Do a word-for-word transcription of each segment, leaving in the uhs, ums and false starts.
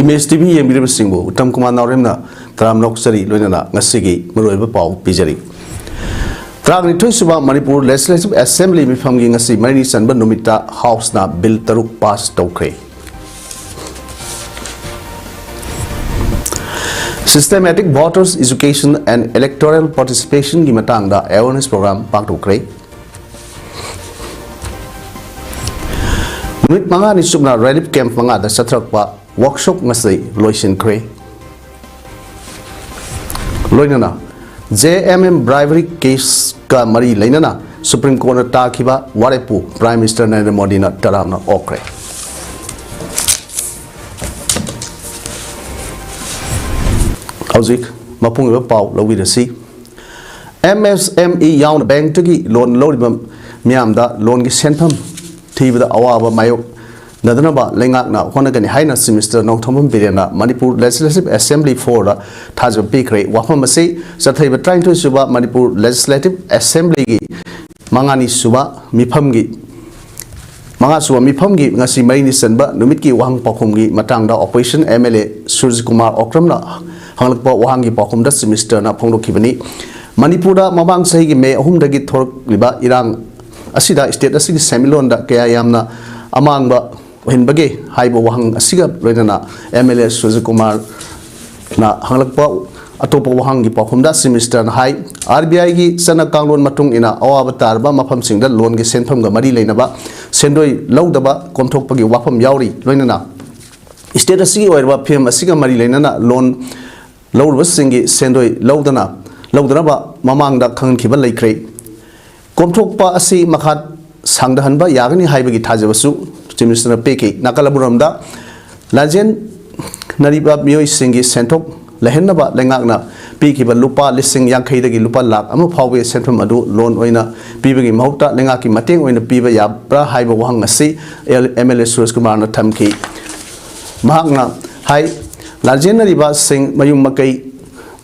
ꯃꯦꯁ T V ꯌꯦꯡꯕꯤꯔꯤꯕꯁꯤꯡꯕꯨ Uttam Kumar ꯅꯥꯎꯔꯦꯝꯅ ꯇꯔꯥꯝꯅ ꯑꯣꯛꯆꯔꯤ, ꯂꯣꯏꯅꯅ ꯉꯁꯤꯒꯤ ꯃꯔꯨꯑꯣꯏꯕ ꯄꯥꯎ ꯄꯤꯖꯔꯤ꯫ ꯇꯔꯥꯅꯤꯊꯣꯏ ꯁꯨꯕ ꯃꯅꯤꯄꯨꯔ ꯂꯦꯖꯤꯁꯂꯦꯇꯤꯚ ꯑꯦꯁꯦꯝꯕ꯭ꯂꯤ ꯃꯤꯐꯝꯒꯤ ꯉꯁꯤ ꯃꯔꯤꯅꯤ ꯆꯟꯕ ꯅꯨꯃꯤꯠꯇ ꯍꯥꯎꯁꯅ ꯕꯤꯜ ꯇꯔꯨꯛ ꯄꯥꯁ ꯇꯧꯈ꯭ꯔꯦ꯫ Systematic Voters Education and Electoral Participationꯒꯤ ꯃꯇꯥꯡꯗ awareness program ꯄꯥꯡꯊꯣꯛꯈ꯭ꯔꯦ꯫ ꯅꯨꯃꯤꯠ ꯃꯉꯥꯅꯤ ꯆꯨꯞꯅ relief camp ꯃꯉꯥꯗ ꯆꯠꯊꯔꯛꯄ workshop ꯉꯁꯤ ꯂꯣꯏꯁꯤꯟꯈ꯭ꯔꯦ꯫ ꯂꯣꯏꯅꯅ J M M bribery caseꯀ ꯃꯔꯤ ꯂꯩꯅꯅ Supreme Courtꯅ ꯇꯥꯈꯤꯕ ꯋꯥꯔꯦꯞꯄꯨ Prime Minister ꯅꯔꯦꯟꯗ꯭ꯔ ꯃꯣꯗꯤꯅ ꯇꯔꯥꯝꯅ ꯑꯣꯛꯈ꯭ꯔꯦ꯫ ꯍꯧꯖꯤꯛ ꯃꯄꯨꯡ ꯑꯣꯏꯕ ꯄꯥꯎ ꯂꯧꯕꯤꯔꯁꯤ꯫ M S M E ꯌꯥꯎꯅ bankꯇꯒꯤ loan ꯂꯧꯔꯤꯕ ꯃꯤꯌꯥꯝꯗ loanꯒꯤ ꯁꯦꯟꯐꯝ ꯊꯤꯕꯗ ꯑꯋꯥꯕ ꯃꯥꯌꯣꯛꯅꯗꯅꯕ ꯂꯩꯉꯥꯛꯅ ꯍꯣꯠꯅꯒꯅꯤ ꯍꯥꯏꯅ Chief Minister Nongthombam ꯕꯤꯔꯦꯟꯅ Manipur Legislative Assembly fourꯗ ꯊꯥꯖꯕ ꯄꯤꯈ꯭ꯔꯦ꯫ ꯋꯥꯐꯝ ꯑꯁꯤ ꯆꯠꯊꯔꯤꯕ ꯇꯔꯥꯅꯤꯊꯣꯏ ꯁꯨꯕ ꯃꯅꯤꯄꯨꯔ Legislative Assemblyꯒꯤ ꯃꯉꯥꯅꯤ ꯁꯨꯕ ꯃꯤꯐꯝꯒꯤ ꯃꯉꯥ ꯁꯨꯕ ꯃꯤꯐꯝꯒꯤ ꯉꯁꯤ ꯃꯔꯤꯅꯤ ꯆꯟꯕ ꯅꯨꯃꯤꯠꯀꯤ ꯋꯥꯍꯪ ꯄꯥꯎꯈꯨꯝꯒꯤ ꯃꯇꯥꯡꯗ opposition M L A ꯁꯨꯔꯖꯀꯨꯃꯥꯔ ꯑꯣꯀ꯭ꯔꯝꯅ ꯍꯪꯂꯛꯄ ꯋꯥꯍꯪꯒꯤ ꯄꯥꯎꯈꯨꯝꯗ Chief Ministerꯅ ꯐꯣꯡꯗꯣꯛꯈꯤꯕꯅꯤ꯫ ꯃꯅꯤꯄꯨꯔꯗ ꯃꯃꯥꯡ ꯆꯍꯤꯒꯤ ꯃꯦ ꯑꯍꯨꯝꯗꯒꯤ ꯊꯣꯔꯛꯂꯤꯕ ꯏꯔꯥꯡ ꯑꯁꯤꯗ state ꯑꯁꯤꯒꯤ ꯁꯦꯟꯃꯤꯠꯂꯣꯟꯗ ꯀꯌꯥ ꯌꯥꯝꯅ ꯑꯃꯥꯡꯕ ꯑꯣꯏꯍꯟꯕꯒꯦ ꯍꯥꯏꯕ ꯋꯥꯍꯪ ꯑꯁꯤꯒ ꯂꯣꯏꯅꯅ M L A ꯁꯨꯔꯖꯀꯨꯃꯥꯔꯅ ꯍꯪꯂꯛꯄ ꯑꯇꯣꯞꯄ ꯋꯥꯍꯪꯒꯤ ꯄꯥꯎꯈꯨꯝꯗ Chief Ministerꯅ ꯍꯥꯏ, R B Iꯒꯤ ꯆꯠꯅ ꯀꯥꯡꯂꯣꯟ ꯃꯇꯨꯡ ꯏꯟꯅ ꯑꯋꯥꯕ ꯇꯥꯔꯕ ꯃꯐꯝꯁꯤꯡꯗ loanꯒꯤ ꯁꯦꯟꯐꯝꯒ ꯃꯔꯤ ꯂꯩꯅꯕ ꯁꯦꯟꯗꯣꯏ ꯂꯧꯗꯕ ꯀꯣꯝꯊꯣꯛꯄꯒꯤ ꯋꯥꯐꯝ ꯌꯥꯎꯔꯤ꯫ ꯂꯣꯏꯅꯅ state ꯑꯁꯤꯒꯤ ꯑꯣꯏꯔꯕ ꯐꯤꯕꯝ ꯑꯁꯤꯒ ꯃꯔꯤ ꯂꯩꯅꯅ loan ꯂꯧꯔꯨꯕꯁꯤꯡꯒꯤ ꯁꯦꯟꯗꯣꯏ ꯂꯧꯗꯅ, ꯂꯧꯗꯅꯕ ꯃꯃꯥꯡꯗ ꯈꯪꯍꯟꯈꯤꯕ ꯂꯩꯈ꯭ꯔꯦ꯫ ꯀꯣꯝꯊꯣꯛꯄ ꯑꯁꯤ ꯃꯈꯥ ꯁꯥꯡꯊꯍꯟꯕ ꯌꯥꯒꯅꯤ ꯍꯥꯏꯕꯒꯤ ꯊꯥꯖꯕꯁꯨ Chief Ministerꯅ ꯄꯤꯈꯤ꯫ ꯅꯥꯀꯜ ꯑꯃꯔꯣꯝꯗ, ꯂꯥꯟꯖꯦꯟꯅꯔꯤꯕ ꯃꯤꯑꯣꯏꯁꯤꯡꯒꯤ ꯁꯦꯟꯊꯣꯛ ꯂꯩꯍꯟꯅꯕ ꯂꯩꯉꯥꯛꯅ ꯄꯤꯈꯤꯕ ꯂꯨꯄꯥ ꯂꯤꯁꯤꯡ ꯌꯥꯡꯈꯩꯗꯒꯤ ꯂꯨꯄꯥ ꯂꯥꯈ ꯑꯃ ꯐꯥꯎꯕꯒꯤ ꯁꯦꯟꯐꯝ ꯑꯗꯨ loan ꯑꯣꯏꯅ ꯄꯤꯕꯒꯤ ꯃꯍꯨꯠꯇ ꯂꯩꯉꯥꯛꯀꯤ ꯃꯇꯦꯡ ꯑꯣꯏꯅ ꯄꯤꯕ ꯌꯥꯕ꯭ꯔꯥ ꯍꯥꯏꯕ ꯋꯥꯍꯪ ꯑꯁꯤ M L A ꯁꯨꯔꯖꯀꯨꯃꯥꯔꯅ ꯊꯝꯈꯤ꯫ ꯃꯍꯥꯛꯅ ꯍꯥꯏ, ꯂꯥꯟꯖꯦꯟꯅꯔꯤꯕꯁꯤꯡ ꯃꯌꯨꯝ ꯃꯀꯩ,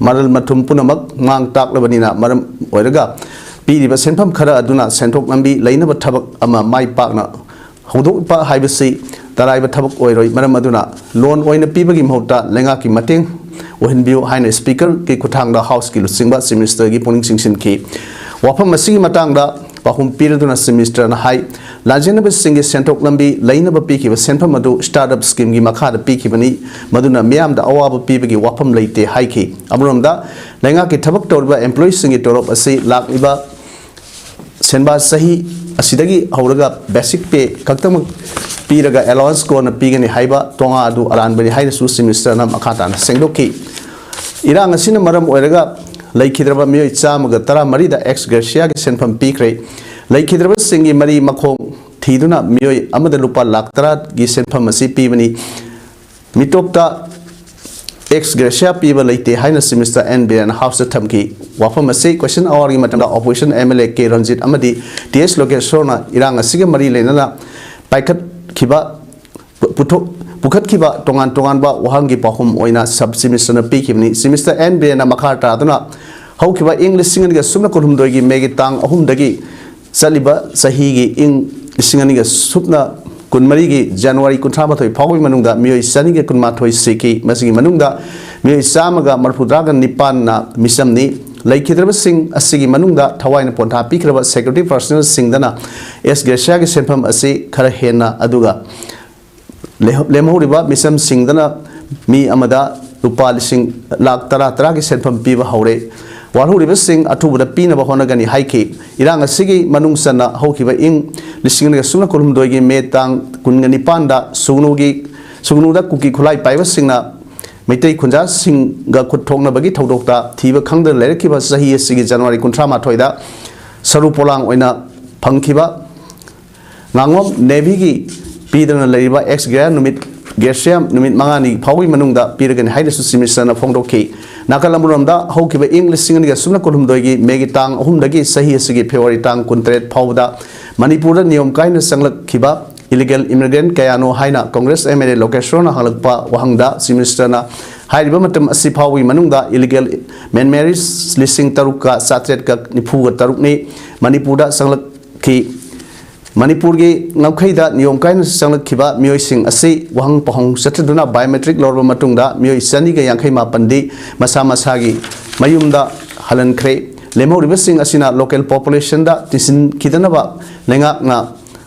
ꯃꯔꯜ ꯃꯊꯨꯝ ꯄꯨꯝꯅꯃꯛ ꯃꯥꯡ ꯇꯥꯛꯂꯕꯅꯤꯅ ꯃꯔꯝ ꯑꯣꯏꯔꯒ ꯄꯤꯔꯤꯕ ꯁꯦꯟꯐꯝ ꯈꯔ ꯑꯗꯨꯅ ꯁꯦꯟꯊꯣꯛ ꯂꯝꯕꯤ ꯂꯩꯅꯕ ꯊꯕꯛ ꯑꯃ ꯃꯥꯏ ꯄꯥꯛꯅ ꯍꯧꯗꯣꯛꯄ ꯍꯥꯏꯕꯁꯤ ꯑꯔꯥꯏꯕ ꯊꯕꯛ ꯑꯣꯏꯔꯣꯏ꯫ ꯃꯔꯝ ꯑꯗꯨꯅ loan ꯑꯣꯏꯅ ꯄꯤꯕꯒꯤ ꯃꯍꯨꯠꯇ ꯂꯩꯉꯥꯛꯀꯤ ꯃꯇꯦꯡ ꯑꯣꯏꯍꯟꯕꯤꯌꯨ ꯍꯥꯏꯅ Speakerꯒꯤ ꯈꯨꯠꯊꯥꯡꯗ Houseꯀꯤ ꯂꯨꯆꯤꯡꯕ Chief Ministerꯒꯤ ꯄꯨꯛꯅꯤꯡ ꯆꯤꯡꯁꯤꯟꯈꯤ꯫ ꯋꯥꯐꯝ ꯑꯁꯤꯒꯤ ꯃꯇꯥꯡꯗ ꯄꯥꯎꯈꯨꯝ ꯄꯤꯔꯗꯨꯅ Chief Ministerꯅ ꯍꯥꯏ, ꯂꯥꯟꯖꯦꯟꯅꯕꯁꯤꯡꯒꯤ ꯁꯦꯟꯊꯣꯛ ꯂꯝꯕꯤ ꯂꯩꯅꯕ ꯄꯤꯈꯤꯕ ꯁꯦꯟꯐꯝ ꯑꯗꯨ startup schemeꯒꯤ ꯃꯈꯥꯗ ꯄꯤꯈꯤꯕꯅꯤ, ꯃꯗꯨꯅ ꯃꯤꯌꯥꯝꯗ ꯑꯋꯥꯕ ꯄꯤꯕꯒꯤ ꯋꯥꯐꯝ ꯂꯩꯇꯦ ꯍꯥꯏꯈꯤ꯫ ꯑꯃꯔꯣꯝꯗ, ꯂꯩꯉꯥꯛꯀꯤ ꯊꯕꯛ ꯇꯧꯔꯤꯕ employeeꯁꯤꯡꯒꯤ ꯇꯣꯂꯣꯞ ꯑꯁꯤ ꯂꯥꯛꯂꯤꯕ ꯁꯦꯟꯕꯥ ꯆꯍꯤ ꯑꯁꯤꯗꯒꯤ ꯍꯧꯔꯒ basic pay ꯈꯛꯇꯃꯛ ꯄꯤꯔꯒ allowance ꯀꯣꯟꯅ ꯄꯤꯒꯅꯤ ꯍꯥꯏꯕ ꯇꯣꯉꯥ ꯑꯗꯨ ꯑꯔꯥꯟꯕꯅꯤ ꯍꯥꯏꯅꯁꯨ Chief Ministerꯅ ꯃꯈꯥ ꯇꯥꯅ ꯁꯦꯡꯗꯣꯛꯈꯤ꯫ ꯏꯔꯥꯡ ꯑꯁꯤꯅ ꯃꯔꯝ ꯑꯣꯏꯔꯒ ꯂꯩꯈꯤꯗ꯭ꯔꯕ ꯃꯤꯑꯣꯏ ꯆꯥꯝꯃꯒ ꯇꯔꯥꯃꯔꯤꯗ ex gratia ꯒꯤ ꯁꯦꯟꯐꯝ ꯄꯤꯈ꯭ꯔꯦ꯫ ꯂꯩꯈꯤꯗ꯭ꯔꯕꯁꯤꯡꯒꯤ ꯃꯔꯤ ꯃꯈꯣꯡ ꯊꯤꯗꯨꯅ ꯃꯤꯑꯣꯏ ꯑꯃꯗ ꯂꯨꯄꯥ ꯂꯥꯈ ꯇꯔꯥꯒꯤ ꯁꯦꯟꯐꯝ ꯑꯁꯤ ꯄꯤꯕꯅꯤ꯫ ꯃꯤꯇꯣꯞꯇ ex gratia ꯄꯤꯕ ꯂꯩꯇꯦ ꯍꯥꯏꯅ Chief Minister N ꯕꯤꯔꯦꯟꯅ Houseꯇ ꯊꯝꯈꯤ꯫ ꯋꯥꯐꯝ ꯑꯁꯤ question hourꯒꯤ ꯃꯇꯝꯗ opposition MLA ꯀꯦ ꯔꯟꯖꯤꯠ ꯑꯃꯗꯤ ꯇꯤ ꯑꯦꯁ ꯂꯣꯀꯦꯁ꯭ꯋꯔꯅ ꯏꯔꯥꯡ ꯑꯁꯤꯒ ꯃꯔꯤ ꯂꯩꯅꯅ ꯄꯥꯏꯈꯠꯈꯤꯕ, ꯄꯨꯊꯣꯛ-, ꯄꯨꯈꯠꯈꯤꯕ ꯇꯣꯉꯥꯟ ꯇꯣꯉꯥꯟꯕ ꯋꯥꯍꯪꯒꯤ ꯄꯥꯎꯈꯨꯝ ꯑꯣꯏꯅ Sub Chief Ministerꯅ ꯄꯤꯈꯤꯕꯅꯤ꯫ Chief Minister N ꯕꯤꯔꯦꯟꯅ ꯃꯈꯥ ꯇꯥꯗꯨꯅ ꯍꯧꯈꯤꯕ ꯏꯪ ꯂꯤꯁꯤꯡ ꯑꯅꯤꯒ ꯁꯨꯞꯅ ꯀꯨꯟꯍꯨꯝꯗꯣꯏꯒꯤ ꯃꯦꯒꯤ ꯇꯥꯡ ꯑꯍꯨꯝꯗꯒꯤ ꯆꯠꯂꯤꯕ ꯆꯍꯤꯒꯤ ꯏꯪ ꯂꯤꯁꯤꯡ ꯑꯅꯤꯒ ꯁꯨꯞꯅ ꯀꯨꯟꯃꯔꯤꯒꯤ ꯖꯅꯋꯥꯔꯤ ꯀꯨꯟꯊ꯭ꯔꯥ ꯃꯥꯊꯣꯏ ꯐꯥꯎꯕꯒꯤ ꯃꯅꯨꯡꯗ ꯃꯤꯑꯣꯏ ꯆꯅꯤꯒ ꯀꯨꯟꯃꯥꯊꯣꯏ ꯁꯤꯈꯤ꯫ ꯃꯁꯤꯒꯤ ꯃꯅꯨꯡꯗ ꯃꯤꯑꯣꯏ ꯆꯥꯝꯃꯒ ꯃꯔꯤꯐꯨꯇꯔꯥꯒ ꯅꯤꯄꯥꯟꯅ ꯃꯤꯆꯝꯅꯤ꯫ ꯂꯩꯈꯤꯗ꯭ꯔꯕꯁꯤꯡ ꯑꯁꯤꯒꯤ ꯃꯅꯨꯡꯗ ꯊꯋꯥꯏꯅ ꯄꯣꯟꯊꯥ ꯄꯤꯈ꯭ꯔꯕ security personnelꯁꯤꯡꯗꯅ ex gratiaꯒꯤ ꯁꯦꯟꯐꯝ ꯑꯁꯤ ꯈꯔ ꯍꯦꯟꯅ, ꯑꯗꯨꯒ ꯂꯦꯝꯍꯧ-, ꯂꯦꯝꯍꯧꯔꯤꯕ ꯃꯤꯆꯝꯁꯤꯡꯗꯅ ꯃꯤ ꯑꯃꯗ ꯂꯨꯄꯥ ꯂꯤꯁꯤꯡ, ꯂꯥꯈ ꯇꯔꯥ ꯇꯔꯥꯒꯤ ꯁꯦꯟꯐꯝ ꯄꯤꯕ ꯍꯧꯔꯦ꯫ ꯋꯥꯍꯧꯔꯤꯕꯁꯤꯡ ꯑꯊꯨꯕꯗ ꯄꯤꯅꯕ ꯍꯣꯠꯅꯒꯅꯤ ꯍꯥꯏꯈꯤ꯫ ꯏꯔꯥꯡ ꯑꯁꯤꯒꯤ ꯃꯅꯨꯡ ꯆꯟꯅ ꯍꯧꯈꯤꯕ ꯏꯪ ꯂꯤꯁꯤꯡ ꯑꯅꯤꯒ ꯁꯨꯞꯅ ꯀꯨꯟꯍꯨꯝꯗꯣꯏꯒꯤ ꯃꯦ ꯇꯥꯡ ꯀꯨꯟꯒ ꯅꯤꯄꯥꯟꯗ ꯁꯨꯒꯅꯨꯒꯤ, ꯁꯨꯒꯅꯨꯗ ꯀꯨꯀꯤ ꯈꯨꯠꯂꯥꯏ ꯄꯥꯏꯕꯁꯤꯡꯅ ꯃꯩꯇꯩ ꯈꯨꯟꯖꯥꯁꯤꯡꯒ ꯈꯨꯠ ꯊꯣꯛꯅꯕꯒꯤ ꯊꯧꯗꯣꯛꯇ ꯊꯤꯕ ꯈꯪꯗꯅ ꯂꯩꯔꯛꯈꯤꯕ ꯆꯍꯤ ꯑꯁꯤꯒꯤ ꯖꯅꯋꯥꯔꯤ ꯀꯨꯟꯊ꯭ꯔꯥ ꯃꯥꯊꯣꯏꯗ ꯁꯔꯨ ꯄꯣꯂꯥꯡ ꯑꯣꯏꯅ ꯐꯪꯈꯤꯕ ꯉꯥꯉꯣꯝ ꯅꯦꯚꯤꯒꯤ ꯄꯤꯗꯅ ꯂꯩꯔꯤꯕ ex gratia ꯅꯨꯃꯤꯠ, gratia ꯅꯨꯃꯤꯠ ꯃꯉꯥꯅꯤ ꯐꯥꯎꯕꯒꯤ ꯃꯅꯨꯡꯗ ꯄꯤꯔꯒꯅꯤ ꯍꯥꯏꯅꯁꯨ Chief Ministerꯅ ꯐꯣꯡꯗꯣꯛꯈꯤ꯫ ꯅꯥꯀꯜ ꯑꯃꯔꯣꯝꯗ, ꯍꯧꯈꯤꯕ ꯏꯪ ꯂꯤꯁꯤꯡ ꯑꯅꯤꯒ ꯁꯨꯞꯅ ꯀꯨꯟꯍꯨꯝꯗꯣꯏꯒꯤ ꯃꯦꯒꯤ ꯇꯥꯡ ꯑꯍꯨꯝꯗꯒꯤ ꯆꯍꯤ ꯑꯁꯤꯒꯤ ꯐꯦꯕ꯭ꯔꯨꯋꯥꯔꯤ ꯇꯥꯡ ꯀꯨꯟꯇꯔꯦꯠ ꯐꯥꯎꯕꯗ ꯃꯅꯤꯄꯨꯔꯗ ꯅꯤꯌꯣꯝ ꯀꯥꯏꯅ ꯆꯪꯂꯛꯈꯤꯕ illegal immigrant ꯀꯌꯥꯅꯣ ꯍꯥꯏꯅ Congress MLA ꯂꯣꯀꯦꯁ꯭ꯋꯔꯅ ꯍꯪꯂꯛꯄ ꯋꯥꯍꯪꯗ Chief Ministerꯅ ꯍꯥꯏꯔꯤꯕ ꯃꯇꯝ ꯑꯁꯤ ꯐꯥꯎꯕꯒꯤ ꯃꯅꯨꯡꯗ illegal Myanmaris ꯂꯤꯁꯤꯡ ꯇꯔꯨꯛꯀ ꯆꯥꯇ꯭ꯔꯦꯠꯀ ꯅꯤꯐꯨꯒ ꯇꯔꯨꯛꯅꯤ ꯃꯅꯤꯄꯨꯔꯗ ꯆꯪꯂꯛꯈꯤ꯫ ꯃꯅꯤꯄꯨꯔꯒꯤ ꯉꯝꯈꯩꯗ ꯅꯤꯌꯣꯝ ꯀꯥꯏꯅ ꯆꯪꯂꯛꯈꯤꯕ ꯃꯤꯑꯣꯏꯁꯤꯡ ꯑꯁꯤ ꯋꯥꯍꯪ ꯄꯥꯎꯍꯪ ꯆꯠꯊꯗꯨꯅ biometric ꯂꯧꯔꯕ ꯃꯇꯨꯡꯗ ꯃꯤꯑꯣꯏ ꯆꯅꯤꯒ ꯌꯥꯡꯈꯩ ꯃꯥꯄꯟꯗꯤ ꯃꯁꯥ ꯃꯁꯥꯒꯤ ꯃꯌꯨꯝꯗ ꯍꯜꯍꯟꯈ꯭ꯔꯦ꯫ ꯂꯦꯝꯍꯧꯔꯤꯕꯁꯤꯡ ꯑꯁꯤꯅ local populationꯗ ꯇꯤꯟꯁꯤꯟꯈꯤꯗꯅꯕ ꯂꯩꯉꯥꯛꯅ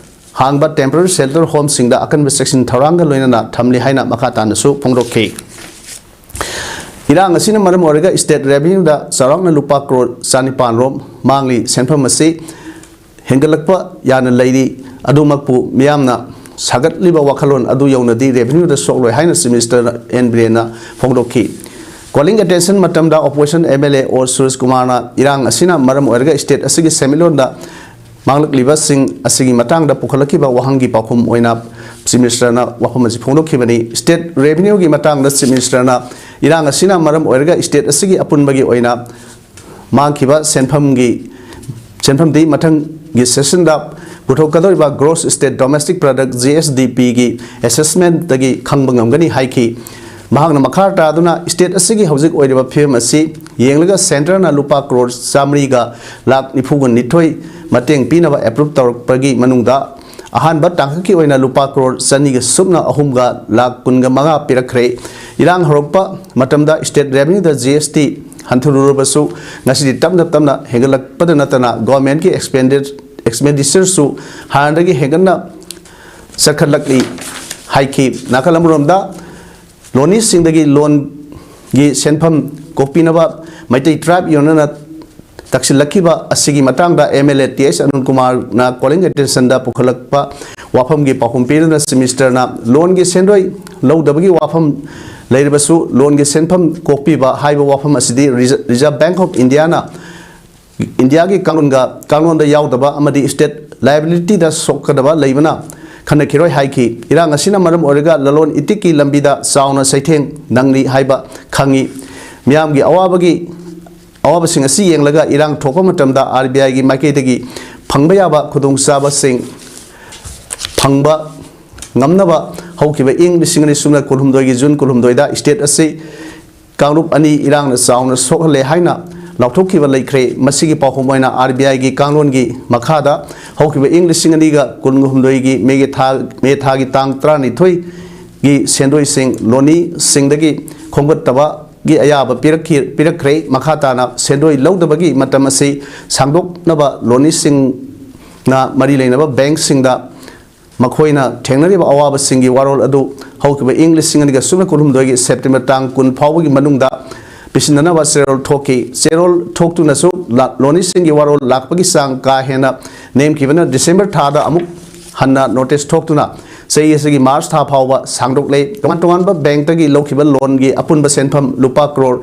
ꯍꯥꯡꯕ temporary shelter homeꯁꯤꯡꯗ ꯑꯀꯟꯕ ꯆꯦꯛꯁꯤꯟ ꯊꯧꯔꯥꯡꯒ ꯂꯣꯏꯅꯅ ꯊꯝꯂꯤ ꯍꯥꯏꯅ ꯃꯈꯥ ꯇꯥꯅꯁꯨ ꯐꯣꯡꯗꯣꯛꯈꯤ꯫ ꯏꯔꯥꯡ ꯑꯁꯤꯅ ꯃꯔꯝ ꯑꯣꯏꯔꯒ state revenueꯗ ꯆꯥꯎꯔꯥꯛꯅ ꯂꯨꯄꯥ ꯀ꯭ꯔꯣꯔ ꯆꯥꯅꯤꯄꯥꯟ ꯔꯣꯝ ꯃꯥꯡꯂꯤ꯫ ꯁꯦꯟꯐꯝ ꯑꯁꯤ ꯍꯦꯟꯒꯠꯂꯛꯄ ꯌꯥꯅ ꯂꯩꯔꯤ꯫ ꯑꯗꯨꯃꯛꯄꯨ ꯃꯤꯌꯥꯝꯅ ꯁꯥꯒꯠꯂꯤꯕ ꯋꯥꯈꯜꯂꯣꯟ ꯑꯗꯨ ꯌꯧꯅꯗꯤ revenueꯗ ꯁꯣꯛꯂꯣꯏ ꯍꯥꯏꯅ ꯆꯤꯐ ꯃꯤꯅꯤꯁꯇꯔ ꯑꯦꯟ ꯕꯤꯔꯦꯟꯅ ꯐꯣꯡꯗꯣꯛꯈꯤ꯫ Calling attention ꯃꯇꯝꯗ opposition MLA ꯑꯣ ꯁꯨꯔꯦꯁ ꯀꯨꯃꯥꯔꯅ ꯏꯔꯥꯡ ꯑꯁꯤꯅ ꯃꯔꯝ ꯑꯣꯏꯔꯒ state ꯑꯁꯤꯒꯤ ꯁꯦꯟꯃꯤꯠꯂꯣꯟꯗ ꯃꯥꯡꯂꯛꯂꯤꯕꯁꯤꯡ ꯑꯁꯤꯒꯤ ꯃꯇꯥꯡꯗ ꯄꯨꯈꯠꯂꯛꯈꯤꯕ ꯋꯥꯍꯪꯒꯤ ꯄꯥꯎꯈꯨꯝ ꯑꯣꯏꯅ ꯆꯤꯐ ꯃꯤꯅꯤꯁꯇꯔꯅ ꯋꯥꯐꯝ ꯑꯁꯤ ꯐꯣꯡꯗꯣꯛꯈꯤꯕꯅꯤ꯫ State revenueꯒꯤ ꯃꯇꯥꯡꯗ ꯆꯤꯐ ꯃꯤꯅꯤꯁꯇꯔꯅ ꯏꯔꯥꯡ ꯑꯁꯤꯅ ꯃꯔꯝ ꯑꯣꯏꯔꯒ state ꯑꯁꯤꯒꯤ ꯑꯄꯨꯟꯕꯒꯤ ꯑꯣꯏꯅ ꯃꯥꯡꯈꯤꯕ ꯁꯦꯟꯐꯝꯒꯤ, ꯁꯦꯟꯐꯝꯗꯤ ꯃꯊꯪꯒꯤ sessionꯗ ꯄꯨꯊꯣꯛꯀꯗꯧꯔꯤꯕ gross state domestic product, GSDPꯒꯤ assessmentꯇꯒꯤ ꯈꯪꯕ ꯉꯝꯒꯅꯤ ꯍꯥꯏꯈꯤ꯫ ꯃꯍꯥꯛꯅ ꯃꯈꯥ ꯇꯥꯗꯨꯅ state ꯑꯁꯤꯒꯤ ꯍꯧꯖꯤꯛ ꯑꯣꯏꯔꯤꯕ ꯐꯤꯕꯝ ꯑꯁꯤ ꯌꯦꯡꯂꯒ centreꯅ ꯂꯨꯄꯥ ꯀ꯭ꯔꯣꯔ ꯆꯥꯃꯔꯤꯒ ꯂꯥꯈ ꯅꯤꯐꯨꯒ ꯅꯤꯊꯣꯏ ꯃꯇꯦꯡ ꯄꯤꯅꯕ approve ꯇꯧꯔꯛꯄꯒꯤ ꯃꯅꯨꯡꯗ ꯑꯍꯥꯟꯕ ꯇꯥꯡꯀꯛꯀꯤ ꯑꯣꯏꯅ ꯂꯨꯄꯥ ꯀ꯭ꯔꯣꯔ ꯆꯅꯤꯒ ꯁꯨꯞꯅ ꯑꯍꯨꯝꯒ ꯂꯥꯈ ꯀꯨꯟꯒ ꯃꯉꯥ ꯄꯤꯔꯛꯈ꯭ꯔꯦ꯫ ꯏꯔꯥꯡ ꯍꯧꯔꯛꯄ ꯃꯇꯝꯗ state revenueꯗ GST ꯍꯟꯊꯔꯨꯔꯕꯁꯨ ꯉꯁꯤꯗꯤ ꯇꯞꯅ ꯇꯞꯅ ꯍꯦꯟꯒꯠꯂꯛꯄꯗ ꯅꯠꯇꯅ governmentꯀꯤ expenditure, expenditureꯁꯨ ꯍꯥꯟꯅꯗꯒꯤ ꯍꯦꯟꯒꯠꯅ ꯆꯠꯈꯠꯂꯛꯂꯤ ꯍꯥꯏꯈꯤ꯫ ꯅꯥꯀꯜ ꯑꯃꯔꯣꯝꯗ ꯂꯣꯅꯤꯁꯤꯡꯗꯒꯤ loanꯒꯤ ꯁꯦꯟꯐꯝ ꯀꯣꯛꯄꯤꯅꯕ ꯃꯩꯇꯩ tribe unionꯅ ꯇꯛꯁꯤꯜꯂꯛꯈꯤꯕ ꯑꯁꯤꯒꯤ ꯃꯇꯥꯡꯗ MLA ꯇꯤ ꯑꯩꯆ ꯑꯅꯟ ꯀꯨꯃꯥꯔꯅ calling attentionꯗ ꯄꯨꯈꯠꯂꯛꯄ ꯋꯥꯐꯝꯒꯤ ꯄꯥꯎꯈꯨꯝ ꯄꯤꯗꯨꯅ ꯆꯤꯐ ꯃꯤꯅꯤꯁꯇꯔꯅ loanꯒꯤ ꯁꯦꯟꯗꯣꯏ ꯂꯧꯗꯕꯒꯤ ꯋꯥꯐꯝ ꯂꯩꯔꯕꯁꯨ loanꯒꯤ ꯁꯦꯟꯐꯝ ꯀꯣꯛꯄꯤꯕ ꯍꯥꯏꯕ ꯋꯥꯐꯝ ꯑꯁꯤꯗꯤ Reserve, Reserve Bank of Indiaꯅ ꯏꯟꯗꯤꯌꯥꯒꯤ ꯀꯥꯡꯂꯣꯟꯒ, ꯀꯥꯡꯂꯣꯟꯗ ꯌꯥꯎꯗꯕ ꯑꯃꯗꯤ state liabilityꯗ ꯁꯣꯛꯀꯗꯕ ꯂꯩꯕꯅ ꯈꯟꯅꯈꯤꯔꯣꯏ ꯍꯥꯏꯈꯤ꯫ ꯏꯔꯥꯡ ꯑꯁꯤꯅ ꯃꯔꯝ ꯑꯣꯏꯔꯒ ꯂꯂꯣꯟ ꯏꯇꯤꯛꯀꯤ ꯂꯝꯕꯤꯗ ꯆꯥꯎꯅ ꯆꯩꯊꯦꯡ ꯅꯪꯂꯤ ꯍꯥꯏꯕ ꯈꯪꯉꯤ꯫ ꯃꯤꯌꯥꯝꯒꯤ ꯑꯋꯥꯕꯒꯤ, ꯑꯋꯥꯕꯁꯤꯡ ꯑꯁꯤ ꯌꯦꯡꯂꯒ ꯏꯔꯥꯡ ꯊꯣꯛꯄ ꯃꯇꯝꯗ RBIꯒꯤ ꯃꯥꯏꯀꯩꯗꯒꯤ ꯐꯪꯕ ꯌꯥꯕ ꯈꯨꯗꯣꯡꯆꯥꯕꯁꯤꯡ ꯐꯪꯕ ꯉꯝꯅꯕ ꯍꯧꯈꯤꯕ ꯏꯪ ꯂꯤꯁꯤꯡ ꯑꯅꯤ ꯁꯨꯞꯅ ꯀꯨꯟꯍꯨꯝꯗꯣꯏꯒꯤ ꯖꯨꯟ ꯀꯨꯟꯍꯨꯝꯗꯣꯏꯗ state ꯑꯁꯤ ꯀꯥꯡꯂꯨꯞ ꯑꯅꯤ ꯏꯔꯥꯡꯅ ꯆꯥꯎꯅ ꯁꯣꯛꯍꯜꯂꯦ ꯍꯥꯏꯅ ꯂꯥꯎꯊꯣꯛꯈꯤꯕ ꯂꯩꯈ꯭ꯔꯦ꯫ ꯃꯁꯤꯒꯤ ꯄꯥꯎꯈꯨꯝ ꯑꯣꯏꯅ ꯑꯥꯔ ꯕꯤ ꯑꯥꯏꯒꯤ ꯀꯥꯡꯂꯣꯟꯒꯤ ꯃꯈꯥꯗ ꯍꯧꯈꯤꯕ ꯏꯪ ꯂꯤꯁꯤꯡ ꯑꯅꯤꯒ ꯀꯨꯟꯍꯨꯝꯗꯣꯏꯒꯤ ꯃꯦꯒꯤ ꯊꯥ, ꯃꯦ ꯊꯥꯒꯤ ꯇꯥꯡ ꯇꯔꯥꯅꯤꯊꯣꯏꯒꯤ ꯁꯦꯟꯗꯣꯏꯁꯤꯡ ꯂꯣꯅꯤꯁꯤꯡꯗꯒꯤ ꯈꯣꯝꯒꯠꯇꯕꯒꯤ ꯑꯌꯥꯕ ꯄꯤꯔꯛꯈꯤ, ꯄꯤꯔꯛꯈ꯭ꯔꯦ꯫ ꯃꯈꯥ ꯇꯥꯅ ꯁꯦꯟꯗꯣꯏ ꯂꯧꯗꯕꯒꯤ ꯃꯇꯝ ꯑꯁꯤ ꯁꯥꯡꯗꯣꯛꯅꯕ ꯂꯣꯅꯤꯁꯤꯡꯅ ꯃꯔꯤ ꯂꯩꯅꯕ ꯕꯦꯡꯛꯁꯤꯡꯗ ꯃꯈꯣꯏꯅ ꯊꯦꯡꯅꯔꯤꯕ ꯑꯋꯥꯕꯁꯤꯡꯒꯤ ꯋꯥꯔꯣꯜ ꯑꯗꯨ ꯍꯧꯈꯤꯕ ꯏꯪ ꯂꯤꯁꯤꯡ ꯑꯅꯤꯒ ꯁꯨꯞꯅ ꯀꯨꯟꯍꯨꯝꯗꯣꯏꯒꯤ ꯁꯦꯞꯇꯦꯝꯕꯔ ꯇꯥꯡ ꯀꯨꯟ ꯐꯥꯎꯕꯒꯤ ꯃꯅꯨꯡꯗ ꯄꯤꯁꯤꯟꯅꯅꯕ ꯆꯦꯔꯣꯜ ꯊꯣꯛꯈꯤ꯫ ꯆꯦꯔꯣꯜ ꯊꯣꯛꯇꯨꯅꯁꯨ ꯂ-, ꯂꯣꯅꯤꯁꯤꯡꯒꯤ ꯋꯥꯔꯣꯜ ꯂꯥꯛꯄꯒꯤ ꯆꯥꯡ ꯀꯥ ꯍꯦꯟꯅ ꯅꯦꯝꯈꯤꯕꯅ ꯗꯤꯁꯦꯝꯕꯔ ꯊꯥꯗ ꯑꯃꯨꯛ ꯍꯟꯅ ꯅꯣꯇꯤꯁ ꯊꯣꯛꯇꯨꯅ ꯆꯍꯤ ꯑꯁꯤꯒꯤ ꯃꯥꯔꯆ ꯊꯥ ꯐꯥꯎꯕ ꯁꯥꯡꯗꯣꯛꯂꯦ꯫ ꯇꯣꯉꯥꯟ ꯇꯣꯉꯥꯟꯕ ꯕꯦꯡꯛꯇꯒꯤ ꯂꯧꯈꯤꯕ ꯂꯣꯟꯒꯤ ꯑꯄꯨꯟꯕ ꯁꯦꯟꯐꯝ ꯂꯨꯄꯥ ꯀ꯭ꯔꯣꯔ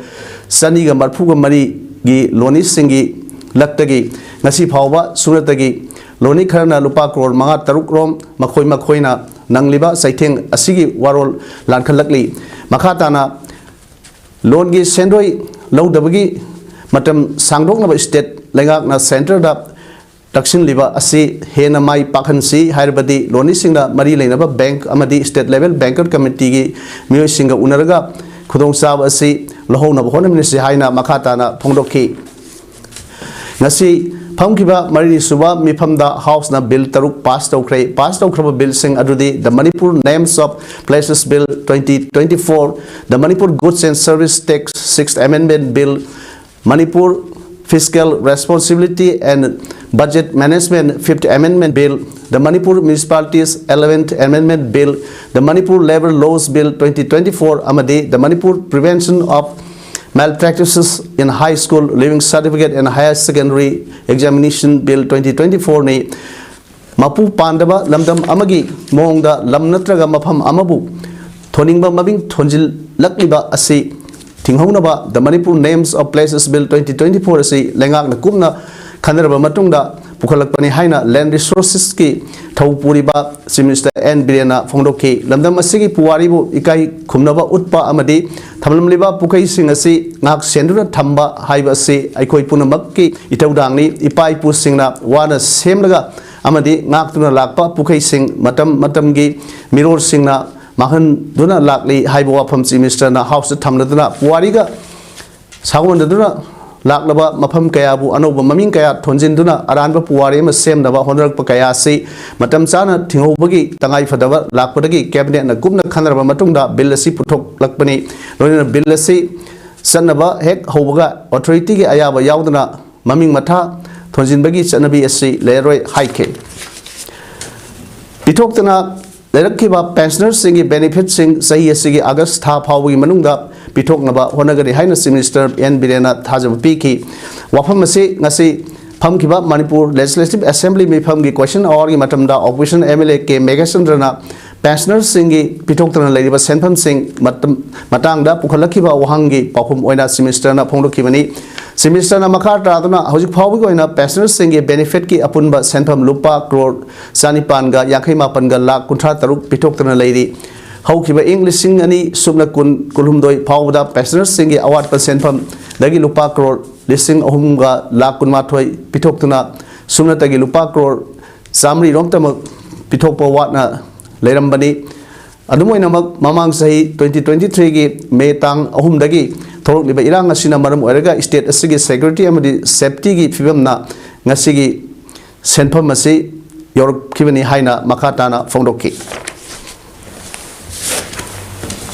ꯆꯅꯤꯒ ꯃꯔꯤꯐꯨꯒ ꯃꯔꯤꯒꯤ ꯂꯣꯅꯤꯁꯤꯡꯒꯤ ꯂꯛꯇꯒꯤ ꯉꯁꯤ ꯐꯥꯎꯕ ꯁꯨꯞꯅꯇꯒꯤ ꯂꯣꯅꯤ ꯈꯔꯅ ꯂꯨꯄꯥ ꯀ꯭ꯔꯣꯔ ꯃꯉꯥ ꯇꯔꯨꯛ ꯔꯣꯝ ꯃꯈꯣꯏ ꯃꯈꯣꯏꯅ ꯅꯪꯂꯤꯕ ꯆꯩꯊꯦꯡ ꯑꯁꯤꯒꯤ ꯋꯥꯔꯣꯜ ꯂꯥꯟꯈꯠꯂꯛꯂꯤ꯫ ꯃꯈꯥ ꯇꯥꯅ ꯂꯣꯟꯒꯤ ꯁꯦꯟꯗꯣꯏ ꯂꯧꯗꯕꯒꯤ ꯃꯇꯝ ꯁꯥꯡꯗꯣꯛꯅꯕ ꯁ꯭ꯇꯦꯠ ꯂꯩꯉꯥꯛꯅ ꯁꯦꯟꯇꯔꯗ ꯇꯛꯁꯤꯟꯂꯤꯕ ꯑꯁꯤ ꯍꯦꯟꯅ ꯃꯥꯏ ꯄꯥꯛꯍꯟꯁꯤ ꯍꯥꯏꯔꯕꯗꯤ ꯂꯣꯅꯤꯁꯤꯡꯅ ꯃꯔꯤ ꯂꯩꯅꯕ ꯕꯦꯡꯛ ꯑꯃꯗꯤ ꯁ꯭ꯇꯦꯠ ꯂꯦꯚꯦꯜ ꯕꯦꯡꯀꯔ ꯀꯃꯤꯇꯤꯒꯤ ꯃꯤꯑꯣꯏꯁꯤꯡꯒ ꯎꯅꯔꯒ ꯈꯨꯗꯣꯡꯆꯥꯕ ꯑꯁꯤ ꯂꯧꯍꯧꯅꯕ ꯍꯣꯠꯅꯃꯤꯟꯅꯁꯤ ꯍꯥꯏꯅ ꯃꯈꯥ ꯇꯥꯅ ꯐꯣꯡꯗꯣꯛꯈꯤ꯫ ꯉꯁꯤ ꯐꯝꯈꯤꯕ ꯃꯔꯤꯅꯤꯁꯨꯕ ꯃꯤꯐꯝꯗ ꯍꯥꯎꯁꯅ ꯕꯤꯜ ꯇꯔꯨꯛ ꯄꯥꯁ ꯇꯧꯈ꯭ꯔꯦ꯫ ꯄꯥꯁ ꯇꯧꯈ꯭ꯔꯕ ꯕꯤꯜꯁꯤꯡ ꯑꯗꯨꯗꯤ The Manipur Names of Places Bill twenty twenty-four, The Manipur Goods and Service Tax Sixth Amendment Bill, Manipur Fiscal Responsibility and Budget Management Fifth Amendment Bill, The Manipur Municipalities Eleventh Amendment Bill, The Manipur Labour Laws Bill twenty twenty-four ꯑꯃꯗꯤ The Manipur Prevention of Malpractices in High School Leaving Certificate and Higher Secondary Examination Bill twenty twenty-four ꯅꯤ꯫ ꯃꯄꯨ ꯄꯥꯟꯗꯕ ꯂꯝꯗꯝ ꯑꯃꯒꯤ ꯃꯑꯣꯡꯗ ꯂꯝ ꯅꯠꯇ꯭ꯔꯒ ꯃꯐꯝ ꯑꯃꯕꯨ ꯊꯣꯟꯅꯤꯡꯕ ꯃꯃꯤꯡ ꯊꯣꯟꯖꯤꯜꯂꯛꯂꯤꯕ ꯑꯁꯤ ꯊꯤꯡꯍꯧꯅꯕ The Manipur Names of Places Bill twenty twenty-four ꯑꯁꯤ ꯂꯩꯉꯥꯛꯅ ꯀꯨꯞꯅ ꯈꯟꯅꯔꯕ ꯃꯇꯨꯡꯗ ꯄꯨꯈꯠꯂꯛꯄꯅꯤ ꯍꯥꯏꯅ Land Resourcesꯀꯤ ꯊꯧ ꯄꯨꯔꯤꯕ Chief Minister ꯑꯦꯟ ꯕꯤꯔꯦꯟꯅ ꯐꯣꯡꯗꯣꯛꯈꯤ꯫ ꯂꯝꯗꯝ ꯑꯁꯤꯒꯤ ꯄꯨꯋꯥꯔꯤꯕꯨ ꯏꯀꯥꯏ ꯈꯨꯝꯅꯕ ꯎꯠꯄ ꯑꯃꯗꯤ ꯊꯝꯂꯝꯂꯤꯕ ꯄꯨꯈꯩꯁꯤꯡ ꯑꯁꯤ ꯉꯥꯛ ꯁꯦꯟꯗꯨꯅ ꯊꯝꯕ ꯍꯥꯏꯕ ꯑꯁꯤ ꯑꯩꯈꯣꯏ ꯄꯨꯝꯅꯃꯛꯀꯤ ꯏꯊꯧꯗꯥꯡꯅꯤ꯫ ꯏꯄꯥ ꯏꯄꯨꯁꯤꯡꯅ ꯋꯥꯅ ꯁꯦꯝꯂꯒ ꯑꯃꯗꯤ ꯉꯥꯛꯇꯨꯅ ꯂꯥꯛꯄ ꯄꯨꯈꯩꯁꯤꯡ ꯃꯇꯝ ꯃꯇꯝꯒꯤ ꯃꯤꯔꯣꯜꯁꯤꯡꯅ ꯃꯥꯡꯍꯟꯗꯨꯅ ꯂꯥꯛꯂꯤ ꯍꯥꯏꯕ ꯋꯥꯐꯝ Chief Ministerꯅ ꯍꯥꯎꯁꯇ ꯊꯝꯂꯗꯨꯅ ꯄꯨꯋꯥꯔꯤꯒ ꯁꯥꯒꯣꯟꯅꯗꯨꯅ ꯂꯥꯛꯂꯕ ꯃꯐꯝ ꯀꯌꯥꯕꯨ ꯑꯅꯧꯕ ꯃꯃꯤꯡ ꯀꯌꯥ ꯊꯣꯟꯖꯤꯟꯗꯨꯅ ꯑꯔꯥꯟꯕ ꯄꯨꯋꯥꯔꯤ ꯑꯃ ꯁꯦꯝꯅꯕ ꯍꯣꯠꯅꯔꯛꯄ ꯀꯌꯥ ꯑꯁꯤ ꯃꯇꯝ ꯆꯥꯅ ꯊꯤꯡꯍꯧꯕꯒꯤ ꯇꯉꯥꯏ ꯐꯗꯕ ꯂꯥꯛꯄꯗꯒꯤ ꯀꯦꯕꯤꯅꯦꯠꯅ ꯀꯨꯞꯅ ꯈꯟꯅꯔꯕ ꯃꯇꯨꯡꯗ ꯕꯤꯜ ꯑꯁꯤ ꯄꯨꯊꯣꯛꯂꯛꯄꯅꯤ꯫ ꯂꯣꯏꯅꯅ ꯕꯤꯜ ꯑꯁꯤ ꯆꯠꯅꯕ ꯍꯦꯛ ꯍꯧꯕꯒ ꯑꯣꯊꯣꯔꯤꯇꯤꯒꯤ ꯑꯌꯥꯕ ꯌꯥꯎꯗꯅ ꯃꯃꯤꯡ ꯃꯊꯥ ꯊꯣꯟꯖꯤꯟꯕꯒꯤ ꯆꯠꯅꯕꯤ ꯑꯁꯤ ꯂꯩꯔꯔꯣꯏ ꯍꯥꯏꯈꯤ꯫ ꯄꯤꯊꯣꯛꯇꯅ ꯂꯩꯔꯛꯈꯤꯕ ꯄꯦꯟꯁꯅꯔꯁꯤꯡꯒꯤ ꯕꯦꯅꯤꯐꯤꯠꯁꯤꯡ ꯆꯍꯤ ꯑꯁꯤꯒꯤ ꯑꯥꯒꯁ ꯊꯥ ꯐꯥꯎꯕꯒꯤ ꯃꯅꯨꯡꯗ ꯄꯤꯊꯣꯛꯅꯕ ꯍꯣꯠꯅꯒꯅꯤ ꯍꯥꯏꯅ ꯆꯤꯐ ꯃꯤꯅꯤꯁꯇꯔ ꯑꯦꯟ ꯕꯤꯔꯦꯟꯅ ꯊꯥꯖꯕ ꯄꯤꯈꯤ꯫ ꯋꯥꯐꯝ ꯑꯁꯤ ꯉꯁꯤ ꯐꯝꯈꯤꯕ ꯃꯅꯤꯄꯨꯔ ꯂꯦꯖꯤꯁꯂꯦꯇꯤꯚ ꯑꯦꯁꯦꯝꯕ꯭ꯂꯤ ꯃꯤꯐꯝꯒꯤ ꯀꯣꯏꯁꯟ ꯑꯋꯥꯔꯒꯤ ꯃꯇꯝꯗ opposition M L A K ꯃꯦꯘꯆꯟꯗ꯭ꯔꯅ ꯄꯦꯟꯁꯅꯔꯁꯤꯡꯒꯤ ꯄꯤꯊꯣꯛꯇꯅ ꯂꯩꯔꯤꯕ ꯁꯦꯟꯐꯝꯁꯤꯡ ꯃꯇꯝ-, ꯃꯇꯥꯡꯗ ꯄꯨꯈꯠꯂꯛꯈꯤꯕ ꯋꯥꯍꯪꯒꯤ ꯄꯥꯎꯈꯨꯝ ꯑꯣꯏꯅ ꯆꯤꯐ ꯃꯤꯅꯤꯁꯇꯔꯅ ꯐꯣꯡꯗꯣꯛꯈꯤꯕꯅꯤ꯫ ꯆꯤꯐ ꯃꯤꯅꯤꯁꯇꯔꯅ ꯃꯈꯥ ꯇꯥꯗꯨꯅ ꯍꯧꯖꯤꯛ ꯐꯥꯎꯕꯒꯤ ꯑꯣꯏꯅ ꯄꯦꯟꯁꯅꯔꯁꯤꯡꯒꯤ ꯕꯦꯅꯤꯐꯤꯠꯀꯤ ꯑꯄꯨꯟꯕ ꯁꯦꯟꯐꯝ ꯂꯨꯄꯥ ꯀ꯭ꯔꯣꯔ ꯆꯅꯤꯄꯥꯟꯒ ꯌꯥꯡꯈꯩ ꯃꯥꯄꯟꯒ ꯂꯥꯈ ꯀꯨꯟꯊ꯭ꯔꯥ ꯇꯔꯨꯛ ꯄꯤꯊꯣꯛꯇꯨꯅ ꯂꯩꯔꯤ꯫ ꯍꯧꯈꯤꯕ ꯏꯪ ꯂꯤꯁꯤꯡ ꯑꯅꯤ ꯁꯨꯞꯅ ꯀꯨꯟ, ꯀꯨꯟꯍꯨꯝꯗꯣꯏ ꯐꯥꯎꯕꯗ ꯄꯦꯟꯁꯅꯔꯁꯤꯡꯒꯤ ꯑꯋꯥꯠꯄ ꯁꯦꯟꯐꯝꯗꯒꯤ ꯂꯨꯄꯥ ꯀ꯭ꯔꯣꯔ ꯂꯤꯁꯤꯡ ꯑꯍꯨꯝꯒ ꯂꯥꯈ ꯀꯨꯟꯃꯥꯊꯣꯏ ꯄꯤꯊꯣꯛꯇꯨꯅ ꯁꯨꯞꯅꯇꯒꯤ ꯂꯨꯄꯥ ꯀ꯭ꯔꯣꯔ ꯆꯥꯃꯔꯤ ꯔꯣꯝꯇꯃꯛ ꯄꯤꯊꯣꯛꯄ ꯋꯥꯠꯅ ꯂꯩꯔꯝꯕꯅꯤ꯫ ꯑꯗꯨꯝ ꯑꯣꯏꯅꯃꯛ, ꯃꯃꯥꯡ ꯆꯍꯤ twenty twenty-threeꯒꯤ ꯃꯦ ꯇꯥꯡ ꯑꯍꯨꯝꯗꯒꯤ ꯊꯣꯛꯂꯛꯂꯤꯕ ꯏꯔꯥꯡ ꯑꯁꯤꯅ ꯃꯔꯝ ꯑꯣꯏꯔꯒ state ꯑꯁꯤꯒꯤ security ꯑꯃꯗꯤ safetyꯒꯤ ꯐꯤꯕꯝꯅ ꯉꯁꯤꯒꯤ ꯁꯦꯟꯐꯝ ꯑꯁꯤ ꯌꯧꯔꯛꯈꯤꯕꯅꯤ ꯍꯥꯏꯅ ꯃꯈꯥ ꯇꯥꯅ ꯐꯣꯡꯗꯣꯛꯈꯤ꯫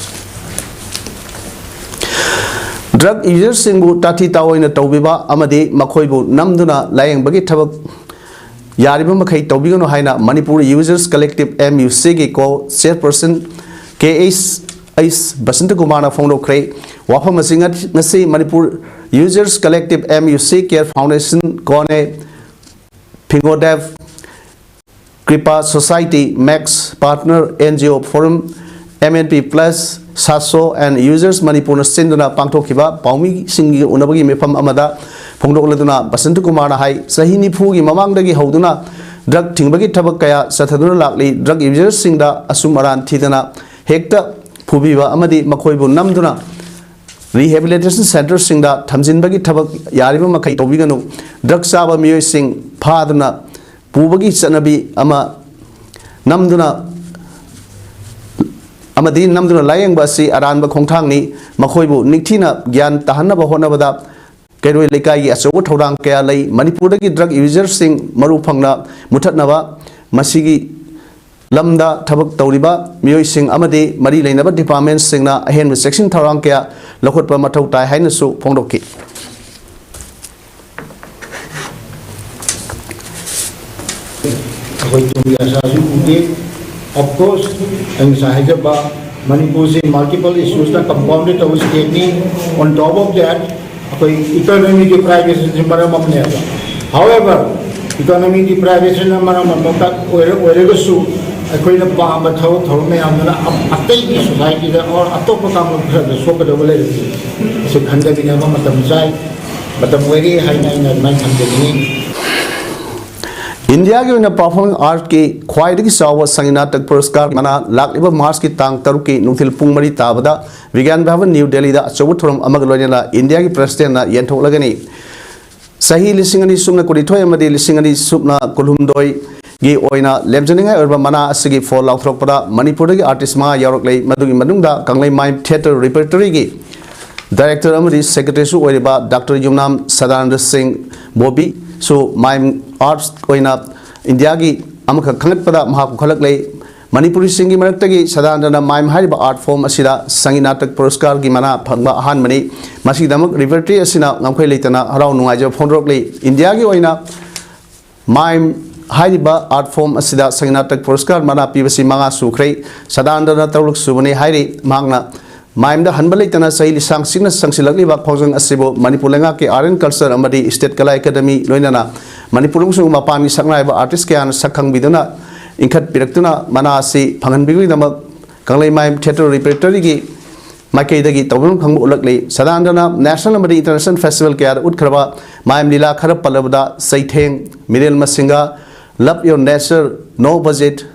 Drug userꯁꯤꯡꯕꯨ ꯇꯥꯊꯤ ꯇꯥꯑꯣꯏꯅ ꯇꯧꯕꯤꯕ ꯑꯃꯗꯤ ꯃꯈꯣꯏꯕꯨ ꯅꯝꯗꯨꯅ ꯂꯥꯌꯦꯡꯕꯒꯤ ꯊꯕꯛ ꯌꯥꯔꯤꯕ ꯃꯈꯩ ꯇꯧꯕꯤꯒꯅꯨ ꯍꯥꯏꯅ ꯃꯅꯤꯄꯨꯔ Users Collective, MUCꯒꯤ co-chairperson ꯀꯦ ꯑꯩꯆ ꯑꯩꯆ ꯕꯁꯟꯇꯀꯨꯃꯥꯔꯅ ꯐꯣꯡꯗꯣꯛꯈ꯭ꯔꯦ꯫ ꯋꯥꯐꯝ ꯑꯁꯤ ꯉ-, ꯉꯁꯤ Manipur Users Collective, MUC, Care Foundation, ꯀꯣꯅꯦ, ꯐꯤꯡꯒꯣꯗꯦꯚ, Kripa society, max partner, NGO Forum, MNP Plus, ꯁꯥꯁꯣ and Users ꯃꯅꯤꯄꯨꯔꯅ ꯁꯤꯟꯗꯨꯅ ꯄꯥꯡꯊꯣꯛꯈꯤꯕ ꯄꯥꯎꯃꯤꯁꯤꯡꯒꯤ ꯎꯅꯕꯒꯤ ꯃꯤꯐꯝ ꯑꯃꯗ ꯐꯣꯡꯗꯣꯛꯂꯗꯨꯅ ꯕꯁꯟꯇꯀꯨꯃꯥꯔꯅ ꯍꯥꯏ, ꯆꯍꯤ ꯅꯤꯐꯨꯒꯤ ꯃꯃꯥꯡꯗꯒꯤ ꯍꯧꯗꯨꯅ drug ꯊꯤꯡꯕꯒꯤ ꯊꯕꯛ ꯀꯌꯥ ꯆꯠꯊꯗꯨꯅ ꯂꯥꯛꯂꯤ꯫ Drug userꯁꯤꯡꯗ ꯑꯆꯨꯝ ꯑꯔꯥꯟ ꯊꯤꯗꯅ ꯍꯦꯛꯇ ꯐꯨꯕꯤꯕ ꯑꯃꯗꯤ ꯃꯈꯣꯏꯕꯨ ꯅꯝꯗꯨꯅ rehabilitation centreꯁꯤꯡꯗ ꯊꯝꯖꯤꯟꯕꯒꯤ ꯊꯕꯛ ꯌꯥꯔꯤꯕ ꯃꯈꯩ ꯇꯧꯕꯤꯒꯅꯨ꯫ Drug ꯆꯥꯕ ꯃꯤꯑꯣꯏꯁꯤꯡ ꯐꯥꯗꯨꯅ ꯄꯨꯕꯒꯤ ꯆꯠꯅꯕꯤ ꯑꯃ ꯅꯝꯗꯨꯅ ꯑꯃꯗꯤ ꯅꯝꯗꯨꯅ ꯂꯥꯌꯦꯡꯕ ꯑꯁꯤ ꯑꯔꯥꯟꯕ ꯈꯣꯡꯊꯥꯡꯅꯤ꯫ ꯃꯈꯣꯏꯕꯨ ꯅꯤꯡꯊꯤꯅ ꯒ꯭ꯌꯥꯟ ꯇꯥꯍꯟꯅꯕ ꯍꯣꯠꯅꯕꯗ ꯀꯩꯔꯣꯏ ꯂꯩꯀꯥꯏꯒꯤ ꯑꯆꯧꯕ ꯊꯧꯗꯥꯡ ꯀꯌꯥ ꯂꯩ꯫ ꯃꯅꯤꯄꯨꯔꯗꯒꯤ drug userꯁꯤꯡ ꯃꯔꯨ ꯐꯪꯅ ꯃꯨꯊꯠꯅꯕ, ꯃꯁꯤꯒꯤ ꯂꯝꯗ ꯊꯕꯛ ꯇꯧꯔꯤꯕ ꯃꯤꯑꯣꯏꯁꯤꯡ ꯑꯃꯗꯤ ꯃꯔꯤ ꯂꯩꯅꯕ departmentꯁꯤꯡꯅ ꯑꯍꯦꯟꯕ ꯆꯦꯛꯁꯤꯟ ꯊꯧꯔꯥꯡ ꯀꯌꯥ ꯂꯧꯈꯠꯄ ꯃꯊꯧ ꯇꯥꯏ ꯍꯥꯏꯅꯁꯨ ꯐꯣꯡꯗꯣꯛꯈꯤ꯫ ꯑꯩꯈꯣꯏ ꯇꯨꯡꯒꯤ ꯑꯁꯥꯁꯨ ꯎꯗꯦ꯫ Of course, ꯑꯩ ꯉꯁꯥꯏ ꯍꯥꯏꯖꯕ, ꯃꯅꯤꯄꯨꯔꯁꯤ multiple issuesꯅ compounded ꯇꯧꯕ stateꯅꯤ꯫ On top of that, ꯑꯩꯈꯣꯏ economyꯒꯤ privationꯁꯤ ꯃꯔꯝ ꯑꯃꯅꯦꯕ꯫ However, economyꯒꯤ privationꯅ ꯃꯔꯝ ꯑꯃꯈꯛ ꯑꯣꯏꯔ-, ꯑꯣꯏꯔꯒꯁꯨ, ꯑꯩꯈꯣꯏꯅ ꯄꯥꯝꯕ ꯊꯕꯛ ꯊꯧꯔꯝ ꯃꯌꯥꯝꯗꯨꯅ ꯑ-, ꯑꯇꯩꯒꯤ societyꯗ or ꯑꯇꯣꯞꯄ ꯀꯥꯡꯂꯨꯞ ꯈꯔꯗ ꯁꯣꯛꯀꯗꯕ ꯂꯩꯔꯗꯤ, ꯑꯁꯤ ꯈꯟꯊꯃꯤꯟꯅꯕ ꯃꯇꯝ ꯆꯥꯏ, ꯃꯇꯝ ꯑꯣꯏꯔꯦ ꯍꯥꯏꯅ ꯑꯩꯅ ꯑꯗꯨꯃꯥꯏꯅ ꯊꯝꯖꯅꯤꯡꯉꯤ꯫ ꯏꯟꯗꯤꯌꯥꯒꯤ ꯑꯣꯏꯅ performing artꯀꯤ ꯈ꯭ꯋꯥꯏꯗꯒꯤ ꯆꯥꯎꯕ ꯁꯪꯒꯤꯅꯥꯇꯛ ꯄꯨꯔꯁꯀꯥꯔ ꯃꯅꯥ ꯂꯥꯛꯂꯤꯕ ꯃꯥꯔꯆꯀꯤ ꯇꯥꯡ ꯇꯔꯨꯛꯀꯤ ꯅꯨꯡꯊꯤꯜ ꯄꯨꯡ ꯃꯔꯤ ꯇꯥꯕꯗ ꯕꯤꯒ꯭ꯌꯥꯟ ꯚꯕꯟ, ꯅ꯭ꯌꯨ ꯗꯦꯜꯂꯤꯗ ꯑꯆꯧꯕ ꯊꯧꯔꯝ ꯑꯃꯒ ꯂꯣꯏꯅꯅ ꯏꯟꯗꯤꯌꯥꯒꯤ Presidentꯅ ꯌꯦꯟꯊꯣꯛꯂꯒꯅꯤ꯫ ꯆꯍꯤ ꯂꯤꯁꯤꯡ ꯑꯅꯤ ꯁꯨꯞꯅ ꯀꯨꯟꯅꯤꯊꯣꯏ ꯑꯃꯗꯤ ꯂꯤꯁꯤꯡ ꯑꯅꯤ ꯁꯨꯞꯅ ꯀꯨꯟꯍꯨꯝꯗꯣꯏꯒꯤ ꯑꯣꯏꯅ ꯂꯦꯝꯖꯅꯤꯡꯉꯥꯏ ꯑꯣꯏꯔꯕ ꯃꯅꯥ ꯑꯁꯤꯒꯤ ꯐꯣꯜ ꯂꯥꯎꯊꯣꯔꯛꯄꯗ ꯃꯅꯤꯄꯨꯔꯗꯒꯤ artist ꯃꯉꯥ ꯌꯥꯎꯔꯛꯂꯦ꯫ ꯃꯗꯨꯒꯤ ꯃꯅꯨꯡꯗ ꯀꯪꯂꯩꯃꯥꯏ Theatre Repertoryꯒꯤ Director ꯑꯃꯗꯤ Secretaryꯁꯨ ꯑꯣꯏꯔꯤꯕ Doctor ꯌꯨꯝꯅꯥꯝ ꯁꯗꯥꯅꯟꯗ ꯁꯤꯡ ꯕꯣꯕꯤꯁꯨ mime arts ꯑꯣꯏꯅ ꯏꯟꯗꯤꯌꯥꯒꯤ ꯑꯃꯈꯛ ꯈꯪꯒꯠꯄꯗ ꯃꯍꯥꯛ ꯄꯨꯈꯠꯂꯛꯂꯦ꯫ ꯃꯅꯤꯄꯨꯔꯤꯁꯤꯡꯒꯤ ꯃꯔꯛꯇꯒꯤ ꯁꯗꯥꯅꯟꯗꯅ mime ꯍꯥꯏꯔꯤꯕ art form ꯑꯁꯤꯗ ꯁꯪꯒꯤꯅꯥꯇꯛ ꯄꯨꯔꯁꯀꯥꯔꯒꯤ ꯃꯅꯥ ꯐꯪꯕ ꯑꯍꯥꯟꯕꯅꯤ꯫ ꯃꯁꯤꯒꯤꯗꯃꯛ Repertory ꯑꯁꯤꯅ ꯉꯝꯈꯩ ꯂꯩꯇꯅ ꯍꯔꯥꯎ ꯅꯨꯡꯉꯥꯏꯖꯕ ꯐꯣꯡꯗꯣꯔꯛꯂꯤ꯫ ꯏꯟꯗꯤꯌꯥꯒꯤ ꯑꯣꯏꯅ mime ꯍꯥꯏꯔꯤꯕ art form ꯑꯁꯤꯗ ꯁꯪꯒꯤꯅꯥꯇꯛ ꯄꯨꯔꯁꯀꯥꯔ ꯃꯅꯥ ꯄꯤꯕꯁꯤ ꯃꯉꯥ ꯁꯨꯈ꯭ꯔꯦ꯫ ꯁꯗꯥꯅꯟꯗꯅ ꯇꯔꯨꯛ ꯁꯨꯕꯅꯤ ꯍꯥꯏꯔꯤ꯫ ꯃꯍꯥꯛꯅ mimeꯗ ꯍꯟꯕ ꯂꯩꯇꯅ ꯆꯍꯤ ꯂꯤꯁꯥꯡ ꯁꯤꯡꯅ ꯆꯪꯁꯤꯜꯂꯛꯂꯤꯕ ꯈꯣꯡꯖꯪ ꯑꯁꯤꯕꯨ ꯃꯅꯤꯄꯨꯔ ꯂꯩꯉꯥꯛꯀꯤ Art and Culture ꯑꯃꯗꯤ State Kala Academy ꯂꯣꯏꯅꯅ ꯃꯅꯤꯄꯨꯔ ꯑꯃꯁꯨꯡ ꯃꯄꯥꯟꯒꯤ ꯁꯛꯅꯥꯏꯕ artist ꯀꯌꯥꯅ ꯁꯛ ꯈꯪꯕꯤꯗꯨꯅ ꯏꯟꯈꯠꯄꯤꯔꯛꯇꯨꯅ ꯃꯅꯥ ꯑꯁꯤ ꯐꯪꯍꯟꯕꯤꯕꯒꯤꯗꯃꯛ ꯀꯪꯂꯩꯃꯥꯏ Theatre Repertoryꯒꯤ ꯃꯥꯏꯀꯩꯗꯒꯤ ꯇꯧꯐꯝ ꯈꯪꯕ ꯎꯠꯂꯛꯂꯤ꯫ ꯁꯗꯥꯅꯟꯗꯅ national ꯑꯃꯗꯤ international festival ꯀꯌꯥꯗ ꯎꯠꯈ꯭ꯔꯕ mime ꯂꯤꯂꯥ ꯈꯔ ꯄꯜꯂꯕꯗ ꯆꯩꯊꯦꯡ, ꯃꯤꯔꯦꯜ ꯃꯁꯤꯡꯒ, Love Your Nature, No Budget,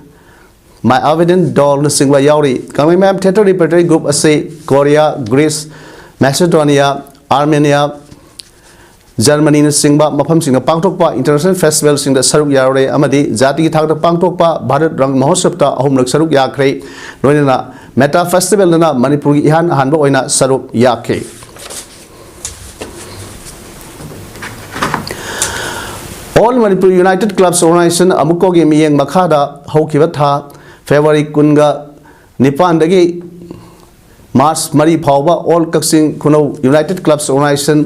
My Abandoned Dollꯅꯆꯤꯡꯕ ꯌꯥꯎꯔꯤ꯫ ꯀꯪꯂꯩꯃꯥꯏ Theatre Repertory Group ꯑꯁꯤ Korea, Greece, Macedonia, Armenia, Germanyꯅꯆꯤꯡꯕ ꯃꯐꯝꯁꯤꯡꯗ ꯄꯥꯡꯊꯣꯛꯄ international festivalꯁꯤꯡꯗ ꯁꯔꯨꯛ ꯌꯥꯔꯨꯔꯦ ꯑꯃꯗꯤ ꯖꯥꯇꯤꯒꯤ ꯊꯥꯛꯇ ꯄꯥꯡꯊꯣꯛꯄ ꯚꯥꯔꯠ ꯔꯪ ꯃꯍꯣꯠꯁꯕꯇ ꯑꯍꯨꯝꯂꯛ ꯁꯔꯨꯛ ꯌꯥꯈ꯭ꯔꯦ꯫ ꯂꯣꯏꯅꯅ META Festivalꯗꯅ ꯃꯅꯤꯄꯨꯔꯒꯤ ꯏꯍꯥꯟ ꯑꯍꯥꯟꯕ ꯑꯣꯏꯅ ꯁꯔꯨꯛ ꯌꯥꯈꯤ꯫ ꯃꯅꯤꯄꯨꯔ ꯌꯨꯅꯥꯏꯇꯦꯠ ꯀ꯭ꯂꯕꯁ ꯑꯣꯔꯒꯅꯥꯏꯖꯦꯁꯟ, ꯑꯃꯨꯛꯀꯣꯒꯤ ꯃꯤꯠꯌꯦꯡ ꯃꯈꯥꯗ ꯍꯧꯈꯤꯕ ꯊꯥ ꯐꯦꯕ꯭ꯔꯨꯋꯥꯔꯤ ꯀꯨꯟꯒ ꯅꯤꯄꯥꯟꯗꯒꯤ ꯃꯥꯔꯆ ꯃꯔꯤ ꯐꯥꯎꯕ all Kakching Khunou united clubs organisation,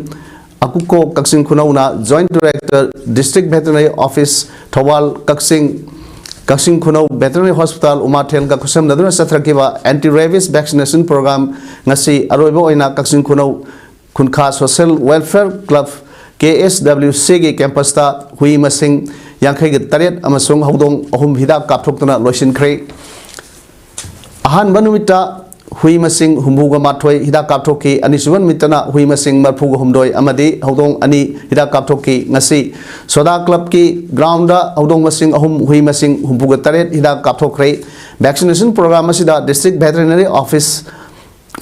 ꯑꯀꯨꯀꯣ ꯀꯛꯆꯤꯡ ꯈꯨꯅꯧꯅ joint director, district veterinary office, Thoubal Kakching, Kakching Khunou veterinary hospital, ꯎꯃꯥꯊꯦꯜꯒ ꯈꯨꯠꯁꯝꯅꯗꯨꯅ ꯆꯠꯊꯔꯛꯈꯤꯕ ꯑꯦꯟꯇꯤ ꯔꯦꯕꯤꯁ ꯚꯦꯛꯁꯤꯅꯦꯁꯟ ꯄ꯭ꯔꯣꯒ꯭ꯔꯥꯝ ꯉꯁꯤ ꯑꯔꯣꯏꯕ ꯑꯣꯏꯅ ꯀꯛꯆꯤꯡ ꯈꯨꯅꯧ ꯈꯨꯟꯈꯥ social welfare club, K S W ꯁꯤꯒꯤ ꯀꯦꯝꯄꯁꯇ ꯍꯨꯏ ꯃꯁꯤꯡ ꯌꯥꯡꯈꯩꯒ ꯇꯔꯦꯠ ꯑꯃꯁꯨꯡ ꯍꯧꯗꯣꯡ ꯑꯍꯨꯝ ꯍꯤꯗꯥꯛ ꯀꯥꯞꯊꯣꯛꯇꯨꯅ ꯂꯣꯏꯁꯤꯟꯈ꯭ꯔꯦ꯫ ꯑꯍꯥꯟꯕ ꯅꯨꯃꯤꯠꯇ ꯍꯨꯏ ꯃꯁꯤꯡ ꯍꯨꯝꯐꯨꯒ ꯃꯥꯊꯣꯏ ꯍꯤꯗꯥꯛ ꯀꯥꯞꯊꯣꯛꯈꯤ꯫ ꯑꯅꯤꯁꯨꯕ ꯅꯨꯃꯤꯠꯇꯅ ꯍꯨꯏ ꯃꯁꯤꯡ ꯃꯔꯤꯐꯨꯒ ꯍꯨꯝꯗꯣꯏ ꯑꯃꯗꯤ ꯍꯧꯗꯣꯡ ꯑꯅꯤ ꯍꯤꯗꯥꯛ ꯀꯥꯞꯊꯣꯛꯈꯤ꯫ ꯉꯁꯤ ꯁꯣꯗꯥ ꯀ꯭ꯂꯕꯀꯤ ꯒ꯭ꯔꯥꯎꯟꯗ ꯍꯧꯗꯣꯡ ꯃꯁꯤꯡ ꯑꯍꯨꯝ, ꯍꯨꯏ ꯃꯁꯤꯡ ꯍꯨꯝꯐꯨꯒ ꯇꯔꯦꯠ ꯍꯤꯗꯥꯛ ꯀꯥꯞꯊꯣꯛꯈ꯭ꯔꯦ꯫ ꯚꯦꯛꯁꯤꯅꯦꯁꯟ ꯄ꯭ꯔꯣꯒ꯭ꯔꯥꯝ ꯑꯁꯤꯗ ꯗꯤꯁꯇ꯭ꯔꯤꯛ ꯚꯦꯇꯦꯔꯤꯅꯔꯤ ꯑꯣꯐꯤꯁ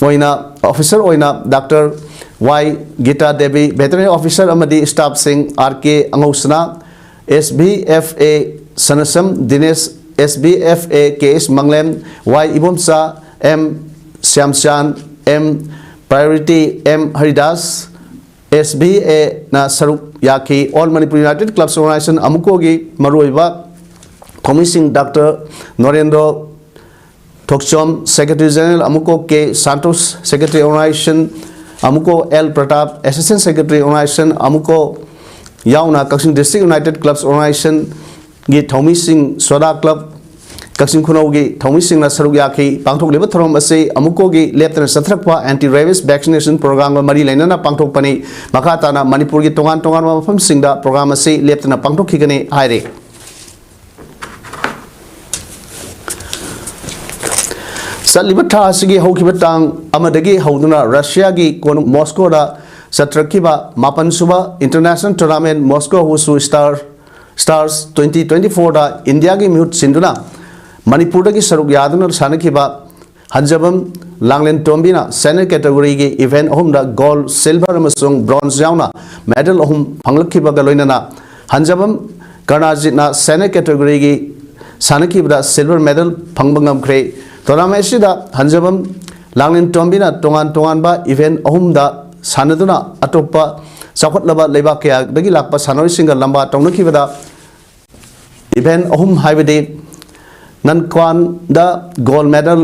ꯑꯣꯏꯅ, ꯑꯣꯐꯤꯁꯔ ꯑꯣꯏꯅ doctor Y Gita Devi, veterinary officer ꯑꯃꯗꯤ ꯁ꯭ꯇꯥꯐꯁꯤꯡ ꯑꯥꯔ ꯀꯦ ꯑꯉꯧꯁꯅꯥ, S V F A Sanasam Dinesh, S V F A K S Manglem, Y Ibomcha, M Shyamchan, M Priority, M Haridas, S V ꯑꯦꯅ ꯁꯔꯨꯛ ꯌꯥꯈꯤ꯫ All Manipur united clubs organisation, ꯑꯃꯨꯛꯀꯣꯒꯤ ꯃꯔꯨꯑꯣꯏꯕ ꯊꯧꯃꯤꯁꯤꯡ doctor Norendro Thokchom, secretary general ꯑꯃꯨꯛꯀꯣ K Santosh, secretary organisation ꯑꯃꯨꯛꯀꯣ L Pratap, assistant secretary organisation ꯑꯃꯨꯛꯀꯣ ꯌꯥꯎꯅ Kakching district united clubs ꯑꯣꯔꯒꯅꯥꯏꯖꯦꯁꯟꯒꯤ ꯊꯧꯃꯤꯁꯤꯡ, ꯁꯣꯗꯥ ꯀ꯭ꯂꯕ ꯀꯛꯆꯤꯡ ꯈꯨꯅꯧꯒꯤ ꯊꯧꯃꯤꯁꯤꯡꯅ ꯁꯔꯨꯛ ꯌꯥꯈꯤ꯫ ꯄꯥꯡꯊꯣꯛꯂꯤꯕ ꯊꯧꯔꯝ ꯑꯁꯤ ꯑꯃꯨꯛꯀꯣꯒꯤ ꯂꯦꯞꯇꯅ ꯆꯠꯊꯔꯛꯄ ꯑꯦꯟꯇꯤ ꯔꯦꯕꯤꯁ ꯚꯦꯛꯁꯤꯅꯦꯁꯟ ꯄ꯭ꯔꯣꯒ꯭ꯔꯥꯝꯒ ꯃꯔꯤ ꯂꯩꯅꯅ ꯄꯥꯡꯊꯣꯛꯄꯅꯤ꯫ ꯃꯈꯥ ꯇꯥꯅ ꯃꯅꯤꯄꯨꯔꯒꯤ ꯇꯣꯉꯥꯟ ꯇꯣꯉꯥꯟꯕ ꯃꯐꯝꯁꯤꯡꯗ ꯄ꯭ꯔꯣꯒ꯭ꯔꯥꯝ ꯑꯁꯤ ꯂꯦꯞꯇꯅ ꯄꯥꯡꯊꯣꯛꯈꯤꯒꯅꯤ ꯍꯥꯏꯔꯤ꯫ ꯆꯠꯂꯤꯕ ꯊꯥ ꯑꯁꯤꯒꯤ ꯍꯧꯈꯤꯕ ꯇꯥꯡ ꯑꯃꯗꯒꯤ ꯍꯧꯗꯨꯅ ꯔꯁꯤꯌꯥꯒꯤ ꯀꯣꯅꯨꯡ ꯃꯣꯁꯀꯣꯗ ꯆꯠꯊꯔꯛꯈꯤꯕ ꯃꯥꯄꯟ ꯁꯨꯕ international tournament Moscow wushu star, stars twenty twenty ꯐꯣꯔꯗ ꯏꯟꯗꯤꯌꯥꯒꯤ ꯃꯤꯍꯨꯠ ꯁꯤꯟꯗꯨꯅ ꯃꯅꯤꯄꯨꯔꯗꯒꯤ ꯁꯔꯨꯛ ꯌꯥꯗꯨꯅ ꯁꯥꯟꯅꯈꯤꯕ ꯍꯟꯖꯕꯝ ꯂꯥꯡꯂꯦꯟꯇꯣꯝꯕꯤꯅ ꯁꯦꯅꯤꯌꯔ ꯀꯦꯇꯒꯣꯔꯤꯒꯤ ꯏꯚꯦꯟꯠ ꯑꯍꯨꯝꯗ ꯒꯣꯜꯗ, ꯁꯤꯜꯚꯔ ꯑꯃꯁꯨꯡ ꯕ꯭ꯔꯣꯟꯖ ꯌꯥꯎꯅ ꯃꯦꯗꯜ ꯑꯍꯨꯝ ꯐꯪꯂꯛꯈꯤꯕꯒ ꯂꯣꯏꯅꯅ ꯍꯟꯖꯕꯝ ꯀꯔꯅꯥꯖꯤꯠꯅ ꯁꯦꯅꯤꯌꯔ ꯀꯦꯇꯒꯣꯔꯤꯒꯤ ꯁꯥꯟꯅꯈꯤꯕꯗ ꯁꯤꯜꯚꯔ ꯃꯦꯗꯜ ꯐꯪꯕ ꯉꯝꯈ꯭ꯔꯦ꯫ ꯇꯣꯔꯅꯥꯃꯦꯟꯠ ꯑꯁꯤꯗ ꯍꯟꯖꯕꯝ ꯂꯥꯡꯂꯦꯟꯇꯣꯝꯕꯤꯅ ꯇꯣꯉꯥꯟ ꯇꯣꯉꯥꯟꯕ ꯏꯚꯦꯟꯠ ꯑꯍꯨꯝꯗ ꯁꯥꯟꯅꯗꯨꯅ ꯑꯇꯣꯞꯄ ꯆꯥꯎꯈꯠꯂꯕ ꯂꯩꯕꯥꯛ ꯀꯌꯥꯗꯒꯤ ꯂꯥꯛꯄ ꯁꯥꯟꯅꯔꯣꯏꯁꯤꯡꯒ ꯂꯝꯕꯥ ꯇꯧꯅꯈꯤꯕꯗ event ꯑꯍꯨꯝ ꯍꯥꯏꯕꯗꯤ ꯅꯟꯀ꯭ꯋꯥꯟꯗ gold medal,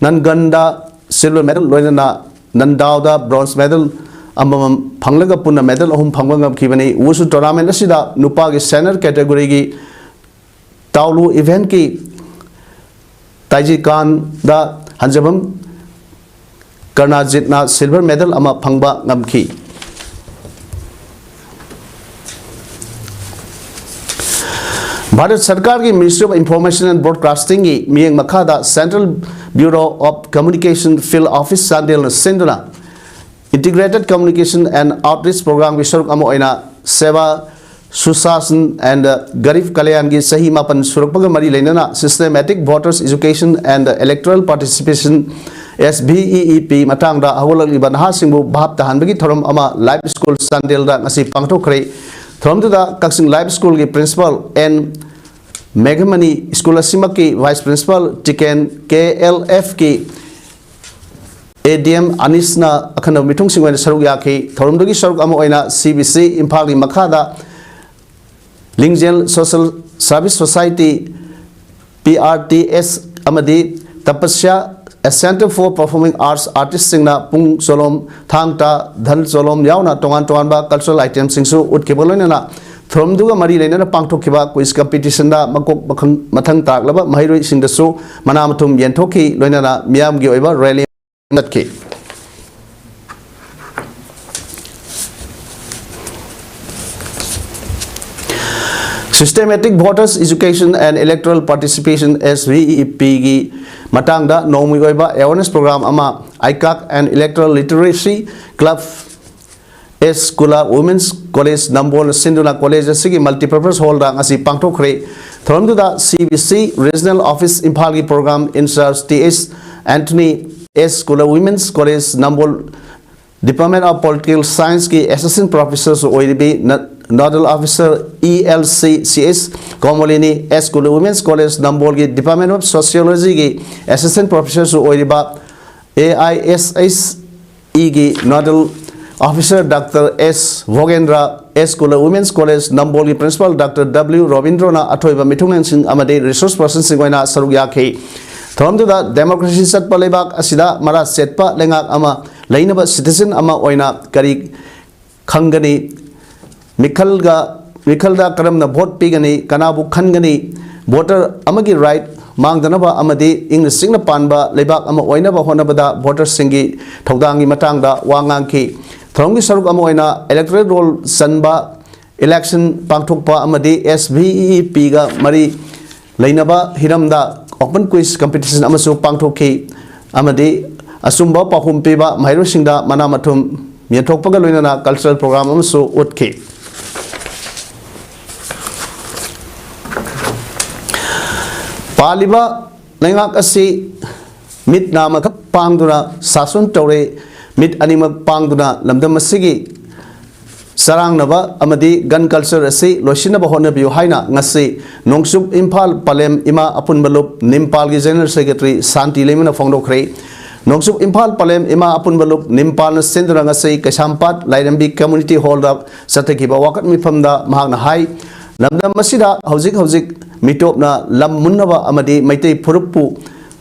ꯅꯟꯒꯟꯗ silver medal, ꯂꯣꯏꯅꯅ ꯅꯟꯗꯥꯎꯗ bronze medal ꯑꯃꯃꯝ ꯐꯪꯂꯒ ꯄꯨꯟꯅ medal ꯑꯍꯨꯝ ꯐꯪꯕ ꯉꯝꯈꯤꯕꯅꯤ꯫ ꯋꯨꯁꯨ tournament ꯑꯁꯤꯗ ꯅꯨꯄꯥꯒꯤ senior categoryꯒꯤ ꯇꯥꯎꯂꯨ eventꯀꯤ ꯇꯥꯏꯖꯤꯀꯥꯟꯗ ꯍꯟꯖꯕꯝ ꯀꯔꯅꯥꯖꯤꯠꯅ silver medal ꯑꯃ ꯐꯪꯕ ꯉꯝꯈꯤ꯫ ꯚꯥꯔꯠ ꯁꯔꯀꯥꯔꯒꯤ Ministry of Information and Broadcastingꯒꯤ ꯃꯤꯠꯌꯦꯡ ꯃꯈꯥꯗ Central Bureau of Communication Field Office ꯆꯥꯟꯗꯦꯜꯅ ꯁꯤꯟꯗꯨꯅ Integrated Communication and Outreach Programꯒꯤ ꯁꯔꯨꯛ ꯑꯃ ꯑꯣꯏꯅ Seva Sushasan and Garib Kalyanꯒꯤ ꯆꯍꯤ ꯃꯥꯄꯟ ꯁꯨꯔꯛꯄꯒ ꯃꯔꯤ ꯂꯩꯅꯅ Systematic Voters Education and Electoral Participation, S V E E P, ꯃꯇꯥꯡꯗ ꯍꯧꯒꯠꯂꯛꯂꯤꯕ ꯅꯍꯥꯁꯤꯡꯕꯨ ꯚꯥꯞ ꯇꯥꯍꯟꯕꯒꯤ ꯊꯧꯔꯝ ꯑꯃ Live School ꯆꯥꯟꯗꯦꯜꯗ ꯉꯁꯤ ꯄꯥꯡꯊꯣꯛꯈ꯭ꯔꯦ꯫ ꯊꯧꯔꯝꯗꯨꯗ ꯀꯛꯆꯤꯡ Live Schoolꯒꯤ Principal N ꯃꯦꯘꯃꯅꯤ, school ꯑꯁꯤꯃꯛꯀꯤ Vice Principal ꯇꯤꯀꯦꯟ, K L Fꯀꯤ A D M ꯑꯅꯤꯁꯅ ꯑꯈꯟꯅꯕ ꯃꯤꯊꯨꯡꯁꯤꯡ ꯑꯣꯏꯅ ꯁꯔꯨꯛ ꯌꯥꯈꯤ꯫ ꯊꯧꯔꯝꯗꯨꯒꯤ ꯁꯔꯨꯛ ꯑꯃ ꯑꯣꯏꯅ C B C ꯏꯝꯐꯥꯜꯒꯤ ꯃꯈꯥꯗ ꯂꯤꯡꯖꯦꯜ Social Service Society, P R T S, ꯑꯃꯗꯤ ꯇꯄꯁ꯭ꯌꯥ, a Center for Performing Arts artistꯁꯤꯡꯅ ꯄꯨꯡ ꯆꯣꯂꯣꯝ, ꯊꯥꯡ ꯇꯥ, ꯙꯜ ꯆꯣꯂꯣꯝ ꯌꯥꯎꯅ ꯇꯣꯉꯥꯟ ꯇꯣꯉꯥꯟꯕ cultural itemꯁꯤꯡꯁꯨ ꯎꯠꯈꯤꯕ ꯂꯣꯏꯅꯅ ꯊꯧꯔꯝꯗꯨꯒ ꯃꯔꯤ ꯂꯩꯅꯅ ꯄꯥꯡꯊꯣꯛꯈꯤꯕ quiz competitionꯗ ꯃꯀꯣꯛ ꯃꯈꯪ-, ꯃꯊꯪ ꯇꯥꯔꯛꯂꯕ ꯃꯍꯩꯔꯣꯏꯁꯤꯡꯗꯁꯨ ꯃꯅꯥ ꯃꯊꯨꯝ ꯌꯦꯟꯊꯣꯛꯈꯤ, ꯂꯣꯏꯅꯅ ꯃꯤꯌꯥꯝꯒꯤ ꯑꯣꯏꯕ rally ꯆꯠꯈꯤ꯫ Systematic Voters Education and Electoral Participation, S V E E Pꯒꯤ ꯃꯇꯥꯡꯗ ꯅꯣꯡꯃꯒꯤ ꯑꯣꯏꯕ awareness program ꯑꯃ ICAC and Electoral Literacy Club S Kula Women's College ꯅꯝꯕꯣꯜꯅ ꯁꯤꯟꯗꯨꯅ college ꯑꯁꯤꯒꯤ multipurpose hallꯗ ꯉꯁꯤ ꯄꯥꯡꯊꯣꯛꯈ꯭ꯔꯦ꯫ ꯊꯧꯔꯝꯗꯨꯗ C B C Regional Office ꯏꯝꯐꯥꯜꯒꯤ program in-charge T H Anthony, S Kula Women's College Nambol Department of Political Scienceꯀꯤ Assistant Professorꯁꯨ ꯑꯣꯏꯔꯤꯕꯤ ꯅ-, Nodal Officer E L C C H ꯀꯣꯃꯣꯂꯤꯅꯤ, S Kula Women's College ꯅꯝꯕꯣꯜꯒꯤ Department of Sociologyꯒꯤ Assistant Professorꯁꯨ ꯑꯣꯏꯔꯤꯕ A I S H Eꯒꯤ Nodal Officer Doctor S Bhogendra, S Kula Women's College, ꯅꯝꯕꯣꯜꯒꯤ Principal Doctor W ꯔꯣꯕꯤꯟꯗ꯭ꯔꯣꯅ ꯑꯊꯣꯏꯕ ꯃꯤꯊꯨꯡꯂꯦꯟꯁꯤꯡ ꯑꯃꯗꯤ resource personꯁꯤꯡ ꯑꯣꯏꯅ ꯁꯔꯨꯛ ꯌꯥꯈꯤ꯫ ꯊꯧꯔꯝꯗꯨꯗ democracy ꯆꯠꯄ ꯂꯩꯕꯥꯛ ꯑꯁꯤꯗ ꯃꯔꯥ ꯆꯦꯠꯄ ꯂꯩꯉꯥꯛ ꯑꯃ ꯂꯩꯅꯕ citizen ꯑꯃ ꯑꯣꯏꯅ ꯀꯔꯤ ꯈꯪꯒꯅꯤ? ꯃꯤꯈꯜꯒ, ꯃꯤꯈꯜꯗ ꯀꯔꯝꯅ vote ꯄꯤꯒꯅꯤ? ꯀꯅꯥꯕꯨ ꯈꯟꯒꯅꯤ? Voter ꯑꯃꯒꯤ right ꯃꯥꯡꯗꯅꯕ ꯑꯃꯗꯤ ꯏꯪꯅ ꯆꯤꯛꯅ ꯄꯥꯟꯕ ꯂꯩꯕꯥꯛ ꯑꯃ ꯑꯣꯏꯅꯕ ꯍꯣꯠꯅꯕꯗ voterꯁꯤꯡꯒꯤ ꯊꯧꯗꯥꯡꯒꯤ ꯃꯇꯥꯡꯗ ꯋꯥ ꯉꯥꯡꯈꯤ꯫ ꯊꯧꯔꯝꯒꯤ ꯁꯔꯨꯛ ꯑꯃ ꯑꯣꯏꯅ electoral roll ꯆꯟꯕ, election ꯄꯥꯡꯊꯣꯛꯄ ꯑꯃꯗꯤ SVEPꯒ ꯃꯔꯤ ꯂꯩꯅꯕ ꯍꯤꯔꯝꯗ open quiz competition ꯑꯃꯁꯨ ꯄꯥꯡꯊꯣꯛꯈꯤ ꯑꯃꯗꯤ ꯑꯆꯨꯝꯕ ꯄꯥꯎꯈꯨꯝ ꯄꯤꯕ ꯃꯍꯩꯔꯣꯏꯁꯤꯡꯗ ꯃꯅꯥ ꯃꯊꯨꯝ ꯌꯦꯟꯊꯣꯛꯄꯒ ꯂꯣꯏꯅꯅ cultural program ꯑꯃꯁꯨ ꯎꯠꯈꯤ꯫ ꯄꯥꯜꯂꯤꯕ ꯂꯩꯉꯥꯛ ꯑꯁꯤ ꯃꯤꯠ ꯅꯥꯃꯈꯛ ꯄꯥꯡꯗꯨꯅ ꯁꯥꯁꯟ ꯇꯧꯔꯦ꯫ ꯃꯤꯠ ꯑꯅꯤꯃꯛ ꯄꯥꯡꯗꯨꯅ ꯂꯝꯗꯝ ꯑꯁꯤꯒꯤ ꯆꯔꯥꯡꯅꯕ ꯑꯃꯗꯤ gun culture ꯑꯁꯤ ꯂꯣꯏꯁꯤꯟꯅꯕ ꯍꯣꯠꯅꯕꯤꯌꯨ ꯍꯥꯏꯅ ꯉꯁꯤ ꯅꯣꯡꯆꯨꯞ ꯏꯝꯐꯥꯜ ꯄꯂꯦꯝ ꯏꯃꯥ ꯑꯄꯨꯟꯕ ꯂꯨꯞ ꯅꯤꯝꯄꯥꯜꯒꯤ General Secretary ꯁꯥꯟꯇꯤ ꯂꯩꯃꯅ ꯐꯣꯡꯗꯣꯛꯈ꯭ꯔꯦ꯫ ꯅꯣꯡꯆꯨꯞ ꯏꯝꯐꯥꯜ ꯄꯂꯦꯝ ꯏꯃꯥ ꯑꯄꯨꯟꯕ ꯂꯨꯞ ꯅꯤꯝꯄꯥꯜꯅ ꯁꯤꯟꯗꯨꯅ ꯉꯁꯤ ꯀꯩꯁꯥꯝꯄꯥꯠ ꯂꯥꯏꯔꯦꯝꯕꯤ community hallꯗ ꯆꯠꯊꯈꯤꯕ ꯋꯥꯀꯠ ꯃꯤꯐꯝꯗ ꯃꯍꯥꯛꯅ ꯍꯥꯏ, ꯂꯝꯗꯝ ꯑꯁꯤꯗ ꯍꯧꯖꯤꯛ ꯍꯧꯖꯤꯛ ꯃꯤꯇꯣꯞꯅ ꯂꯝ ꯃꯨꯟꯅꯕ ꯑꯃꯗꯤ ꯃꯩꯇꯩ ꯐꯨꯔꯨꯞꯄꯨ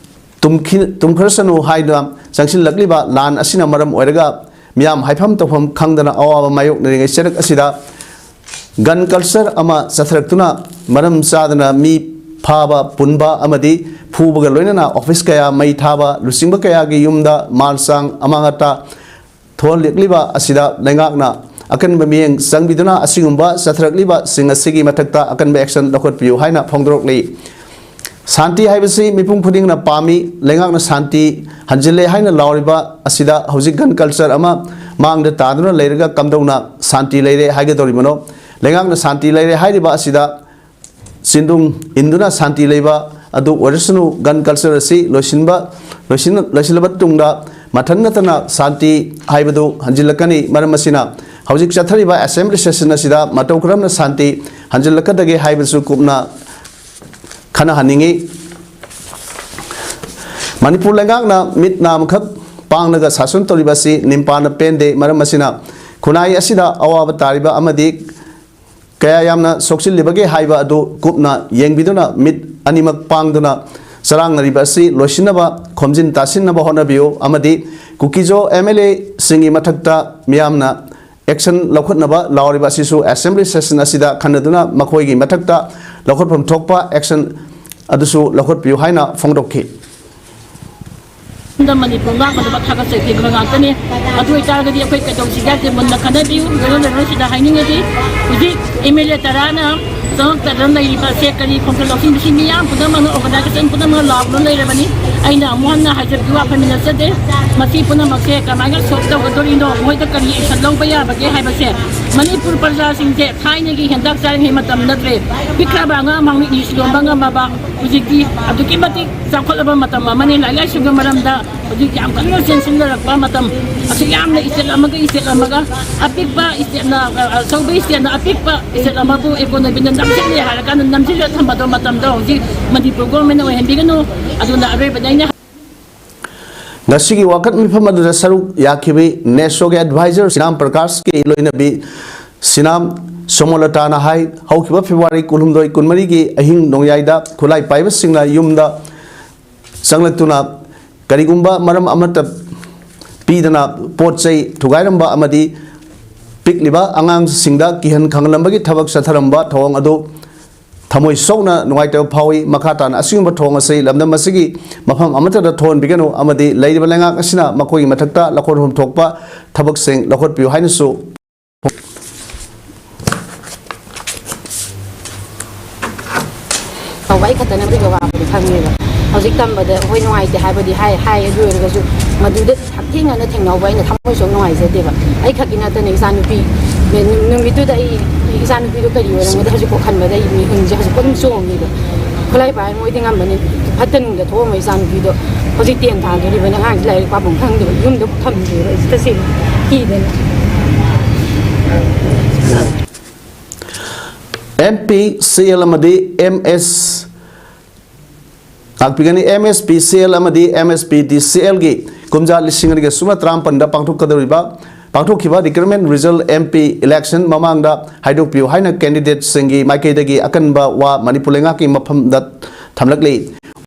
ꯇꯨꯝꯈꯤ-, ꯇꯨꯝꯈ꯭ꯔꯁꯅꯨ ꯍꯥꯏꯗꯨꯅ ꯆꯪꯁꯤꯜꯂꯛꯂꯤꯕ ꯂꯥꯟ ꯑꯁꯤꯅ ꯃꯔꯝ ꯑꯣꯏꯔꯒ ꯃꯤꯌꯥꯝ ꯍꯥꯏꯐꯝ ꯇꯧꯐꯝ ꯈꯪꯗꯅ ꯑꯋꯥꯕ ꯃꯥꯌꯣꯛꯅꯔꯤꯉꯩ ꯆꯔꯛ ꯑꯁꯤꯗ gun culture ꯑꯃ ꯆꯠꯊꯔꯛꯇꯨꯅ ꯃꯔꯝ ꯆꯥꯗꯅ ꯃꯤ ꯐꯥꯕ, ꯄꯨꯟꯕ ꯑꯃꯗꯤ ꯐꯨꯕꯒ ꯂꯣꯏꯅꯅ office ꯀꯌꯥ ꯃꯩ ꯊꯥꯕ, ꯂꯨꯆꯤꯡꯕ ꯀꯌꯥꯒꯤ ꯌꯨꯝꯗ ꯃꯥꯜ ꯆꯥꯡ ꯑꯃꯥꯡ ꯑꯇꯥ ꯊꯣꯛꯍꯜꯂꯛꯂꯤꯕ ꯑꯁꯤꯗ ꯂꯩꯉꯥꯛꯅ ꯑꯀꯟꯕ ꯃꯤꯠꯌꯦꯡ ꯆꯪꯕꯤꯗꯨꯅ ꯑꯁꯤꯒꯨꯝꯕ ꯆꯠꯊꯔꯛꯂꯤꯕꯁꯤꯡ ꯑꯁꯤꯒꯤ ꯃꯊꯛꯇ ꯑꯀꯟꯕ action ꯂꯧꯈꯠꯄꯤꯌꯨ ꯍꯥꯏꯅ ꯐꯣꯡꯗꯣꯔꯛꯂꯤ꯫ ꯁꯥꯟꯇꯤ ꯍꯥꯏꯕꯁꯤ ꯃꯤꯄꯨꯝ ꯈꯨꯗꯤꯡꯅ ꯄꯥꯝꯃꯤ꯫ ꯂꯩꯉꯥꯛꯅ ꯁꯥꯟꯇꯤ ꯍꯟꯖꯤꯜꯂꯦ ꯍꯥꯏꯅ ꯂꯥꯎꯔꯤꯕ ꯑꯁꯤꯗ ꯍꯧꯖꯤꯛ gun culture ꯑꯃ ꯃꯥꯡꯗ ꯇꯥꯗꯨꯅ ꯂꯩꯔꯒ ꯀꯝꯗꯧꯅ ꯁꯥꯟꯇꯤ ꯂꯩꯔꯦ ꯍꯥꯏꯒꯗꯧꯔꯤꯕꯅꯣ? ꯂꯩꯉꯥꯛꯅ ꯁꯥꯟꯇꯤ ꯂꯩꯔꯦ ꯍꯥꯏꯔꯤꯕ ꯑꯁꯤꯗ ꯆꯤꯟꯗꯨꯡ ꯏꯟꯗꯨꯅ ꯁꯥꯟꯇꯤ ꯂꯩꯕ ꯑꯗꯨ ꯑꯣꯏꯔꯁꯅꯨ꯫ Gun culture ꯑꯁꯤ ꯂꯣꯏꯁꯤꯟꯕ, ꯂꯣꯏꯁꯤꯟ-, ꯂꯣꯏꯁꯤꯜꯂꯕ ꯇꯨꯡꯗ ꯃꯊꯟ ꯅꯠꯇꯅ ꯁꯥꯟꯇꯤ ꯍꯥꯏꯕꯗꯨ ꯍꯟꯖꯤꯜꯂꯛꯀꯅꯤ꯫ ꯃꯔꯝ ꯑꯁꯤꯅ ꯍꯧꯖꯤꯛ ꯆꯠꯊꯔꯤꯕ assembly session ꯑꯁꯤꯗ ꯃꯇꯧ ꯀꯔꯝꯅ ꯁꯥꯟꯇꯤ ꯍꯟꯖꯤꯜꯂꯛꯀꯗꯒꯦ ꯍꯥꯏꯕꯁꯨ ꯀꯨꯞꯅ ꯈꯟꯅꯍꯟꯅꯤꯡꯏ꯫ ꯃꯅꯤꯄꯨꯔ ꯂꯩꯉꯥꯛꯅ ꯃꯤꯠ ꯅꯥꯃꯈꯛ ꯄꯥꯡꯂꯒ ꯁꯥꯁꯟ ꯇꯧꯔꯤꯕ ꯑꯁꯤ ꯅꯤꯝꯄꯥꯅ ꯄꯦꯟꯗꯦ꯫ ꯃꯔꯝ ꯑꯁꯤꯅ ꯈꯨꯟꯅꯥꯏ ꯑꯁꯤꯗ ꯑꯋꯥꯕ ꯇꯥꯔꯤꯕ ꯑꯃꯗꯤ ꯀꯌꯥ ꯌꯥꯝꯅ ꯁꯣꯛꯆꯤꯜꯂꯤꯕꯒꯦ ꯍꯥꯏꯕ ꯑꯗꯨ ꯀꯨꯞꯅ ꯌꯦꯡꯕꯤꯗꯨꯅ ꯃꯤꯠ ꯑꯅꯤꯃꯛ ꯄꯥꯡꯗꯨꯅ ꯆꯔꯥꯡꯅꯔꯤꯕ ꯑꯁꯤ ꯂꯣꯏꯁꯤꯟꯅꯕ ꯈꯣꯝꯖꯤꯟ ꯇꯥꯁꯤꯟꯅꯕ ꯍꯣꯠꯅꯕꯤꯌꯨ ꯑꯃꯗꯤ ꯀꯨꯀꯤꯖꯣ ꯑꯦꯝ ꯑꯦꯜ ꯑꯦꯁꯤꯡꯒꯤ ꯃꯊꯛꯇ ꯃꯤꯌꯥꯝꯅ action ꯂꯧꯈꯠꯅꯕ ꯂꯥꯎꯔꯤꯕ ꯑꯁꯤꯁꯨ assembly session ꯑꯁꯤꯗ ꯈꯟꯅꯗꯨꯅ ꯃꯈꯣꯏꯒꯤ ꯃꯊꯛꯇ ꯂꯧꯈꯠꯐꯝ ꯊꯣꯛꯄ action ꯑꯗꯨꯁꯨ ꯂꯧꯈꯠꯄꯤꯌꯨ ꯍꯥꯏꯅ ꯐꯣꯡꯗꯣꯛꯈꯤ꯫ ꯗ ꯃꯅꯤꯄꯨꯔ ꯉꯥꯛꯀꯗꯕ ꯊꯥꯒꯠꯆꯔꯤ ꯉꯥꯛꯇꯅꯤ꯫ ꯑꯗꯨ ꯑꯣꯏꯇꯥꯔꯒꯗꯤ ꯑꯩꯈꯣꯏ ꯀꯩꯗꯧꯁꯤꯒꯦ ꯍꯥꯏꯕꯁꯦ ꯃꯨꯟꯅ ꯈꯟꯅꯕꯤꯌꯨ꯫ ꯂꯣꯏꯅ ꯂꯣꯏꯅꯁꯤꯗ ꯍꯥꯏꯅꯤꯡꯉꯗꯤ ꯍꯧꯖꯤꯛ ꯑꯦꯝ ꯑꯦꯜ ꯑꯦ ꯇꯔꯥꯅ ꯆꯪꯉꯛꯇꯗꯅ ꯂꯩꯔꯤꯕ ꯑꯁꯦ ꯀꯔꯤ ꯈꯣꯡꯖꯦꯜ ꯂꯧꯁꯤꯟꯕꯁꯤ ꯃꯤꯌꯥꯝ ꯄꯨꯝꯅꯃꯛꯅ organization ꯄꯨꯝꯅꯃꯛꯅ ꯂꯥꯎꯗꯨꯅ ꯂꯩꯔꯕꯅꯤ꯫ ꯑꯩꯅ ꯑꯃꯨꯛ ꯍꯟꯅ ꯍꯥꯏꯖꯕꯒꯤ ꯋꯥꯐꯝ ꯅꯠꯆꯗꯦ꯫ ꯃꯁꯤ ꯄꯨꯝꯅꯃꯛꯁꯦ ꯀꯃꯥꯏꯅ solve ꯇꯧꯒꯗꯧꯔꯤꯅꯣ, ꯃꯣꯏꯗ ꯀꯔꯤ action ꯂꯧꯕ ꯌꯥꯕꯒꯦ ꯍꯥꯏꯕꯁꯦ ꯃꯅꯤꯄꯨꯔ ꯄ꯭ꯔꯖꯥꯁꯤꯡꯁꯦ ꯊꯥꯏꯅꯒꯤ ꯍꯦꯟꯇꯥꯛ ꯆꯥꯔꯤꯉꯩ ꯃꯇꯝ ꯅꯠꯇ꯭ꯔꯦ꯫ ꯄꯤꯛꯈ꯭ꯔꯕ ꯑꯉꯥꯡ ꯃꯍꯩ ꯁꯤꯗꯣꯟꯕ ꯉꯝꯃꯕ ꯍꯧꯖꯤꯛꯇꯤ ꯑꯗꯨꯛꯀꯤ ꯃꯇꯤꯛ ꯆꯥꯎꯈꯠꯂꯕ ꯃꯇꯝ ꯑꯃꯅꯤ꯫ ꯂꯥꯏꯔꯤꯛ ꯂꯥꯏꯁꯨꯒꯤ ꯃꯔꯝꯗ ꯍꯧꯖꯤꯛ ꯌꯥꯝ ꯀꯟꯅ ꯆꯦꯟꯁꯤꯟꯅꯔꯛꯄ ꯃꯇꯝ, ꯑꯁꯨꯛ ꯌꯥꯝꯅ state ꯑꯃꯒ state ꯑꯃꯒ ꯑꯄꯤꯛꯄ stateꯅ, ꯑ, ꯑꯆꯧꯕ stateꯅ ꯑꯄꯤꯛꯄ state ꯑꯃꯕꯨ economyꯅ ꯅꯝꯁꯤꯜꯂꯦ ꯍꯥꯏꯔꯀꯥꯟꯗ ꯅꯝꯁꯤꯜꯂ ꯊꯝꯕꯗꯣ ꯃꯇꯝꯗꯣ ꯍꯧꯖꯤꯛ ꯃꯅꯤꯄꯨꯔ governmentꯅ ꯑꯣꯏꯍꯟꯕꯤꯒꯅꯨ꯫ ꯑꯗꯨꯅ ꯑꯔꯣꯏꯕꯗ ꯑꯩꯅ ꯉꯁꯤꯒꯤ ꯋꯥꯀꯠ ꯃꯤꯐꯝ ꯑꯗꯨꯗ ꯁꯔꯨꯛ ꯌꯥꯈꯤꯕꯤ NESOꯒꯤ advisor ꯁꯤꯅꯥꯝ ꯄ꯭ꯔꯀꯥꯁꯀꯤ ꯂꯣꯏꯅꯕꯤ ꯁꯤꯅꯥꯝ ꯁꯣꯃꯣꯂꯇꯥꯅ ꯍꯥꯏ, ꯍꯧꯈꯤꯕ February ꯀꯨꯟꯍꯨꯝꯗꯣꯏ ꯀꯨꯟꯃꯔꯤꯒꯤ ꯑꯍꯤꯡ ꯅꯣꯡꯌꯥꯏꯗ ꯈꯨꯠꯂꯥꯏ ꯄꯥꯏꯕꯁꯤꯡꯅ ꯌꯨꯝꯗ ꯆꯪꯂꯛꯇꯨꯅ ꯀꯔꯤꯒꯨꯝꯕ ꯃꯔꯝ ꯑꯃꯠꯇ ꯄꯤꯗꯅ ꯄꯣꯠ ꯆꯩ ꯊꯨꯒꯥꯏꯔꯝꯕ ꯑꯃꯗꯤ ꯄꯤꯛꯂꯤꯕ ꯑꯉꯥꯡꯁꯤꯡꯗ ꯀꯤꯍꯟ ꯈꯪꯍꯜꯂꯝꯕꯒꯤ ꯊꯕꯛ ꯆꯠꯊꯔꯝꯕ ꯊꯧꯑꯣꯡ ꯑꯗꯨ ꯊꯃꯣꯏ ꯁꯣꯛꯅ ꯅꯨꯡꯉꯥꯏꯇꯕ ꯐꯥꯎꯏ꯫ ꯃꯈꯥ ꯇꯥꯅ ꯑꯁꯤꯒꯨꯝꯕ ꯊꯧꯑꯣꯡ ꯑꯁꯤ ꯂꯝꯗꯝ ꯑꯁꯤꯒꯤ ꯃꯐꯝ ꯑꯃꯠꯇꯗ ꯊꯣꯛꯍꯟꯕꯤꯒꯅꯨ ꯑꯃꯗꯤ ꯂꯩꯔꯤꯕ ꯂꯩꯉꯥꯛ ꯑꯁꯤꯅ ꯃꯈꯣꯏꯒꯤ ꯃꯊꯛꯇ ꯂꯧꯈꯠꯐꯝ ꯊꯣꯛꯄ ꯊꯕꯛꯁꯤꯡ ꯂꯧꯈꯠꯄꯤꯌꯨ ꯍꯥꯏꯅꯁꯨ ꯇꯧꯕ ꯑꯩ ꯈꯛꯇꯅ ꯑꯗꯨꯒꯤ ꯑꯋꯥꯕꯗꯤ ꯈꯪꯉꯦꯕ꯫ ꯍꯧꯖꯤꯛ ꯇꯝꯕꯗ ꯍꯣꯏ ꯅꯨꯡꯉꯥꯏꯇꯦ ꯍꯥꯏꯕꯗꯤ ꯍꯥꯏ ꯍꯥꯏ ꯑꯗꯨ ꯑꯣꯏꯔꯒꯁꯨ ꯃꯗꯨꯗ ꯍꯛꯊꯦꯡꯅꯅ ꯊꯦꯡꯅꯍꯧꯕ ꯑꯩꯅ ꯊꯃꯣꯏ ꯁꯨꯝ ꯅꯨꯡꯉꯥꯏꯖꯗꯦꯕ꯫ ꯑꯩ ꯈꯛꯀꯤ ꯅꯠꯇꯅ ꯏꯆꯥꯅꯨꯄꯤ ꯅꯨ- ꯅꯨꯃꯤꯠꯇꯨꯗ ꯑꯩ ꯏꯆꯥꯅꯨꯄꯤꯗꯣ ꯀꯔꯤ ꯑꯣꯏꯔꯝꯒꯗ ꯍꯧꯖꯤꯛꯐꯥꯎ ꯈꯟꯕꯗ ꯑꯩ ꯃꯤꯍꯨꯟꯁꯦ ꯍꯧꯖꯤꯛꯐꯥꯎ ꯑꯗꯨꯝ ꯆꯣꯡꯉꯤꯕ꯫ ꯈꯨꯠꯂꯥꯏ ꯄꯥꯏ ꯃꯣꯏꯗꯤ ꯉꯝꯕꯅꯤ꯫ ꯐꯠꯇ ꯅꯨꯡꯗ ꯊꯣꯛꯑꯝꯕ ꯏꯆꯥꯅꯨꯄꯤꯗꯣ ꯍꯧꯖꯤꯛ ten ꯊꯥꯗꯣꯔꯤꯕꯅꯤ꯫ ꯑꯉꯥꯡꯁꯤ ꯂꯥꯏꯔꯤꯛ ꯄꯥꯐꯝ ꯈꯪꯗꯦꯕ꯫ ꯌꯨꯝꯗ ꯊꯝꯗ꯭ꯔꯦꯕ ꯑꯩꯁꯦ ꯇꯁꯦꯡꯅ ꯀꯤꯗꯅ꯫ ꯑꯦꯝ ꯄꯤ ꯁꯤ ꯑꯦꯜ ꯑꯃꯗꯤ ꯑꯦꯝ ꯑꯦꯁ ꯉꯥꯛꯄꯤꯒꯅꯤ꯫ M S P C L ꯑꯃꯗꯤ ꯑꯦꯝ ꯑꯦꯁ ꯄꯤ ꯗꯤ ꯁꯤ ꯑꯦꯜꯒꯤ ꯀꯨꯝꯖꯥ ꯂꯤꯁꯤꯡ ꯑꯅꯤꯒ ꯁꯨꯞꯅ ꯇꯔꯥꯃꯥꯄꯟꯗ ꯄꯥꯡꯊꯣꯛꯀꯗꯧꯔꯤꯕ ꯄꯥꯡꯊꯣꯛꯈꯤꯕ recruitment result, M P election ꯃꯃꯥꯡꯗ ꯍꯥꯏꯗꯣꯛꯄꯤꯌꯨ ꯍꯥꯏꯅ candidateꯁꯤꯡꯒꯤ ꯃꯥꯏꯀꯩꯗꯒꯤ ꯑꯀꯟꯕ ꯋꯥ ꯃꯅꯤꯄꯨꯔ ꯂꯩꯉꯥꯛꯀꯤ ꯃꯐꯝꯗ ꯊꯝꯂꯛꯂꯤ꯫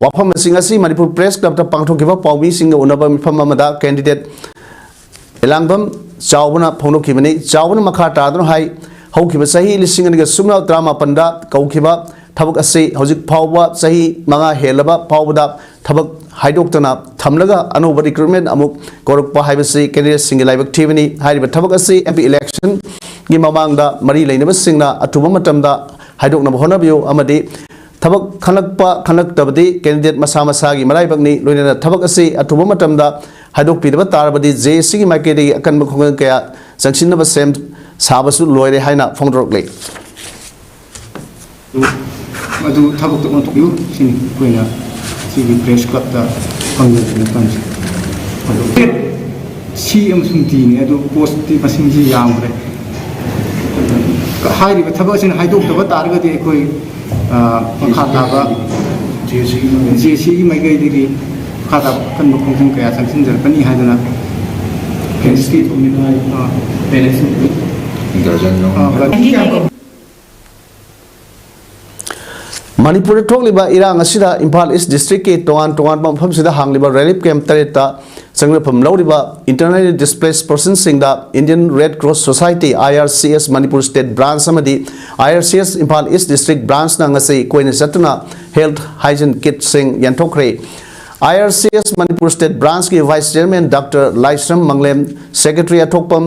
ꯋꯥꯐꯝꯁꯤꯡ ꯑꯁꯤ ꯃꯅꯤꯄꯨꯔ Press Clubꯇ ꯄꯥꯡꯊꯣꯛꯈꯤꯕ ꯄꯥꯎꯃꯤꯁꯤꯡꯒ ꯎꯅꯕ ꯃꯤꯐꯝ ꯑꯃꯗ candidate ꯏꯂꯥꯡꯕꯝ ꯆꯥꯎꯕꯅ ꯐꯣꯡꯗꯣꯛꯈꯤꯕꯅꯤ꯫ ꯆꯥꯎꯕꯅ ꯃꯈꯥ ꯇꯥꯗꯨꯅ ꯍꯥꯏ, ꯍꯧꯈꯤꯕ ꯆꯍꯤ ꯂꯤꯁꯤꯡ ꯑꯅꯤꯒ ꯁꯨꯞꯅ ꯇꯔꯥꯃꯥꯄꯟꯗ ꯀꯧꯈꯤꯕ ꯊꯕꯛ ꯑꯁꯤ ꯍꯧꯖꯤꯛ ꯐꯥꯎꯕ ꯆꯍꯤ ꯃꯉꯥ ꯍꯦꯜꯂꯕ ꯐꯥꯎꯕꯗ ꯊꯕꯛ ꯍꯥꯏꯗꯣꯛꯇꯅ ꯊꯝꯂꯒ ꯑꯅꯧꯕ recruitment ꯑꯃꯨꯛ ꯀꯧꯔꯛꯄ ꯍꯥꯏꯕꯁꯤ candidateꯁꯤꯡꯒꯤ ꯂꯥꯏꯕꯛ ꯊꯤꯕꯅꯤ꯫ ꯍꯥꯏꯔꯤꯕ ꯊꯕꯛ ꯑꯁꯤ M P electionꯒꯤ ꯃꯃꯥꯡꯗ ꯃꯔꯤ ꯂꯩꯅꯕꯁꯤꯡꯅ ꯑꯊꯨꯕ ꯃꯇꯝꯗ ꯍꯥꯏꯗꯣꯛꯅꯕ ꯍꯣꯠꯅꯕꯤꯌꯨ ꯑꯃꯗꯤ ꯊꯕꯛ ꯈꯜꯂꯛꯄ ꯈꯜꯂꯛꯇꯕꯗꯤ candidate ꯃꯁꯥ ꯃꯁꯥꯒꯤ ꯃꯔꯥꯏꯕꯛꯅꯤ꯫ ꯂꯣꯏꯅꯅ ꯊꯕꯛ ꯑꯁꯤ ꯑꯊꯨꯕ ꯃꯇꯝꯗ ꯍꯥꯏꯗꯣꯛꯄꯤꯗꯕ ꯇꯥꯔꯕꯗꯤ JACꯒꯤ ꯃꯥꯏꯀꯩꯗꯒꯤ ꯑꯀꯟꯕ ꯈꯣꯡꯖꯪ ꯀꯌꯥ ꯆꯪꯁꯤꯟꯅꯕ ꯁꯦꯝ ꯁꯥꯕꯁꯨ ꯂꯣꯏꯔꯦ ꯍꯥꯏꯅ ꯐꯣꯡꯗꯣꯔꯛꯂꯤ꯫ ꯑꯗꯨ ꯊꯕꯛꯇ ꯑꯣꯟꯊꯣꯛꯄꯤꯌꯨ ꯁꯤꯅꯤ ꯑꯩꯈꯣꯏꯅ ꯁꯤꯒꯤ Press Clubꯇ ꯐꯪꯖꯕ ꯃꯇꯝꯁꯦ꯫ ꯑꯗꯨ C ꯑꯃꯁꯨꯡ Dꯅꯤ꯫ ꯑꯗꯨ postꯇꯤ ꯃꯁꯤꯡꯁꯤ ꯌꯥꯝꯈ꯭ꯔꯦ꯫ ꯍꯥꯏꯔꯤꯕ ꯊꯕꯛ ꯑꯁꯤꯅ ꯍꯥꯏꯗꯣꯛꯇꯕ ꯇꯥꯔꯒꯗꯤ ꯑꯩꯈꯣꯏ ꯑ, ꯃꯈꯥ ꯇꯥꯕ JACꯒꯤ ꯃꯥꯏꯀꯩꯗꯒꯤ ꯃꯈꯥ ꯇꯥꯕ ꯑꯀꯟꯕ ꯈꯣꯡꯖꯪ ꯀꯌꯥ ꯆꯪꯁꯤꯟꯖꯔꯛꯀꯅꯤ ꯍꯥꯏꯗꯅ ꯃꯅꯤꯄꯨꯔꯗ ꯊꯣꯛꯂꯤꯕ ꯏꯔꯥꯡ ꯑꯁꯤꯗ ꯏꯝꯐꯥꯜ East Districtꯀꯤ ꯇꯣꯉꯥꯟ ꯇꯣꯉꯥꯟꯕ ꯃꯐꯝꯁꯤꯗ ꯍꯥꯡꯂꯤꯕ relief camp ꯇꯔꯦꯠꯇ ꯆꯪꯖꯐꯝ ꯂꯧꯔꯤꯕ internally displaced personꯁꯤꯡꯗ Indian Red Cross Society, IRCS Manipur State Branch ꯑꯃꯗꯤ IRCS Imphal East District Branchꯅ ꯉꯁꯤ ꯀꯣꯏꯅ ꯆꯠꯇꯨꯅ health hygiene kitꯁꯤꯡ ꯌꯦꯟꯊꯣꯛꯈ꯭ꯔꯦ꯫ IRCS Manipur State Branchꯀꯤ Vice Chairman Doctor ꯂꯥꯏꯁ꯭ꯔꯝ ꯃꯪꯂꯦꯝ, Secretary ꯑꯊꯣꯛꯄꯝ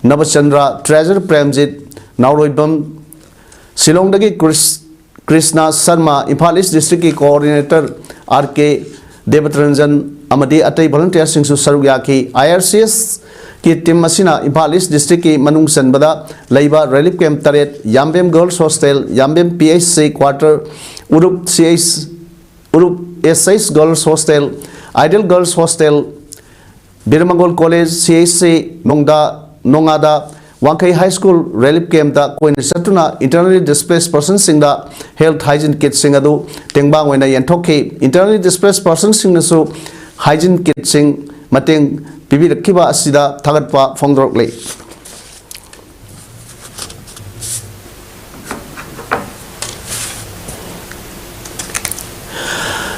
ꯅꯕꯆꯟꯗ꯭ꯔ, Treasurer Premjit ꯅꯥꯎꯔꯣꯏꯕꯝ, ꯁꯤꯂꯣꯡꯗꯒꯤ ꯀ꯭ꯔꯤꯁ-, Krishna Sharma, Imphal East Districtꯀꯤ Coordinator R K ꯗꯦꯕꯇꯔꯟꯖꯟ ꯑꯃꯗꯤ ꯑꯇꯩ volunteerꯁꯤꯡꯁꯨ ꯁꯔꯨꯛ ꯌꯥꯈꯤ꯫ IRCSꯀꯤ team ꯑꯁꯤꯅ ꯏꯝꯐꯥꯜ East Districtꯀꯤ ꯃꯅꯨꯡ ꯆꯟꯕꯗ ꯂꯩꯕ relief camp ꯇꯔꯦꯠ, ꯌꯥꯝꯕꯦꯝ Girls Hostel, ꯌꯥꯝꯕꯦꯝ PHC Quarter, ꯎꯔꯨꯞ CH, ꯎꯔꯨꯞ SH Girls Hostel, Ideal Girls Hostel, ꯕꯤꯔꯃꯪꯒꯣꯜ College, CHC ꯅꯣꯡꯗꯥ, ꯅꯣꯡꯉꯥꯗ, ꯋꯥꯡꯈꯩ High School relief campꯇ ꯀꯣꯏꯅ ꯆꯠꯇꯨꯅ internally displaced personꯁꯤꯡꯗ health hygiene kitꯁꯤꯡ ꯑꯗꯨ ꯇꯦꯡꯕꯥꯡ ꯑꯣꯏꯅ ꯌꯦꯟꯊꯣꯛꯈꯤ꯫ Internally displaced personꯁꯤꯡꯅꯁꯨ hygiene kitꯁꯤꯡ ꯃꯇꯦꯡ ꯄꯤꯕꯤꯔꯛꯈꯤꯕ ꯑꯁꯤꯗ ꯊꯥꯒꯠꯄ ꯐꯣꯡꯗꯣꯔꯛꯂꯤ꯫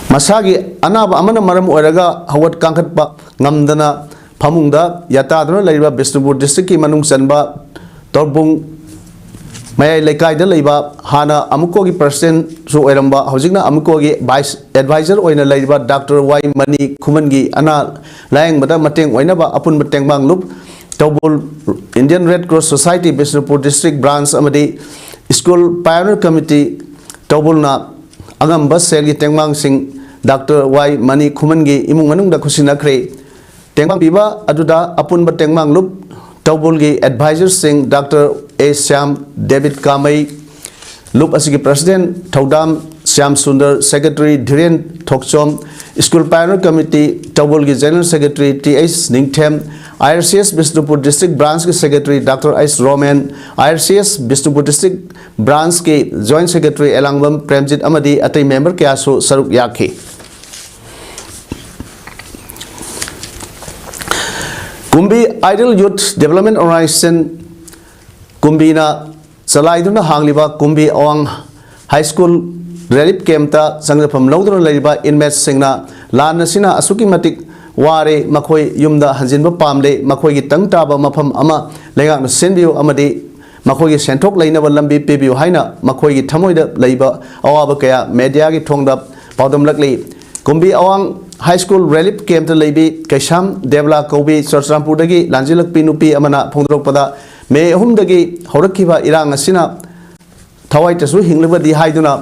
ꯃꯁꯥꯒꯤ ꯑꯅꯥꯕ ꯑꯃꯅ ꯃꯔꯝ ꯑꯣꯏꯔꯒ ꯍꯧꯒꯠ ꯀꯥꯡꯈꯠꯄ ꯉꯝꯗꯅ ꯐꯃꯨꯡꯗ ꯌꯥꯇꯥꯗꯨꯅ ꯂꯩꯔꯤꯕ ꯕꯤꯁꯅꯨꯄꯨꯔ ꯗꯤꯁꯇ꯭ꯔꯤꯛꯀꯤ ꯃꯅꯨꯡ ꯆꯟꯕ ꯇꯣꯔꯕꯨꯡ ꯃꯌꯥꯏ ꯂꯩꯀꯥꯏꯗ ꯂꯩꯕ, ꯍꯥꯟꯅ ꯑꯃꯨꯀꯣꯒꯤ ꯄ꯭ꯔꯁꯤꯗꯦꯟꯁꯨ ꯑꯣꯏꯔꯝꯕ, ꯍꯧꯖꯤꯛꯅ ꯑꯃꯨꯀꯣꯒꯤ ꯚꯥꯏꯁ ꯑꯦꯗꯚꯥꯏꯖꯔ ꯑꯣꯏꯅ ꯂꯩꯔꯤꯕ ꯗꯥꯛꯇꯔ ꯋꯥꯏ ꯃꯅꯤ ꯈꯨꯃꯟꯒꯤ ꯑꯅꯥ ꯂꯥꯌꯦꯡꯕꯗ ꯃꯇꯦꯡ ꯑꯣꯏꯅꯕ ꯑꯄꯨꯟꯕ ꯇꯦꯡꯕꯥꯡ ꯂꯨꯞ ꯇꯧꯕꯨꯜ, Indian red cross society Bishnupur district branch ꯑꯃꯗꯤ ꯁ꯭ꯀꯨꯜ ꯄꯥꯏꯑꯣꯅꯤꯌꯔ ꯀꯃꯤꯇꯤ ꯇꯧꯕꯨꯜꯅ ꯑꯉꯝꯕ ꯁꯦꯜꯒꯤ ꯇꯦꯡꯕꯥꯡꯁꯤꯡ ꯗꯥꯛꯇꯔ ꯋꯥꯏ ꯃꯅꯤ ꯈꯨꯃꯟꯒꯤ ꯏꯃꯨꯡ ꯃꯅꯨꯡꯗ ꯈꯨꯠꯁꯤꯟꯅꯈ꯭ꯔꯦ꯫ ꯇꯦꯡꯕꯥꯡ ꯄꯤꯕ ꯑꯗꯨꯗ ꯑꯄꯨꯟꯕ ꯇꯦꯡꯕꯥꯡ ꯂꯨꯞ ꯇꯧꯕꯨꯜꯒꯤ ꯑꯦꯗꯚꯥꯏꯖꯔꯁꯤꯡ ꯗꯥꯛꯇꯔ ꯑꯦ ꯁ꯭ꯌꯥꯝ, ꯗꯦꯕꯤꯠ ꯀꯥꯃꯩ, ꯂꯨꯞ ꯑꯁꯤꯒꯤ president Thoudam Shyam Sundar, secretary Dhiren Thokchom, school pioneer committee ꯇꯧꯕꯨꯜꯒꯤ general secretary T H Ningthem, I R C S Bishnupur district ꯕ꯭ꯔꯥꯟꯁꯀꯤ secretary doctor H Romen, I R C S Bishnupur district ꯕ꯭ꯔꯥꯟꯁꯀꯤ ꯖꯣꯏꯟꯠ ꯁꯦꯀ꯭ꯔꯦꯇꯔꯤ ꯑꯦꯂꯥꯡꯕꯝ ꯄ꯭ꯔꯦꯝꯖꯤꯠ ꯑꯃꯗꯤ ꯑꯇꯩ ꯃꯦꯝꯕꯔ ꯀꯌꯥꯁꯨ ꯁꯔꯨꯛ ꯌꯥꯈꯤ꯫ Kumbi ideal youth development organisation, ꯀꯨꯝꯕꯤꯅ ꯆꯂꯥꯏꯗꯨꯅ ꯍꯥꯡꯂꯤꯕ ꯀꯨꯝꯕꯤ ꯑꯋꯥꯡ ꯍꯥꯏ ꯁ꯭ꯀꯨꯜ ꯔꯤꯂꯤꯐ ꯀꯦꯝꯞꯇ ꯆꯪꯖꯐꯝ ꯂꯧꯗꯨꯅ ꯂꯩꯔꯤꯕ ꯏꯟꯃꯦꯠꯁꯤꯡꯅ ꯂꯥꯟ ꯑꯁꯤꯅ ꯑꯁꯨꯛꯀꯤ ꯃꯇꯤꯛ ꯋꯥꯔꯦ, ꯃꯈꯣꯏ ꯌꯨꯝꯗ ꯍꯟꯖꯤꯟꯕ ꯄꯥꯝꯂꯦ, ꯃꯈꯣꯏꯒꯤ ꯇꯪ ꯇꯥꯕ ꯃꯐꯝ ꯑꯃ ꯂꯩꯉꯥꯛꯅ ꯁꯤꯟꯕꯤꯌꯨ ꯑꯃꯗꯤ ꯃꯈꯣꯏꯒꯤ ꯁꯦꯟꯊꯣꯛ ꯂꯩꯅꯕ ꯂꯝꯕꯤ ꯄꯤꯕꯤꯌꯨ ꯍꯥꯏꯅ ꯃꯈꯣꯏꯒꯤ ꯊꯃꯣꯏꯗ ꯂꯩꯕ ꯑꯋꯥꯕ ꯀꯌꯥ ꯃꯦꯗꯤꯌꯥꯒꯤ ꯊꯣꯡꯗ ꯄꯥꯎꯗꯝꯂꯛꯂꯤ꯫ ꯀꯨꯝꯕꯤ ꯑꯋꯥꯡ ꯍꯥꯏ ꯁ꯭ꯀꯨꯜ ꯔꯤꯂꯤꯐ ꯀꯦꯝꯞꯇ ꯂꯩꯕꯤ ꯀꯩꯁꯥꯝ ꯗꯦꯕꯂꯥ ꯀꯧꯕꯤ ꯆꯨꯔꯆꯥꯟꯄꯨꯔꯗꯒꯤ ꯂꯥꯟꯖꯤꯜꯂꯛꯄꯤ ꯅꯨꯄꯤ ꯑꯃꯅ ꯐꯣꯡꯗꯣꯔꯛꯄꯗ, ꯃꯦ ꯑꯍꯨꯝꯗꯒꯤ ꯍꯧꯔꯛꯈꯤꯕ ꯏꯔꯥꯡ ꯑꯁꯤꯅ ꯊꯋꯥꯏꯇꯁꯨ ꯍꯤꯡꯂꯕꯗꯤ ꯍꯥꯏꯗꯨꯅ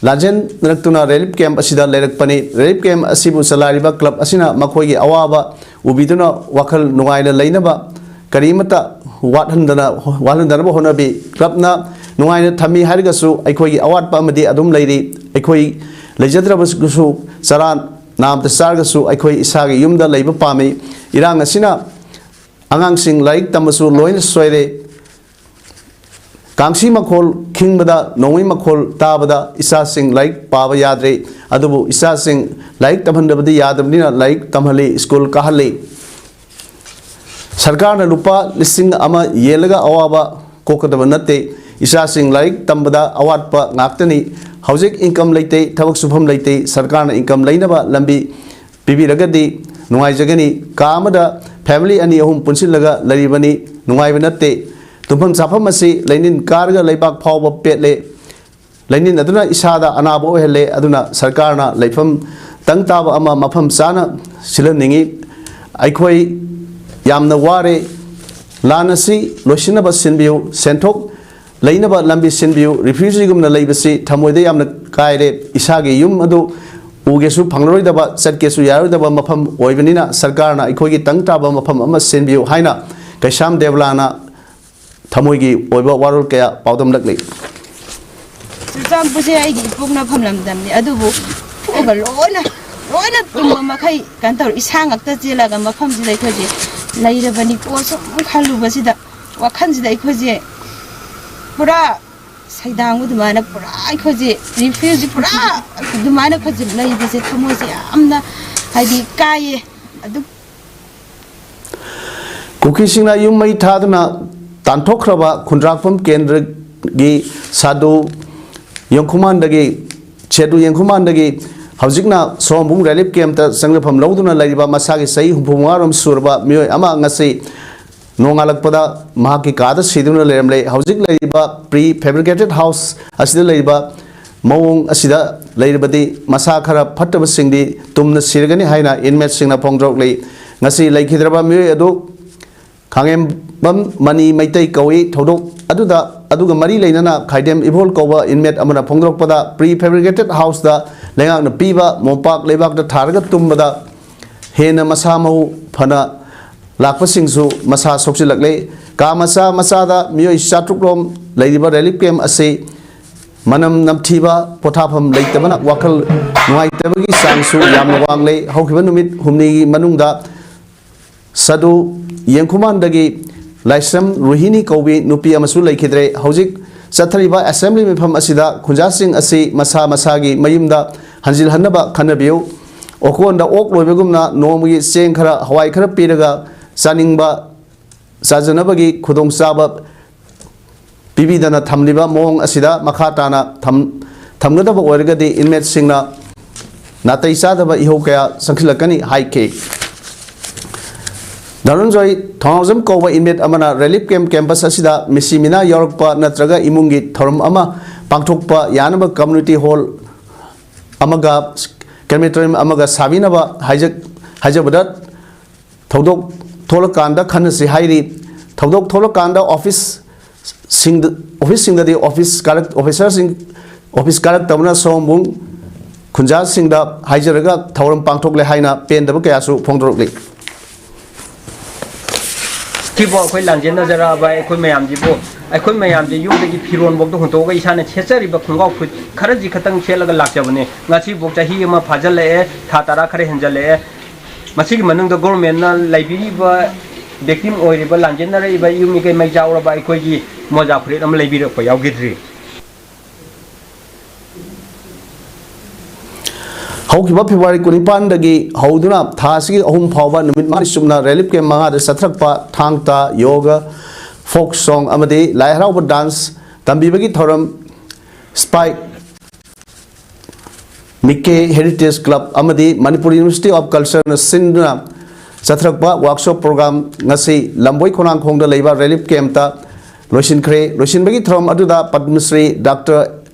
ꯂꯥꯟꯖꯦꯟꯅꯔꯛꯇꯨꯅ ꯔꯤꯂꯤꯐ ꯀꯦꯝꯞ ꯑꯁꯤꯗ ꯂꯩꯔꯛꯄꯅꯤ꯫ ꯔꯤꯂꯤꯐ ꯀꯦꯝꯞ ꯑꯁꯤꯕꯨ ꯆꯂꯥꯏꯔꯤꯕ ꯀ꯭ꯂꯕ ꯑꯁꯤꯅ ꯃꯈꯣꯏꯒꯤ ꯑꯋꯥꯕ ꯎꯕꯤꯗꯨꯅ ꯋꯥꯈꯜ ꯅꯨꯡꯉꯥꯏꯅ ꯂꯩꯅꯕ ꯀꯔꯤꯃꯠꯇ ꯋꯥꯠꯍꯟꯗꯅ, ꯋꯥꯠꯍꯟꯗꯅꯕ ꯍꯣꯠꯅꯕꯤ꯫ ꯀ꯭ꯂꯕꯅ ꯅꯨꯡꯉꯥꯏꯅ ꯊꯝꯃꯤ ꯍꯥꯏꯔꯒꯁꯨ ꯑꯩꯈꯣꯏꯒꯤ ꯑꯋꯥꯠꯄ ꯑꯃꯗꯤ ꯑꯗꯨꯝ ꯂꯩꯔꯤ꯫ ꯑꯩꯈꯣꯏ ꯂꯩꯖꯗ꯭ꯔꯕꯁꯨ ꯆꯔꯥ ꯅꯥꯝꯇ ꯆꯥꯔꯒꯁꯨ ꯑꯩꯈꯣꯏ ꯏꯁꯥꯒꯤ ꯌꯨꯝꯗ ꯂꯩꯕ ꯄꯥꯝꯃꯤ꯫ ꯏꯔꯥꯡ ꯑꯁꯤꯅ ꯑꯉꯥꯡꯁꯤꯡ ꯂꯥꯏꯔꯤꯛ ꯇꯝꯕꯁꯨ ꯂꯣꯏꯅ ꯁꯣꯏꯔꯦ꯫ ꯀꯥꯡꯁꯤ ꯃꯈꯣꯜ ꯈꯤꯡꯕꯗ, ꯅꯣꯡꯃꯩ ꯃꯈꯣꯜ ꯇꯥꯕꯗ ꯏꯆꯥꯁꯤꯡ ꯂꯥꯏꯔꯤꯛ ꯄꯥꯕ ꯌꯥꯗ꯭ꯔꯦ꯫ ꯑꯗꯨꯕꯨ ꯏꯆꯥꯁꯤꯡ ꯂꯥꯏꯔꯤꯛ ꯇꯝꯍꯟꯗꯕꯗꯤ ꯌꯥꯗꯕꯅꯤꯅ ꯂꯥꯏꯔꯤꯛ ꯇꯝꯍꯜꯂꯤ, ꯁ꯭ꯀꯨꯜ ꯀꯥꯍꯜꯂꯤ꯫ ꯁꯔꯀꯥꯔꯅ ꯂꯨꯄꯥ ꯂꯤꯁꯤꯡ ꯑꯃ ꯌꯦꯜꯂꯒ ꯑꯋꯥꯕ ꯀꯣꯛꯀꯗꯕ ꯅꯠꯇꯦ꯫ ꯏꯆꯥꯁꯤꯡ ꯂꯥꯏꯔꯤꯛ ꯇꯝꯕꯗ ꯑꯋꯥꯠꯄ ꯉꯥꯛꯇꯅꯤ꯫ ꯍꯧꯖꯤꯛ ꯏꯟꯀꯝ ꯂꯩꯇꯦ, ꯊꯕꯛ ꯁꯨꯐꯝ ꯂꯩꯇꯦ꯫ ꯁꯔꯀꯥꯔꯅ ꯏꯟꯀꯝ ꯂꯩꯅꯕ ꯂꯝꯕꯤ ꯄꯤꯕꯤꯔꯒꯗꯤ ꯅꯨꯡꯉꯥꯏꯖꯒꯅꯤ꯫ ꯀꯥ ꯑꯃꯗ ꯐꯦꯃꯤꯂꯤ ꯑꯅꯤ ꯑꯍꯨꯝ ꯄꯨꯟꯁꯤꯜꯂꯒ ꯂꯩꯔꯤꯕꯅꯤ, ꯅꯨꯡꯉꯥꯏꯕ ꯅꯠꯇꯦ꯫ ꯇꯨꯝꯐꯝ ꯆꯥꯐꯝ ꯑꯁꯤ ꯂꯩꯅꯤꯟ ꯀꯥꯔꯒ ꯂꯩꯕꯥꯛ ꯐꯥꯎꯕ ꯄꯦꯠꯂꯦ꯫ ꯂꯩꯅꯤꯟ ꯑꯗꯨꯅ ꯏꯁꯥꯗ ꯑꯅꯥꯕ ꯑꯣꯏꯍꯜꯂꯦ꯫ ꯑꯗꯨꯅ ꯁꯔꯀꯥꯔꯅ ꯂꯩꯐꯝ ꯇꯪ ꯇꯥꯕ ꯑꯃ ꯃꯐꯝ ꯆꯥꯅ ꯁꯤꯜꯍꯟꯅꯤꯡꯏ꯫ ꯑꯩꯈꯣꯏ ꯌꯥꯝꯅ ꯋꯥꯔꯦ꯫ ꯂꯥꯟ ꯑꯁꯤ ꯂꯣꯏꯁꯤꯟꯅꯕ ꯁꯤꯟꯕꯤꯌꯨ꯫ ꯁꯦꯟꯊꯣꯛ ꯂꯩꯅꯕ ꯂꯝꯕꯤ ꯁꯤꯟꯕꯤꯌꯨ꯫ ꯔꯤꯐ꯭ꯌꯨꯖꯤꯒꯨꯝꯅ ꯂꯩꯕꯁꯤ ꯊꯃꯣꯏꯗ ꯌꯥꯝꯅ ꯀꯥꯏꯔꯦ꯫ ꯏꯁꯥꯒꯤ ꯌꯨꯝ ꯑꯗꯨ ꯎꯒꯦꯁꯨ ꯐꯪꯂꯔꯣꯏꯗꯕ, ꯆꯠꯀꯦꯁꯨ ꯌꯥꯔꯣꯏꯗꯕ ꯃꯐꯝ ꯑꯣꯏꯕꯅꯤꯅ ꯁꯔꯀꯥꯔꯅ ꯑꯩꯈꯣꯏꯒꯤ ꯇꯪ ꯇꯥꯕ ꯃꯐꯝ ꯑꯃ ꯁꯤꯟꯕꯤꯌꯨ ꯍꯥꯏꯅ ꯀꯩꯁꯥꯝ ꯗꯦꯕꯂꯥꯅ ꯊꯃꯣꯏꯒꯤ ꯑꯣꯏꯕ ꯋꯥꯔꯣꯜ ꯀꯌꯥ ꯄꯥꯎꯗꯝꯂꯛꯂꯤ꯫ ꯆꯨꯔꯆꯥꯟꯄꯨꯔꯁꯦ ꯑꯩꯒꯤ ꯏꯄꯣꯛꯅꯐꯝ ꯂꯝꯗꯝꯅꯤ, ꯑꯗꯨꯕꯨ ꯊꯣꯛꯑꯒ ꯂꯣꯏꯅ ꯂꯣꯏꯅ ꯇꯨꯝꯕ ꯃꯈꯩ ꯀꯩꯅꯣ ꯇꯧꯔꯦ꯫ ꯏꯁꯥ ꯉꯥꯛꯇ ꯆꯦꯜꯂꯒ ꯃꯐꯝꯁꯤꯗ ꯑꯩꯈꯣꯏꯁꯦ ꯂꯩꯔꯕꯅꯤꯀꯣ ꯁꯨꯝ ꯈꯜꯂꯨꯕꯁꯤꯗ, ꯋꯥꯈꯜꯁꯤꯗ ꯑꯩꯈꯣꯏꯁꯦ ꯄꯨꯔꯥ ꯁꯩꯗꯥꯡꯕ ꯑꯗꯨꯃꯥꯏꯅ ꯄꯨꯔꯥ ꯑꯩꯈꯣꯏꯁꯦ ꯔꯤꯐ꯭ꯌꯨꯖꯤ ꯄꯨꯔꯥ ꯑꯗꯨꯃꯥꯏꯅ ꯑꯩꯈꯣꯏꯁꯦ ꯂꯩꯕꯁꯦ ꯊꯃꯣꯏꯁꯦ ꯌꯥꯝꯅ ꯍꯥꯏꯗꯤ ꯀꯥꯏꯌꯦ꯫ ꯑꯗꯨ ꯀꯨꯀꯤꯁꯤꯡꯅ ꯌꯨꯝ ꯃꯩ ꯊꯥꯗꯨꯅ ꯇꯥꯟꯊꯣꯛꯈ꯭ꯔꯕ ꯈꯨꯟꯗ꯭ꯔꯥꯛꯐꯝ ꯀꯦꯟꯗ꯭ꯔꯒꯤ ꯁꯥꯗꯨ ꯌꯦꯡꯈꯨꯃꯥꯟꯗꯒꯤ, ꯁꯦꯗꯨ ꯌꯦꯡꯈꯨꯃꯥꯟꯗꯒꯤ ꯍꯧꯖꯤꯛꯅ ꯁꯣꯝꯕꯨꯡ ꯔꯤꯂꯤꯐ ꯀꯦꯝꯞꯇ ꯆꯪꯖꯐꯝ ꯂꯧꯗꯨꯅ ꯂꯩꯔꯤꯕ ꯃꯁꯥꯒꯤ ꯆꯍꯤ ꯍꯨꯝꯐꯨ ꯃꯉꯥꯔꯣꯝ ꯁꯨꯔꯕ ꯃꯤꯑꯣꯏ ꯑꯃ ꯉꯁꯤ ꯅꯣꯡꯉꯥꯜꯂꯛꯄꯗ ꯃꯍꯥꯛꯀꯤ ꯀꯥꯗ ꯁꯤꯗꯨꯅ ꯂꯩꯔꯝꯂꯦ꯫ ꯍꯧꯖꯤꯛ ꯂꯩꯔꯤꯕ ꯄ꯭ꯔꯤ ꯐꯦꯕ꯭ꯔꯤꯀꯦꯇꯦꯠ ꯍꯥꯎꯁ ꯑꯁꯤꯗ ꯂꯩꯔꯤꯕ ꯃꯑꯣꯡ ꯑꯁꯤꯗ ꯂꯩꯔꯕꯗꯤ ꯃꯁꯥ ꯈꯔ ꯐꯠꯇꯕꯁꯤꯡꯗꯤ ꯇꯨꯝꯅ ꯁꯤꯔꯒꯅꯤ ꯍꯥꯏꯅ ꯏꯟꯃꯦꯠꯁꯤꯡꯅ ꯐꯣꯡꯗꯣꯔꯛꯂꯤ꯫ ꯉꯁꯤ ꯂꯩꯈꯤꯗ꯭ꯔꯕ ꯃꯤꯑꯣꯏ ꯑꯗꯨ ꯈꯥꯉꯦꯝꯕꯝ ꯃꯅꯤ ꯃꯩꯇꯩ ꯀꯧꯏ꯫ ꯊꯧꯗꯣꯛ ꯑꯗꯨꯗ ꯑꯗꯨꯒ ꯃꯔꯤ ꯂꯩꯅꯅ ꯈꯥꯏꯗꯦꯝ ꯏꯕꯣꯜ ꯀꯧꯕ ꯏꯟꯃꯦꯠ ꯑꯃꯅ ꯐꯣꯡꯗꯣꯔꯛꯄꯗ ꯄ꯭ꯔꯤ ꯐꯦꯕ꯭ꯔꯤꯀꯦꯇꯦꯠ ꯍꯥꯎꯁꯇ ꯂꯩꯉꯥꯛꯅ ꯄꯤꯕ ꯃꯣꯝꯄꯥꯛ ꯂꯩꯕꯥꯛꯇ ꯊꯥꯔꯒ ꯇꯨꯝꯕꯗ ꯍꯦꯟꯅ ꯃꯁꯥ ꯃꯎ ꯐꯅ ꯂꯥꯛꯄꯁꯤꯡꯁꯨ ꯃꯁꯥ ꯁꯣꯛꯆꯤꯜꯂꯛꯂꯦ꯫ ꯀꯥ ꯃꯆꯥ ꯃꯆꯥꯗ ꯃꯤꯑꯣꯏ ꯆꯥꯇ꯭ꯔꯨꯛ ꯔꯣꯝ ꯂꯩꯔꯤꯕ ꯔꯤꯂꯤꯐ ꯀꯦꯝꯞ ꯑꯁꯤ ꯃꯅꯝ ꯅꯝꯊꯤꯕ, ꯄꯣꯊꯥꯐꯝ ꯂꯩꯇꯕꯅ ꯋꯥꯈꯜ ꯅꯨꯡꯉꯥꯏꯇꯕꯒꯤ ꯆꯥꯡꯁꯨ ꯌꯥꯝꯅ ꯋꯥꯡꯂꯦ꯫ ꯍꯧꯈꯤꯕ ꯅꯨꯃꯤꯠ ꯍꯨꯝꯅꯤꯒꯤ ꯃꯅꯨꯡꯗ ꯁꯥꯗꯨ ꯌꯦꯡꯈꯨꯃꯥꯟꯗꯒꯤ ꯂꯥꯏꯁ꯭ꯔꯝ ꯔꯣꯍꯤꯅꯤ ꯀꯧꯕꯤ ꯅꯨꯄꯤ ꯑꯃꯁꯨ ꯂꯩꯈꯤꯗ꯭ꯔꯦ꯫ ꯍꯧꯖꯤꯛ ꯆꯠꯊꯔꯤꯕ ꯑꯦꯁꯦꯝꯕ꯭ꯂꯤ ꯃꯤꯐꯝ ꯑꯁꯤꯗ ꯈꯨꯟꯖꯥꯁꯤꯡ ꯑꯁꯤ ꯃꯁꯥ ꯃꯁꯥꯒꯤ ꯃꯌꯨꯝꯗ ꯍꯟꯖꯤꯜꯍꯟꯅꯕ ꯈꯟꯅꯕꯤꯌꯨ꯫ ꯑꯣꯀꯣꯟꯗ ꯑꯣꯛ ꯂꯣꯏꯕꯒꯨꯝꯅ ꯅꯣꯡꯃꯒꯤ ꯆꯦꯡ ꯈꯔ, ꯍꯋꯥꯏ ꯈꯔ ꯄꯤꯔꯒ ꯆꯥꯅꯤꯡꯕ ꯆꯥꯖꯅꯕꯒꯤ ꯈꯨꯗꯣꯡꯆꯥꯕ ꯄꯤꯕꯤꯗꯅ ꯊꯝꯂꯤꯕ ꯃꯑꯣꯡ ꯑꯁꯤꯗ ꯃꯈꯥ ꯇꯥꯅ ꯊꯝ-, ꯊꯝꯒꯗꯕ ꯑꯣꯏꯔꯒꯗꯤ inmateꯁꯤꯡꯅ ꯅꯥꯇꯩ ꯆꯥꯗꯕ ꯏꯍꯧ ꯀꯌꯥ ꯆꯪꯁꯤꯜꯂꯛꯀꯅꯤ ꯍꯥꯏꯈꯤ꯫ ꯙꯅꯟꯖꯣꯏ ꯊꯣꯡꯉꯥꯎꯖꯝ ꯀꯧꯕ inmate ꯑꯃꯅ relief camp campus ꯑꯁꯤꯗ ꯃꯤꯁꯤ ꯃꯤꯅꯥ ꯌꯥꯎꯔꯛꯄ ꯅꯠꯇ꯭ꯔꯒ ꯏꯃꯨꯡꯒꯤ ꯊꯧꯔꯝ ꯑꯃ ꯄꯥꯡꯊꯣꯛꯄ ꯌꯥꯅꯕ community hall ꯑꯃꯒ crematorium ꯑꯃꯒ ꯁꯥꯕꯤꯅꯕ ꯍꯥꯏꯖ-, ꯍꯥꯏꯖꯕꯗ ꯊꯧꯗꯣꯛ ꯊꯣꯛꯂꯀꯥꯟꯗ ꯈꯟꯅꯁꯤ ꯍꯥꯏꯔꯤ꯫ ꯊꯧꯗꯣꯛ ꯊꯣꯛꯂꯀꯥꯟꯗ officeꯁꯤꯡꯗ, officeꯁꯤꯡꯗꯗꯤ office ꯀꯥꯔꯛ-, officerꯁꯤꯡ office ꯀꯥꯔꯛꯇꯕꯅ ꯁꯣꯝꯕꯨꯡ ꯈꯨꯟꯖꯥꯁꯤꯡꯗ ꯍꯥꯏꯖꯔꯒ ꯊꯧꯔꯝ ꯄꯥꯡꯊꯣꯛꯂꯦ ꯍꯥꯏꯅ ꯄꯦꯟꯗꯕ ꯀꯌꯥꯁꯨ ꯐꯣꯡꯗꯣꯔꯛꯂꯤ꯫ ꯁꯤꯕꯨ ꯑꯩꯈꯣꯏ ꯂꯥꯟꯖꯦꯟꯅꯖꯔꯛꯑꯕ ꯑꯩꯈꯣꯏ ꯃꯌꯥꯝꯁꯤꯕꯨ, ꯑꯩꯈꯣꯏ ꯃꯌꯥꯝꯁꯦ ꯌꯨꯝꯗꯒꯤ ꯐꯤꯔꯣꯟꯐꯧꯗ ꯍꯨꯟꯇꯣꯛꯑꯒ ꯏꯁꯥꯅ ꯁꯦꯠꯆꯔꯤꯕ ꯈꯣꯡꯒ꯭ꯔꯥꯎ ꯐꯨꯔꯤꯠ ꯈꯔꯁꯤ ꯈꯛꯇꯪ ꯁꯦꯠꯂꯒ ꯂꯥꯛꯆꯕꯅꯦ꯫ ꯉꯁꯤꯐꯥꯎ ꯆꯍꯤ ꯑꯃ ꯐꯥꯖꯤꯜꯂꯛꯑꯦ, ꯊꯥ ꯇꯔꯥ ꯈꯔ ꯍꯦꯟꯖꯜꯂꯛꯑꯦ꯫ ꯃꯁꯤꯒꯤ ꯃꯅꯨꯡꯗ governmentꯅ ꯂꯩꯕꯤꯔꯤꯕ victim ꯑꯣꯏꯔꯤꯕ, ꯂꯥꯟꯖꯦꯟꯅꯔꯛꯏꯕ ꯌꯨꯝ ꯃꯤꯀꯩ ꯃꯩ ꯆꯥꯛꯔꯕ ꯑꯩꯈꯣꯏꯒꯤ ꯃꯣꯖꯥ ꯐꯨꯔꯤꯠ ꯑꯃ ꯂꯩꯕꯤꯔꯛꯄ ꯌꯥꯎꯈꯤꯗ꯭ꯔꯤ꯫ ꯍꯧꯈꯤꯕ February ꯀꯨꯟꯅꯤꯄꯥꯟꯗꯒꯤ ꯍꯧꯗꯨꯅ ꯊꯥ ꯑꯁꯤꯒꯤ ꯑꯍꯨꯝ ꯐꯥꯎꯕ ꯅꯨꯃꯤꯠ ꯃꯉꯥꯅꯤ ꯆꯨꯞꯅ relief camp ꯃꯉꯥꯗ ꯆꯠꯊꯔꯛꯄ ꯊꯥꯡ ꯇꯥ, yoga, folk song ꯑꯃꯗꯤ ꯂꯥꯏ ꯍꯔꯥꯎꯕ dance ꯇꯝꯕꯤꯕꯒꯤ ꯊꯧꯔꯝ Spike, Mickey Heritage Club ꯑꯃꯗꯤ Manipur University of Cultureꯅ ꯁꯤꯟꯗꯨꯅ ꯆꯠꯊꯔꯛꯄ workshop program ꯉꯁꯤ ꯂꯝꯕꯣꯏ ꯈꯣꯡꯅꯥꯡꯈꯣꯡꯗ ꯂꯩꯕ relief campꯇ ꯂꯣꯏꯁꯤꯟꯈ꯭ꯔꯦ꯫ ꯂꯣꯏꯁꯤꯟꯕꯒꯤ ꯊꯧꯔꯝ ꯑꯗꯨꯗ Padmashri Doctor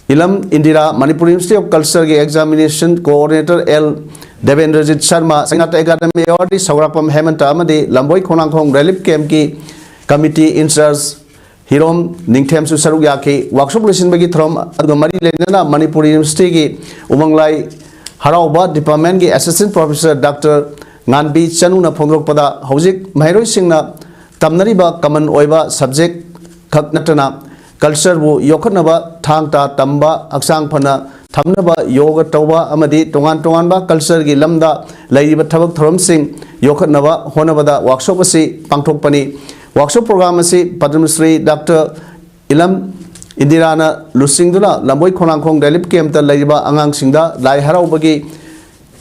Elam Indira, Manipur University of Cultureꯒꯤ examination coordinator L Debendrajit Sharma, ꯁꯩꯅꯥꯇ academy awardee ꯁꯧꯒ꯭ꯔꯥꯛꯄꯝ ꯍꯦꯃꯟꯇ ꯑꯃꯗꯤ ꯂꯝꯕꯣꯏ ꯈꯣꯡꯅꯥꯡꯈꯣꯡ relief campꯀꯤ committee in charge ꯍꯤꯔꯣꯝ ꯅꯤꯡꯊꯦꯝꯁꯨ ꯁꯔꯨꯛ ꯌꯥꯈꯤ꯫ Workshop ꯂꯣꯏꯁꯤꯟꯕꯒꯤ ꯊꯧꯔꯝ ꯑꯗꯨꯒ ꯃꯔꯤ ꯂꯩꯅꯅ Manipur Universityꯒꯤ ꯎꯃꯪ ꯂꯥꯏ ꯍꯔꯥꯎꯕ departmentꯀꯤ assistant professor Doctor ꯉꯥꯟꯕꯤ ꯆꯅꯨꯅ ꯐꯣꯡꯗꯣꯔꯛꯄꯗ, ꯍꯧꯖꯤꯛ ꯃꯍꯩꯔꯣꯏꯁꯤꯡꯅ ꯇꯝꯅꯔꯤꯕ common ꯑꯣꯏꯕ subject ꯈꯛ ꯅꯠꯇꯅ cultureꯕꯨ ꯌꯣꯛꯈꯠꯅꯕ ꯊꯥꯡ ꯇꯥ ꯇꯝꯕ, ꯍꯛꯆꯥꯡ ꯐꯅ ꯊꯝꯅꯕ yoga ꯇꯧꯕ ꯑꯃꯗꯤ ꯇꯣꯉꯥꯟ ꯇꯣꯉꯥꯟꯕ cultureꯒꯤ ꯂꯝꯗ ꯂꯩꯔꯤꯕ ꯊꯕꯛ ꯊꯧꯔꯝꯁꯤꯡ ꯌꯣꯛꯈꯠꯅꯕ ꯍꯣꯠꯅꯕꯗ workshop ꯑꯁꯤ ꯄꯥꯡꯊꯣꯛꯄꯅꯤ꯫ Workshop program ꯑꯁꯤ ꯄꯗꯃ ꯁ꯭ꯔꯤ ꯗꯥꯛꯇꯔ ꯏꯂꯝ ꯏꯟꯗꯤꯔꯥꯅ ꯂꯨꯆꯤꯡꯗꯨꯅ ꯂꯝꯕꯣꯏ ꯈꯣꯡꯅꯥꯡꯈꯣꯡ ꯔꯤꯂꯤꯐ ꯀꯦꯝꯞꯇ ꯂꯩꯔꯤꯕ ꯑꯉꯥꯡꯁꯤꯡꯗ ꯂꯥꯏ ꯍꯔꯥꯎꯕꯒꯤ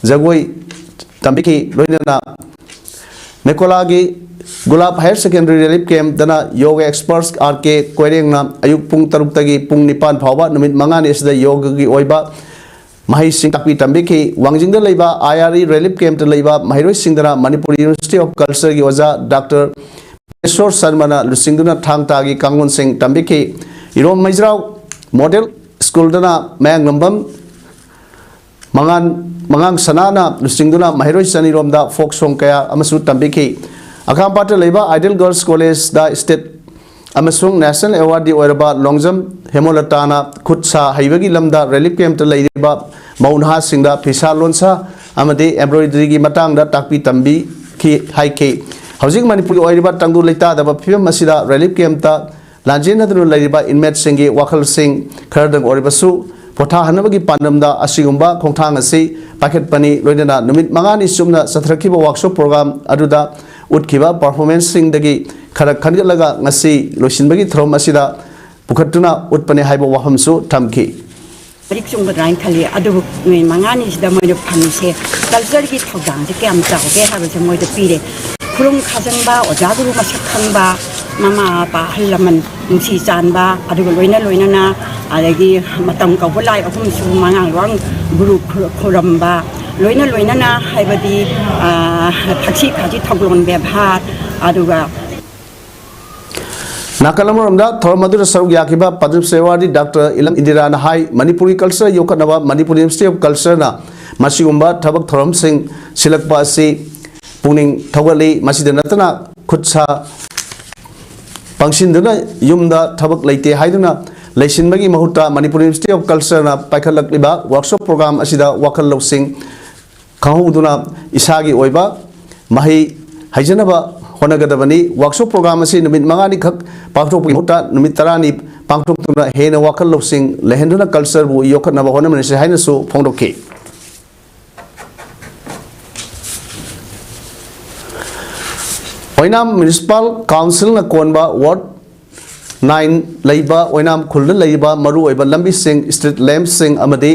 ꯖꯒꯣꯏ ꯇꯝꯕꯤꯈꯤ꯫ ꯂꯣꯏꯅꯅ ꯃꯦꯀꯣꯂꯥꯒꯤ ꯒꯨꯂꯥꯞ ꯍꯥꯌꯔ ꯁꯦꯀꯦꯟꯗꯔꯤ ꯔꯤꯂꯤꯐ ꯀꯦꯝꯞꯇꯅ ꯌꯣꯒ ꯑꯦꯛꯁꯄꯔꯠ ꯑꯥꯔ ꯀꯦ ꯀꯣꯏꯔꯦꯡꯅ ꯑꯌꯨꯛ ꯄꯨꯡ ꯇꯔꯨꯛꯇꯒꯤ ꯄꯨꯡ ꯅꯤꯄꯥꯟ ꯐꯥꯎꯕ ꯅꯨꯃꯤꯠ ꯃꯉꯥꯅꯤ ꯑꯁꯤꯗ ꯌꯣꯒꯒꯤ ꯑꯣꯏꯕ ꯃꯍꯩꯁꯤꯡ ꯇꯥꯛꯄꯤ ꯇꯝꯕꯤꯈꯤ꯫ ꯋꯥꯡꯖꯤꯡꯗ ꯂꯩꯕ ꯑꯥꯏ ꯑꯥꯔ ꯏ ꯔꯤꯂꯤꯐ ꯀꯦꯝꯞꯇ ꯂꯩꯕ ꯃꯍꯩꯔꯣꯏꯁꯤꯡꯗꯅ ꯃꯅꯤꯄꯨꯔ ꯌꯨꯅꯤꯚꯔꯁꯤꯇꯤ ꯑꯣꯐ ꯀꯜꯆꯔꯒꯤ ꯑꯣꯖꯥ ꯗꯥꯛꯇꯔ ꯏꯁꯣꯔ ꯁꯔꯃꯅ ꯂꯨꯆꯤꯡꯗꯨꯅ ꯊꯥꯡ ꯇꯥꯒꯤ ꯀꯥꯡꯂꯣꯟꯁꯤꯡ ꯇꯝꯕꯤꯈꯤ꯫ ꯏꯔꯣꯝ ꯃꯩꯖ꯭ꯔꯥꯎ ꯃꯣꯗꯦꯜ ꯁ꯭ꯀꯨꯜꯗꯅ ꯃꯌꯥꯡꯂꯝꯕꯝ ꯃꯉꯥꯟ, ꯃꯉꯥꯡ ꯁꯅꯥꯅ ꯂꯨꯆꯤꯡꯗꯨꯅ ꯃꯍꯩꯔꯣꯏ ꯆꯅꯤꯔꯣꯝꯗ ꯐꯣꯛ ꯁꯣꯡ ꯀꯌꯥ ꯑꯃꯁꯨ ꯇꯝꯕꯤꯈꯤ꯫ ꯑꯈꯥꯝꯄꯥꯠꯇ ꯂꯩꯕ ꯑꯥꯏꯗꯤꯌꯦꯜ ꯒꯔꯜꯁ ꯀꯣꯂꯦꯖꯗ ꯁ꯭ꯇꯦꯠ ꯑꯃꯁꯨꯡ ꯅꯦꯁꯅꯦꯜ ꯑꯦꯋꯥꯔꯗꯤ ꯑꯣꯏꯔꯕ ꯂꯣꯡꯖꯝ ꯍꯦꯃꯣꯂꯇꯥꯅ ꯈꯨꯠ ꯁꯥ ꯍꯩꯕꯒꯤ ꯂꯝꯗ ꯔꯤꯂꯤꯐ ꯀꯦꯝꯞꯇ ꯂꯩꯔꯤꯕ ꯃꯧ ꯅꯍꯥꯁꯤꯡꯗ ꯐꯤꯁꯥ ꯂꯣꯟꯁꯥ ꯑꯃꯗꯤ ꯑꯦꯝꯕ꯭ꯔꯣꯏꯗꯔꯤꯒꯤ ꯃꯇꯥꯡꯗ ꯇꯥꯛꯄꯤ ꯇꯝꯕꯤꯈꯤ ꯍꯥꯏꯈꯤ꯫ ꯍꯧꯖꯤꯛ ꯃꯅꯤꯄꯨꯔꯒꯤ ꯑꯣꯏꯔꯤꯕ ꯇꯪꯗꯨ ꯂꯩꯇꯥꯗꯕ ꯐꯤꯕꯝ ꯑꯁꯤꯗ ꯔꯤꯂꯤꯐ ꯀꯦꯝꯞꯇ ꯂꯥꯟꯖꯦꯟꯅꯗꯨꯅ ꯂꯩꯔꯤꯕ ꯏꯟꯃꯦꯠꯁꯤꯡꯒꯤ ꯋꯥꯈꯜꯁꯤꯡ ꯈꯔꯗꯪ ꯑꯣꯏꯔꯕꯁꯨ ꯄꯣꯊꯥꯍꯟꯅꯕꯒꯤ ꯄꯥꯟꯗꯝꯗ ꯑꯁꯤꯒꯨꯝꯕ ꯈꯣꯡꯊꯥꯡ ꯑꯁꯤ ꯄꯥꯏꯈꯠꯄꯅꯤ꯫ ꯂꯣꯏꯅꯅ ꯅꯨꯃꯤꯠ ꯃꯉꯥꯅꯤ ꯆꯨꯞꯅ ꯆꯠꯊꯔꯛꯈꯤꯕ ꯋꯥꯔꯛꯁꯣꯞ ꯄ꯭ꯔꯣꯒ꯭ꯔꯥꯝ ꯑꯗꯨꯗ ꯎꯠꯈꯤꯕ ꯄꯔꯐꯣꯔꯃꯦꯟꯁꯁꯤꯡꯗꯒꯤ ꯈꯔ ꯈꯟꯒꯠꯂꯒ ꯉꯁꯤ ꯂꯣꯏꯁꯤꯟꯕꯒꯤ ꯊꯧꯔꯝ ꯑꯁꯤꯗ ꯄꯨꯈꯠꯇꯨꯅ ꯎꯠꯄꯅꯤ ꯍꯥꯏꯕ ꯋꯥꯐꯝꯁꯨ ꯊꯝꯈꯤ꯫ ꯃꯔꯤꯛ ꯆꯨꯝꯒꯗ꯭ꯔꯥ ꯍꯥꯏꯅ ꯈꯜꯂꯤ꯫ ꯑꯗꯨꯕꯨ ꯅꯨꯃꯤꯠ ꯃꯉꯥꯅꯤꯁꯤꯗ ꯃꯣꯏꯅ ꯐꯪꯉꯤꯁꯦ ꯀꯜꯆꯔꯒꯤ ꯊꯧꯗꯥꯡꯁꯦ ꯀꯌꯥꯝ ꯆꯥꯎꯒꯦ ꯍꯥꯏꯕꯁꯦ ꯃꯣꯏꯗ ꯄꯤꯔꯦ꯫ ꯈꯨꯔꯨꯝ ꯈꯥꯖꯪꯕ, ꯑꯣꯖꯥ ꯒꯨꯔꯨ ꯃꯁꯛ ꯈꯪꯕ, ꯃꯃꯥ ꯃꯄꯥ ꯑꯍꯜ ꯂꯃꯟ ꯅꯨꯡꯁꯤ ꯆꯥꯟꯕ, ꯑꯗꯨꯒ ꯂꯣꯏꯅ ꯂꯣꯏꯅꯅ ꯑꯗꯒꯤ ꯃꯇꯝ ꯀꯧꯕ ꯂꯥꯏ ꯑꯍꯨꯝꯁꯨ ꯃꯉꯥꯡ ꯂꯨꯋꯥꯡ ꯒꯨꯔꯨ ꯈꯨꯔꯨꯝꯕ, ꯂꯣꯏꯅ ꯂꯣꯏꯅꯅ ꯍꯥꯏꯕꯗꯤ, ꯑ, ꯊꯛꯁꯤ ꯈꯥꯁꯤ ꯊꯧꯒꯂꯣꯟ ꯕꯦꯕꯥꯔ, ꯑꯗꯨꯒ ꯅꯥꯀꯜ ꯑꯃꯔꯣꯝꯗ ꯊꯧꯔꯝ ꯑꯗꯨꯗ ꯁꯔꯨꯛ ꯌꯥꯈꯤꯕ ꯄꯗꯃ ꯁ꯭ꯔꯤ ꯑꯦꯋꯥꯔꯗꯤ ꯗꯥꯛꯇꯔ ꯏꯂꯝ ꯏꯟꯗꯤꯔꯥꯅ ꯍꯥꯏ, ꯃꯅꯤꯄꯨꯔꯤ ꯀꯜꯆꯔ ꯌꯣꯛꯈꯠꯅꯕ ꯃꯅꯤꯄꯨꯔ ꯌꯨꯅꯤꯚꯔꯁꯤꯇꯤ ꯑꯣꯐ ꯀꯜꯆꯔꯅ ꯃꯁꯤꯒꯨꯝꯕ ꯊꯕꯛ ꯊꯧꯔꯝꯁꯤꯡ ꯁꯤꯜꯂꯛꯄ ꯑꯁꯤ ꯄꯨꯛꯅꯤꯡ ꯊꯧꯒꯠꯂꯤ꯫ ꯃꯁꯤꯗ ꯅꯠꯇꯅ ꯈꯨꯠ ꯁꯥ ꯄꯥꯡꯁꯤꯟꯗꯨꯅ ꯌꯨꯝꯗ ꯊꯕꯛ ꯂꯩꯇꯦ ꯍꯥꯏꯗꯨꯅ ꯂꯩꯁꯤꯟꯕꯒꯤ ꯃꯍꯨꯠꯇ ꯃꯅꯤꯄꯨꯔ ꯌꯨꯅꯤꯚꯔꯁꯤꯇꯤ ꯑꯣꯐ ꯀꯜꯆꯔꯅ ꯄꯥꯏꯈꯠꯂꯛꯂꯤꯕ ꯋꯥꯔꯛꯁꯣꯞ ꯄ꯭ꯔꯣꯒ꯭ꯔꯥꯝ ꯑꯁꯤꯗ ꯋꯥꯈꯜ ꯂꯧꯁꯤꯡ ꯈꯪꯍꯧꯗꯨꯅ ꯏꯁꯥꯒꯤ ꯑꯣꯏꯕ ꯃꯍꯩ ꯍꯩꯖꯅꯕ ꯍꯣꯠꯅꯒꯗꯕꯅꯤ꯫ ꯋꯥꯔꯛꯁꯣꯞ ꯄ꯭ꯔꯣꯒ꯭ꯔꯥꯝ ꯑꯁꯤ ꯅꯨꯃꯤꯠ ꯃꯉꯥꯅꯤꯈꯛ ꯄꯥꯡꯊꯣꯛꯄꯒꯤ ꯃꯍꯨꯠꯇ ꯅꯨꯃꯤꯠ ꯇꯔꯥꯅꯤ ꯄꯥꯡꯊꯣꯛꯇꯨꯅ ꯍꯦꯟꯅ ꯋꯥꯈꯜ ꯂꯧꯁꯤꯡ ꯂꯩꯍꯟꯗꯨꯅ ꯀꯜꯆꯔꯕꯨ ꯌꯣꯛꯈꯠꯅꯕ ꯍꯣꯠꯅꯃꯤꯟꯅꯁꯤ ꯍꯥꯏꯅꯁꯨ ꯐꯣꯡꯗꯣꯛꯈꯤ꯫ ꯑꯣꯏꯅꯥꯝ ꯃ꯭ꯌꯨꯅꯤꯁꯤꯄꯥꯜ ꯀꯥꯎꯟꯁꯤꯜꯅ ꯀꯣꯟꯕ ꯋꯥꯔꯗ ꯅꯥꯏꯟ ꯂꯩꯕ ꯑꯣꯏꯅꯥꯝ ꯈꯨꯜꯗ ꯂꯩꯔꯤꯕ ꯃꯔꯨꯑꯣꯏꯕ ꯂꯝꯕꯤꯁꯤꯡ, ꯁ꯭ꯇ꯭ꯔꯤꯠ ꯂꯦꯝꯞꯁꯤꯡ ꯑꯃꯗꯤ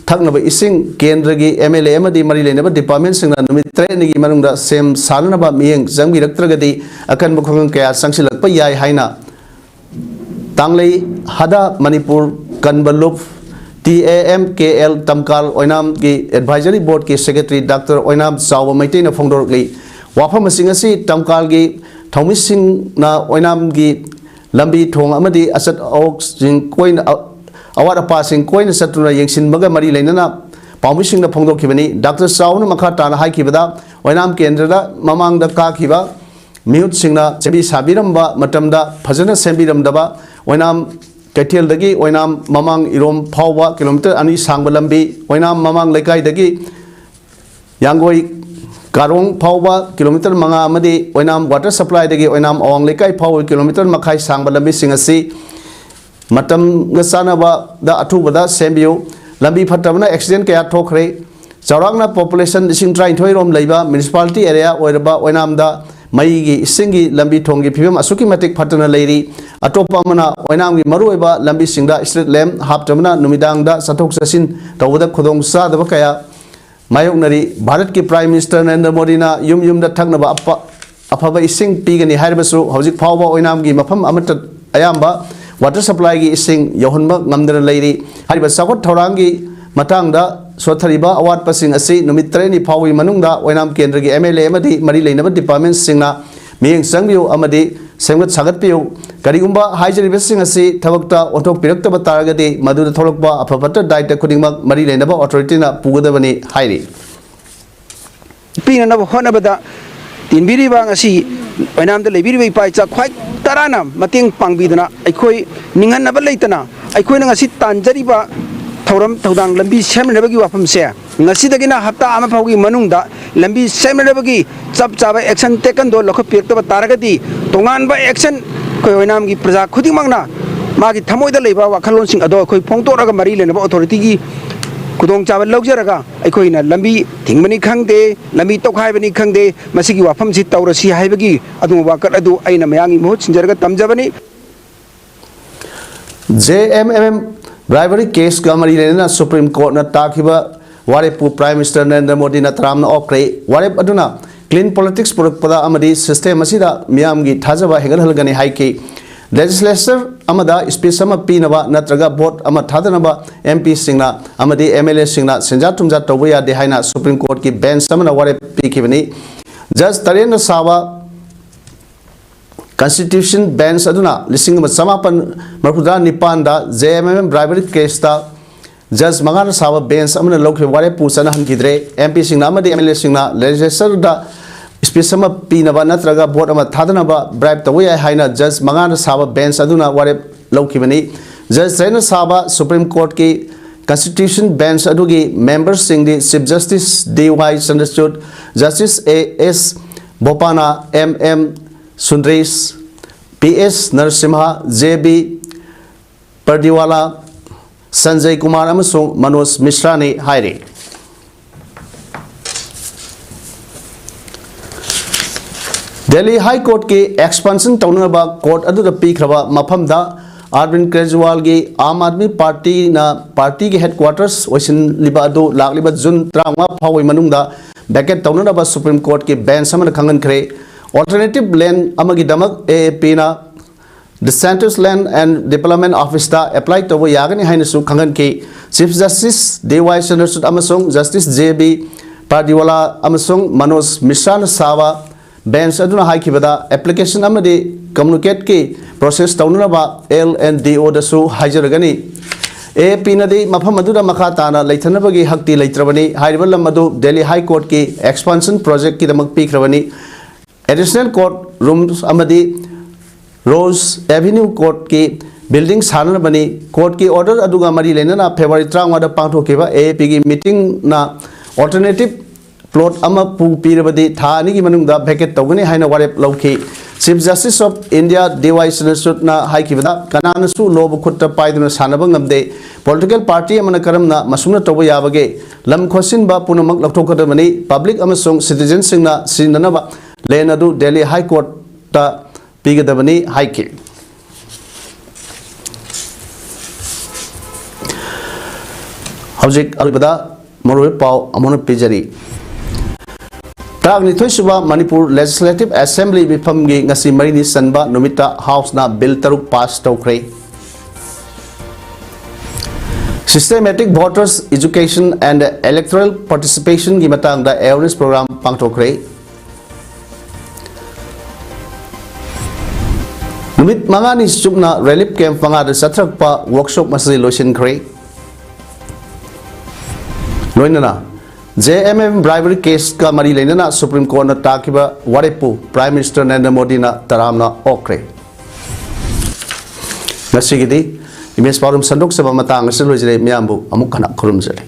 ꯊꯛꯅꯕ ꯏꯁꯤꯡ ꯀꯦꯟꯗ꯭ꯔꯒꯤ ꯑꯦꯝ ꯑꯦꯜ ꯑꯦ ꯑꯃꯗꯤ ꯃꯔꯤ ꯂꯩꯅꯕ ꯗꯤꯄꯥꯔꯠꯃꯦꯟꯁꯤꯡꯅ ꯅꯨꯃꯤꯠ ꯇꯔꯦꯠꯅꯤꯒꯤ ꯃꯅꯨꯡꯗ ꯁꯦꯝ ꯁꯥꯅꯅꯕ ꯃꯤꯠꯌꯦꯡ ꯆꯪꯕꯤꯔꯛꯇ꯭ꯔꯒꯗꯤ ꯑꯀꯟꯕ ꯈꯣꯡꯖꯪ ꯀꯌꯥ ꯆꯪꯁꯤꯜꯂꯛꯄ ꯌꯥꯏ ꯍꯥꯏꯅ ꯇꯥꯡꯂꯩ ꯍꯗꯥ ꯃꯅꯤꯄꯨꯔ ꯀꯟꯕ ꯂꯨꯞ, T A M K L, ꯇꯝꯀꯥꯜ ꯑꯣꯏꯅꯥꯝꯒꯤ ꯑꯦꯗꯚꯥꯏꯖꯔꯤ ꯕꯣꯔꯗꯀꯤ ꯁꯦꯀ꯭ꯔꯦꯇꯔꯤ ꯗꯥꯛꯇꯔ ꯑꯣꯏꯅꯥꯝ ꯆꯥꯎꯕ ꯃꯩꯇꯩꯅ ꯐꯣꯡꯗꯣꯔꯛꯂꯤ꯫ ꯋꯥꯐꯝꯁꯤꯡ ꯑꯁꯤ ꯇꯝꯀꯥꯜꯒꯤ ꯊꯧꯃꯤꯁꯤꯡꯅ ꯑꯣꯏꯅꯥꯝꯒꯤ ꯂꯝꯕꯤ ꯊꯣꯡ ꯑꯃꯗꯤ ꯑꯆꯠ ꯑꯋꯣꯛꯁꯤꯡ ꯀꯣꯏꯅ, ꯑꯋꯥꯠ ꯑꯄꯥꯁꯤꯡ ꯀꯣꯏꯅ ꯆꯠꯇꯨꯅ ꯌꯦꯡꯁꯤꯟꯕꯒ ꯃꯔꯤ ꯂꯩꯅꯅ ꯄꯥꯎꯃꯤꯁꯤꯡꯗ ꯐꯣꯡꯗꯣꯛꯈꯤꯕꯅꯤ꯫ ꯗꯥꯛꯇꯔ ꯆꯥꯎꯅ ꯃꯈꯥ ꯇꯥꯅ ꯍꯥꯏꯈꯤꯕꯗ, ꯑꯣꯏꯅꯥꯝ ꯀꯦꯟꯗ꯭ꯔꯗ ꯃꯃꯥꯡꯗ ꯀꯥꯈꯤꯕ ꯃꯤꯍꯨꯠꯁꯤꯡꯅ ꯁꯦꯝꯕꯤ ꯁꯥꯕꯤꯔꯝꯕ ꯃꯇꯝꯗ ꯐꯖꯅ ꯁꯦꯝꯕꯤꯔꯝꯗꯕ, ꯑꯣꯏꯅꯥꯝ ꯀꯩꯊꯦꯜꯗꯒꯤ ꯑꯣꯏꯅꯥꯝ ꯃꯃꯥꯡ ꯏꯔꯣꯝ ꯐꯥꯎꯕ ꯀꯤꯂꯣꯃꯤꯇꯔ ꯑꯅꯤ ꯁꯥꯡꯕ ꯂꯝꯕꯤ, ꯑꯣꯏꯅꯥꯝ ꯃꯃꯥꯡ ꯂꯩꯀꯥꯏꯗꯒꯤ ꯌꯥꯡꯒꯣꯏ ꯀꯥꯔꯣꯡ ꯐꯥꯎꯕ ꯀꯤꯂꯣꯃꯤꯇꯔ ꯃꯉꯥ ꯑꯃꯗꯤ ꯑꯣꯏꯅꯥꯝ ꯋꯥꯇꯔ ꯁꯄ꯭ꯂꯥꯏꯗꯒꯤ ꯑꯣꯏꯅꯥꯝ ꯑꯋꯥꯡ ꯂꯩꯀꯥꯏ ꯐꯥꯎꯕ ꯀꯤꯂꯣꯃꯤꯇꯔ ꯃꯈꯥꯏ ꯁꯥꯡꯕ ꯂꯝꯕꯤꯁꯤꯡ ꯑꯁꯤ ꯃꯇꯝꯒ ꯆꯥꯟꯅꯕꯗ ꯑꯊꯨꯕꯗ ꯁꯦꯝꯕꯤꯌꯨ꯫ ꯂꯝꯕꯤ ꯐꯠꯇꯕꯅ ꯑꯦꯛꯁꯤꯗꯦꯟ ꯀꯌꯥ ꯊꯣꯛꯈ꯭ꯔꯦ꯫ ꯆꯥꯎꯔꯥꯛꯅ ꯄꯣꯄꯨꯂꯦꯁꯟ ꯂꯤꯁꯤꯡ ꯇꯔꯥꯅꯤꯊꯣꯏ ꯔꯣꯝ ꯂꯩꯕ ꯃ꯭ꯌꯨꯅꯤꯁꯤꯄꯥꯂꯤꯇꯤ ꯑꯦꯔꯤꯌꯥ ꯑꯣꯏꯔꯕ ꯑꯣꯏꯅꯥꯝꯗ ꯃꯩꯒꯤ, ꯏꯁꯤꯡꯒꯤ, ꯂꯝꯕꯤ ꯊꯣꯡꯒꯤ ꯐꯤꯕꯝ ꯑꯁꯨꯛꯀꯤ ꯃꯇꯤꯛ ꯐꯠꯇꯅ ꯂꯩꯔꯤ꯫ ꯑꯇꯣꯞꯄ ꯑꯃꯅ, ꯑꯣꯏꯅꯥꯝꯒꯤ ꯃꯔꯨꯑꯣꯏꯕ ꯂꯝꯕꯤꯁꯤꯡꯗ ꯁ꯭ꯇ꯭ꯔꯤꯠ ꯂꯦꯝꯞ ꯍꯥꯞꯇꯕꯅ ꯅꯨꯃꯤꯗꯥꯡꯗ ꯆꯠꯊꯣꯛ ꯆꯠꯁꯤꯟ ꯇꯧꯕꯗ ꯈꯨꯗꯣꯡꯆꯥꯗꯕ ꯀꯌꯥ ꯃꯥꯌꯣꯛꯅꯔꯤ꯫ ꯚꯥꯔꯠꯀꯤ ꯄ꯭ꯔꯥꯏꯝ ꯃꯤꯅꯤꯁꯇꯔ ꯅꯔꯦꯟꯗ꯭ꯔ ꯃꯣꯗꯤꯅ ꯌꯨꯝ ꯌꯨꯝꯗ ꯊꯛꯅꯕ ꯑꯄ-, ꯑꯐꯕ ꯏꯁꯤꯡ ꯄꯤꯒꯅꯤ ꯍꯥꯏꯔꯕꯁꯨ, ꯍꯧꯖꯤꯛ ꯐꯥꯎꯕ ꯑꯣꯏꯅꯥꯝꯒꯤ ꯃꯐꯝ ꯑꯃꯠꯇ ꯑꯌꯥꯝꯕ ꯋꯥꯇꯔ ꯁꯄ꯭ꯂꯥꯏꯒꯤ ꯏꯁꯤꯡ ꯌꯧꯍꯟꯕ ꯉꯝꯗꯅ ꯂꯩꯔꯤ꯫ ꯍꯥꯏꯔꯤꯕ ꯆꯥꯎꯈꯠ ꯊꯧꯔꯥꯡꯒꯤ ꯃꯇꯥꯡꯗ ꯁꯣꯠꯊꯔꯤꯕ ꯑꯋꯥꯠꯄꯁꯤꯡ ꯑꯁꯤ ꯅꯨꯃꯤꯠ ꯇꯔꯦꯠꯅꯤ ꯐꯥꯎꯕꯒꯤ ꯃꯅꯨꯡꯗ ꯑꯣꯏꯅꯥꯝ ꯀꯦꯟꯗ꯭ꯔꯒꯤ ꯑꯦꯝ ꯑꯦꯜ ꯑꯦ ꯑꯃꯗꯤ ꯃꯔꯤ ꯂꯩꯅꯕ ꯗꯤꯄꯥꯔꯠꯃꯦꯟꯁꯤꯡꯅ ꯃꯤꯠꯌꯦꯡ ꯆꯪꯕꯤꯌꯨ ꯑꯃꯗꯤ ꯁꯦꯝꯒꯠ ꯁꯥꯒꯠꯄꯤꯌꯨ꯫ ꯀꯔꯤꯒꯨꯝꯕ ꯍꯥꯏꯖꯔꯤꯕꯁꯤꯡ ꯑꯁꯤ ꯊꯕꯛꯇ ꯑꯣꯟꯊꯣꯛꯄꯤꯔꯛꯇꯕ ꯇꯥꯔꯒꯗꯤ, ꯃꯗꯨꯗ ꯊꯣꯛꯂꯛꯄ ꯑꯐ ꯐꯠꯇ ꯗꯥꯏꯇ ꯈꯨꯗꯤꯡꯃꯛ ꯃꯔꯤ ꯂꯩꯅꯕ ꯑꯣꯊꯣꯔꯤꯇꯤꯅ ꯄꯨꯒꯗꯕꯅꯤ ꯍꯥꯏꯔꯤ꯫ ꯄꯤꯅꯅꯕ ꯍꯣꯠꯅꯕꯗ ꯇꯤꯟꯕꯤꯔꯤꯕ ꯉꯁꯤ ꯑꯣꯏꯅꯥꯝꯗ ꯂꯩꯕꯤꯔꯤꯕ ꯏꯄꯥ ꯏꯆꯥ ꯈ꯭ꯋꯥꯏ ꯇꯔꯥꯅ ꯃꯇꯦꯡ ꯄꯥꯡꯕꯤꯗꯨꯅ, ꯑꯩꯈꯣꯏ ꯅꯤꯡꯍꯟꯅꯕ ꯂꯩꯇꯅ ꯑꯩꯈꯣꯏꯅ ꯉꯁꯤ ꯇꯥꯟꯖꯔꯤꯕ ꯊꯧꯔꯝ ꯊꯧꯗꯥꯡ ꯂꯝꯕꯤ ꯁꯦꯝꯅꯅꯕꯒꯤ ꯋꯥꯐꯝꯁꯦ ꯉꯁꯤꯗꯒꯤꯅ ꯍꯞꯇꯥ ꯑꯃ ꯐꯥꯎꯒꯤ ꯃꯅꯨꯡꯗ ꯂꯝꯕꯤ ꯁꯦꯝꯅꯅꯕꯒꯤ ꯆꯞ ꯆꯥꯕ ꯑꯦꯛꯁꯟ ꯇꯦꯀꯟꯗꯣ ꯂꯧꯈꯠꯄꯤꯔꯛꯇꯕ ꯇꯥꯔꯒꯗꯤ, ꯇꯣꯉꯥꯟꯕ ꯑꯦꯛꯁꯟ ꯑꯩꯈꯣꯏ ꯑꯣꯏꯅꯥꯝꯒꯤ ꯄ꯭ꯔꯖꯥ ꯈꯨꯗꯤꯡꯃꯛꯅ ꯃꯥꯒꯤ ꯊꯃꯣꯏꯗ ꯂꯩꯕ ꯋꯥꯈꯜꯂꯣꯟꯁꯤꯡ ꯑꯗꯣ ꯑꯩꯈꯣꯏ ꯐꯣꯡꯗꯣꯛꯂꯒ ꯃꯔꯤ ꯂꯩꯅꯕ ꯑꯣꯊꯣꯔꯤꯇꯤꯒꯤ ꯈꯨꯗꯣꯡꯆꯥꯕ ꯂꯧꯖꯔꯒ ꯑꯩꯈꯣꯏꯅ ꯂꯝꯕꯤ ꯊꯤꯡꯕꯅꯤ ꯈꯪꯗꯦ, ꯂꯝꯕꯤ ꯇꯧꯈꯥꯏꯕꯅꯤ ꯈꯪꯗꯦ, ꯃꯁꯤꯒꯤ ꯋꯥꯐꯝꯁꯤ ꯇꯧꯔꯁꯤ ꯍꯥꯏꯕꯒꯤ ꯑꯗꯨꯒꯨꯝꯕ ꯋꯥꯀꯠ ꯑꯗꯨ ꯑꯩꯅ ꯃꯌꯥꯝꯒꯤ ꯃꯍꯨꯠ ꯁꯤꯟꯖꯔꯒ ꯇꯝꯖꯕꯅꯤ꯫ JMMM bribery case ꯀ ꯃꯔꯤ ꯂꯩꯅꯅ Supreme Court ꯅ ꯇꯥꯈꯤꯕ ꯋꯥꯔꯦꯞꯄꯨ Prime Minister ꯅꯔꯦꯟꯗ꯭ꯔ ꯃꯣꯗꯤꯅ ꯇꯔꯥꯝꯅ ꯑꯣꯛꯈ꯭ꯔꯦ꯫ ꯋꯥꯔꯦꯞ ꯑꯗꯨꯅ clean politics ꯄꯨꯔꯛꯄꯗ ꯑꯃꯗꯤ system ꯑꯁꯤꯗ ꯃꯤꯌꯥꯝꯒꯤ ꯊꯥꯖꯕ ꯍꯦꯟꯒꯠꯍꯟꯒꯅꯤ ꯍꯥꯏꯈꯤ꯫ Legislature ꯑꯃꯗ speech ꯑꯃ ꯄꯤꯅꯕ ꯅꯠꯇ꯭ꯔꯒ vote ꯑꯃ ꯊꯥꯗꯅꯕ MPꯁꯤꯡꯅ ꯑꯃꯗꯤ MLAꯁꯤꯡꯅ ꯁꯦꯟꯖꯥ ꯊꯨꯝꯖꯥ ꯇꯧꯕ ꯌꯥꯗꯦ ꯍꯥꯏꯅ Supreme Courtꯀꯤ bench ꯑꯃꯅ ꯋꯥꯔꯦꯞ ꯄꯤꯈꯤꯕꯅꯤ꯫ Judge ꯇꯔꯦꯠꯅ ꯁꯥꯕ Constitution Bench ꯑꯗꯨꯅ ꯂꯤꯁꯤꯡ ꯑꯃ ꯆꯃꯥꯄꯟ ꯃꯔꯤꯐꯨꯇꯔꯥ ꯅꯤꯄꯥꯟꯗ JMMM bribery caseꯇ judge ꯃꯉꯥꯅ ꯁꯥꯕ bench ꯑꯃꯅ ꯂꯧꯈꯤꯕ ꯋꯥꯔꯦꯞꯄꯨ ꯆꯠꯅꯍꯟꯈꯤꯗ꯭ꯔꯦ꯫ MPꯁꯤꯡꯅ ꯑꯃꯗꯤ MLAꯁꯤꯡꯅ legislatureꯗ speech ꯑꯃ ꯄꯤꯅꯕ ꯅꯠꯇ꯭ꯔꯒ vote ꯑꯃ ꯊꯥꯗꯅꯕ bribe ꯇꯧꯕ ꯌꯥꯏ ꯍꯥꯏꯅ judge ꯃꯉꯥꯅ ꯁꯥꯕ bench ꯑꯗꯨꯅ ꯋꯥꯔꯦꯞ ꯂꯧꯈꯤꯕꯅꯤ꯫ Judge ꯇꯔꯦꯠꯅ ꯁꯥꯕ Supreme Courtꯀꯤ Constitution Bench ꯑꯗꯨꯒꯤ memberꯁꯤꯡꯗꯤ Chief Justice D Y Chandrachud, Justice A S Bopanna, M M Sundresh, P S Narasimha, J B Pardiwala, Sanjay Kumar ꯑꯃꯁꯨꯡ Manoj Mishraꯅꯤ ꯍꯥꯏꯔꯤ꯫ Delhi High Courtꯀꯤ expansion ꯇꯧꯅꯅꯕ court ꯑꯗꯨꯗ ꯄꯤꯈ꯭ꯔꯕ ꯃꯐꯝꯗ Arvind ꯀꯦꯖ꯭ꯔꯤꯋꯥꯜꯒꯤ ꯑꯥꯝ ꯑꯥꯗꯃꯤ ꯄꯥꯔꯇꯤꯅ ꯄꯥꯔꯇꯤꯒꯤ headquarters ꯑꯣꯏꯁꯤꯜꯂꯤꯕ ꯑꯗꯨ ꯂꯥꯛꯂꯤꯕ ꯖꯨꯟ ꯇꯔꯥꯃꯉꯥ ꯐꯥꯎꯕꯒꯤ ꯃꯅꯨꯡꯗ vacate ꯇꯧꯅꯅꯕ Supreme Courtꯀꯤ bench ꯑꯃꯅ ꯈꯪꯍꯟꯈ꯭ꯔꯦ꯫ Alternative land ꯑꯃꯒꯤꯗꯃꯛ AAPꯅ Decentralized Land and Development Officeꯇ apply ꯇꯧꯕ ꯌꯥꯒꯅꯤ ꯍꯥꯏꯅꯁꯨ ꯈꯪꯍꯟꯈꯤ꯫ Chief Justice D Y Chandrachud ꯑꯃꯁꯨꯡ Justice J B Pardiwala ꯑꯃꯁꯨꯡ Manoj Mishraꯅ ꯁꯥꯕ bench ꯑꯗꯨꯅ ꯍꯥꯏꯈꯤꯕꯗ application ꯑꯃꯗꯤ communicateꯀꯤ process ꯇꯧꯅꯅꯕ L and DOꯗꯁꯨ ꯍꯥꯏꯖꯔꯒꯅꯤ꯫ AAPꯅꯗꯤ ꯃꯐꯝ ꯑꯗꯨꯗ ꯃꯈꯥ ꯇꯥꯅ ꯂꯩꯊꯅꯕꯒꯤ ꯍꯛꯇꯤ ꯂꯩꯇ꯭ꯔꯕꯅꯤ꯫ ꯍꯥꯏꯔꯤꯕ ꯂꯝ ꯑꯗꯨ Delhi High Courtꯀꯤ expansion projectꯀꯤꯗꯃꯛ ꯄꯤꯈ꯭ꯔꯕꯅꯤ꯫ Additional court rooms ꯑꯃꯗꯤ Rose Avenue Courtꯀꯤ building ꯁꯥꯅꯅꯕꯅꯤ꯫ Courtꯀꯤ order ꯑꯗꯨꯒ ꯃꯔꯤ ꯂꯩꯅꯅ February ꯇꯔꯥꯃꯉꯥꯗ ꯄꯥꯡꯊꯣꯛꯈꯤꯕ AAPꯒꯤ meetingꯅ alternative plot ꯑꯃ ꯄꯨ ꯄꯤꯔꯕꯗꯤ ꯊꯥ ꯑꯅꯤꯒꯤ ꯃꯅꯨꯡꯗ vacate ꯇꯧꯒꯅꯤ ꯍꯥꯏꯅ ꯋꯥꯔꯦꯞ ꯂꯧꯈꯤ꯫ Chief Justice of India D Y Chandrachudna ꯍꯥꯏꯈꯤꯕꯗ, ꯀꯅꯥꯅꯁꯨ ꯂꯣꯕꯨ ꯈꯨꯠꯇ ꯄꯥꯏꯗꯨꯅ ꯁꯥꯟꯅꯕ ꯉꯝꯗꯦ꯫ Political party ꯑꯃꯅ ꯀꯔꯝꯅ ꯃꯁꯨꯝꯅ ꯇꯧꯕ ꯌꯥꯕꯒꯦ? ꯂꯝ ꯈꯣꯠꯆꯤꯟꯕ ꯄꯨꯝꯅꯃꯛ ꯂꯧꯊꯣꯛꯀꯗꯕꯅꯤ꯫ Public ꯑꯃꯁꯨꯡ citizenꯁꯤꯡꯅ ꯁꯤꯖꯤꯟꯅꯅꯕ land ꯑꯗꯨ Delhi High Courtꯇ ꯄꯤꯒꯗꯕꯅꯤ ꯍꯥꯏꯈꯤ꯫ ꯍꯧꯖꯤꯛ ꯑꯔꯣꯏꯕꯗ ꯃꯔꯨꯑꯣꯏꯕ ꯄꯥꯎ ꯑꯃꯨꯛ ꯍꯟꯅ ꯄꯤꯖꯔꯤ꯫ ꯇꯔꯥꯅꯤꯊꯣꯏ ꯁꯨꯕ ꯃꯅꯤꯄꯨꯔ Legislative Assembly ꯃꯤꯐꯝꯒꯤ ꯉꯁꯤ ꯃꯔꯤꯅꯤ ꯆꯟꯕ ꯅꯨꯃꯤꯠꯇ Houseꯅ Bill ꯇꯔꯨꯛ pass ꯇꯧꯈ꯭ꯔꯦ꯫ Systematic Voters Education and Electoral Participationꯒꯤ ꯃꯇꯥꯡꯗ awareness program ꯄꯥꯡꯊꯣꯛꯈ꯭ꯔꯦ꯫ ꯅꯨꯃꯤꯠ ꯃꯉꯥꯅꯤ ꯆꯨꯞꯅ relief camp ꯃꯉꯥꯗ ꯆꯠꯊꯔꯛꯄ workshop ꯃꯁꯤ ꯂꯣꯏꯁꯤꯟꯈ꯭ꯔꯦ꯫ ꯂꯣꯏꯅꯅ J M M bribery caseꯀ ꯃꯔꯤ ꯂꯩꯅꯅ Supreme Courtꯅ ꯇꯥꯈꯤꯕ ꯋꯥꯔꯦꯞꯄꯨ Prime Minister ꯅꯔꯦꯟꯗ꯭ꯔ ꯃꯣꯗꯤꯅ ꯇꯔꯥꯝꯅ ꯑꯣꯛꯈ꯭ꯔꯦ꯫ ꯉꯁꯤꯒꯤꯗꯤ ꯏꯃꯦꯖ ꯄꯥꯎꯗꯝ ꯁꯟꯗꯣꯛꯆꯕ ꯃꯇꯥꯡ ꯑꯁꯤꯗ ꯂꯣꯏꯖꯔꯦ꯫ ꯃꯤꯌꯥꯝꯕꯨ ꯑꯃꯨꯛ ꯍꯟꯅ ꯈꯨꯔꯨꯝꯖꯔꯤ꯫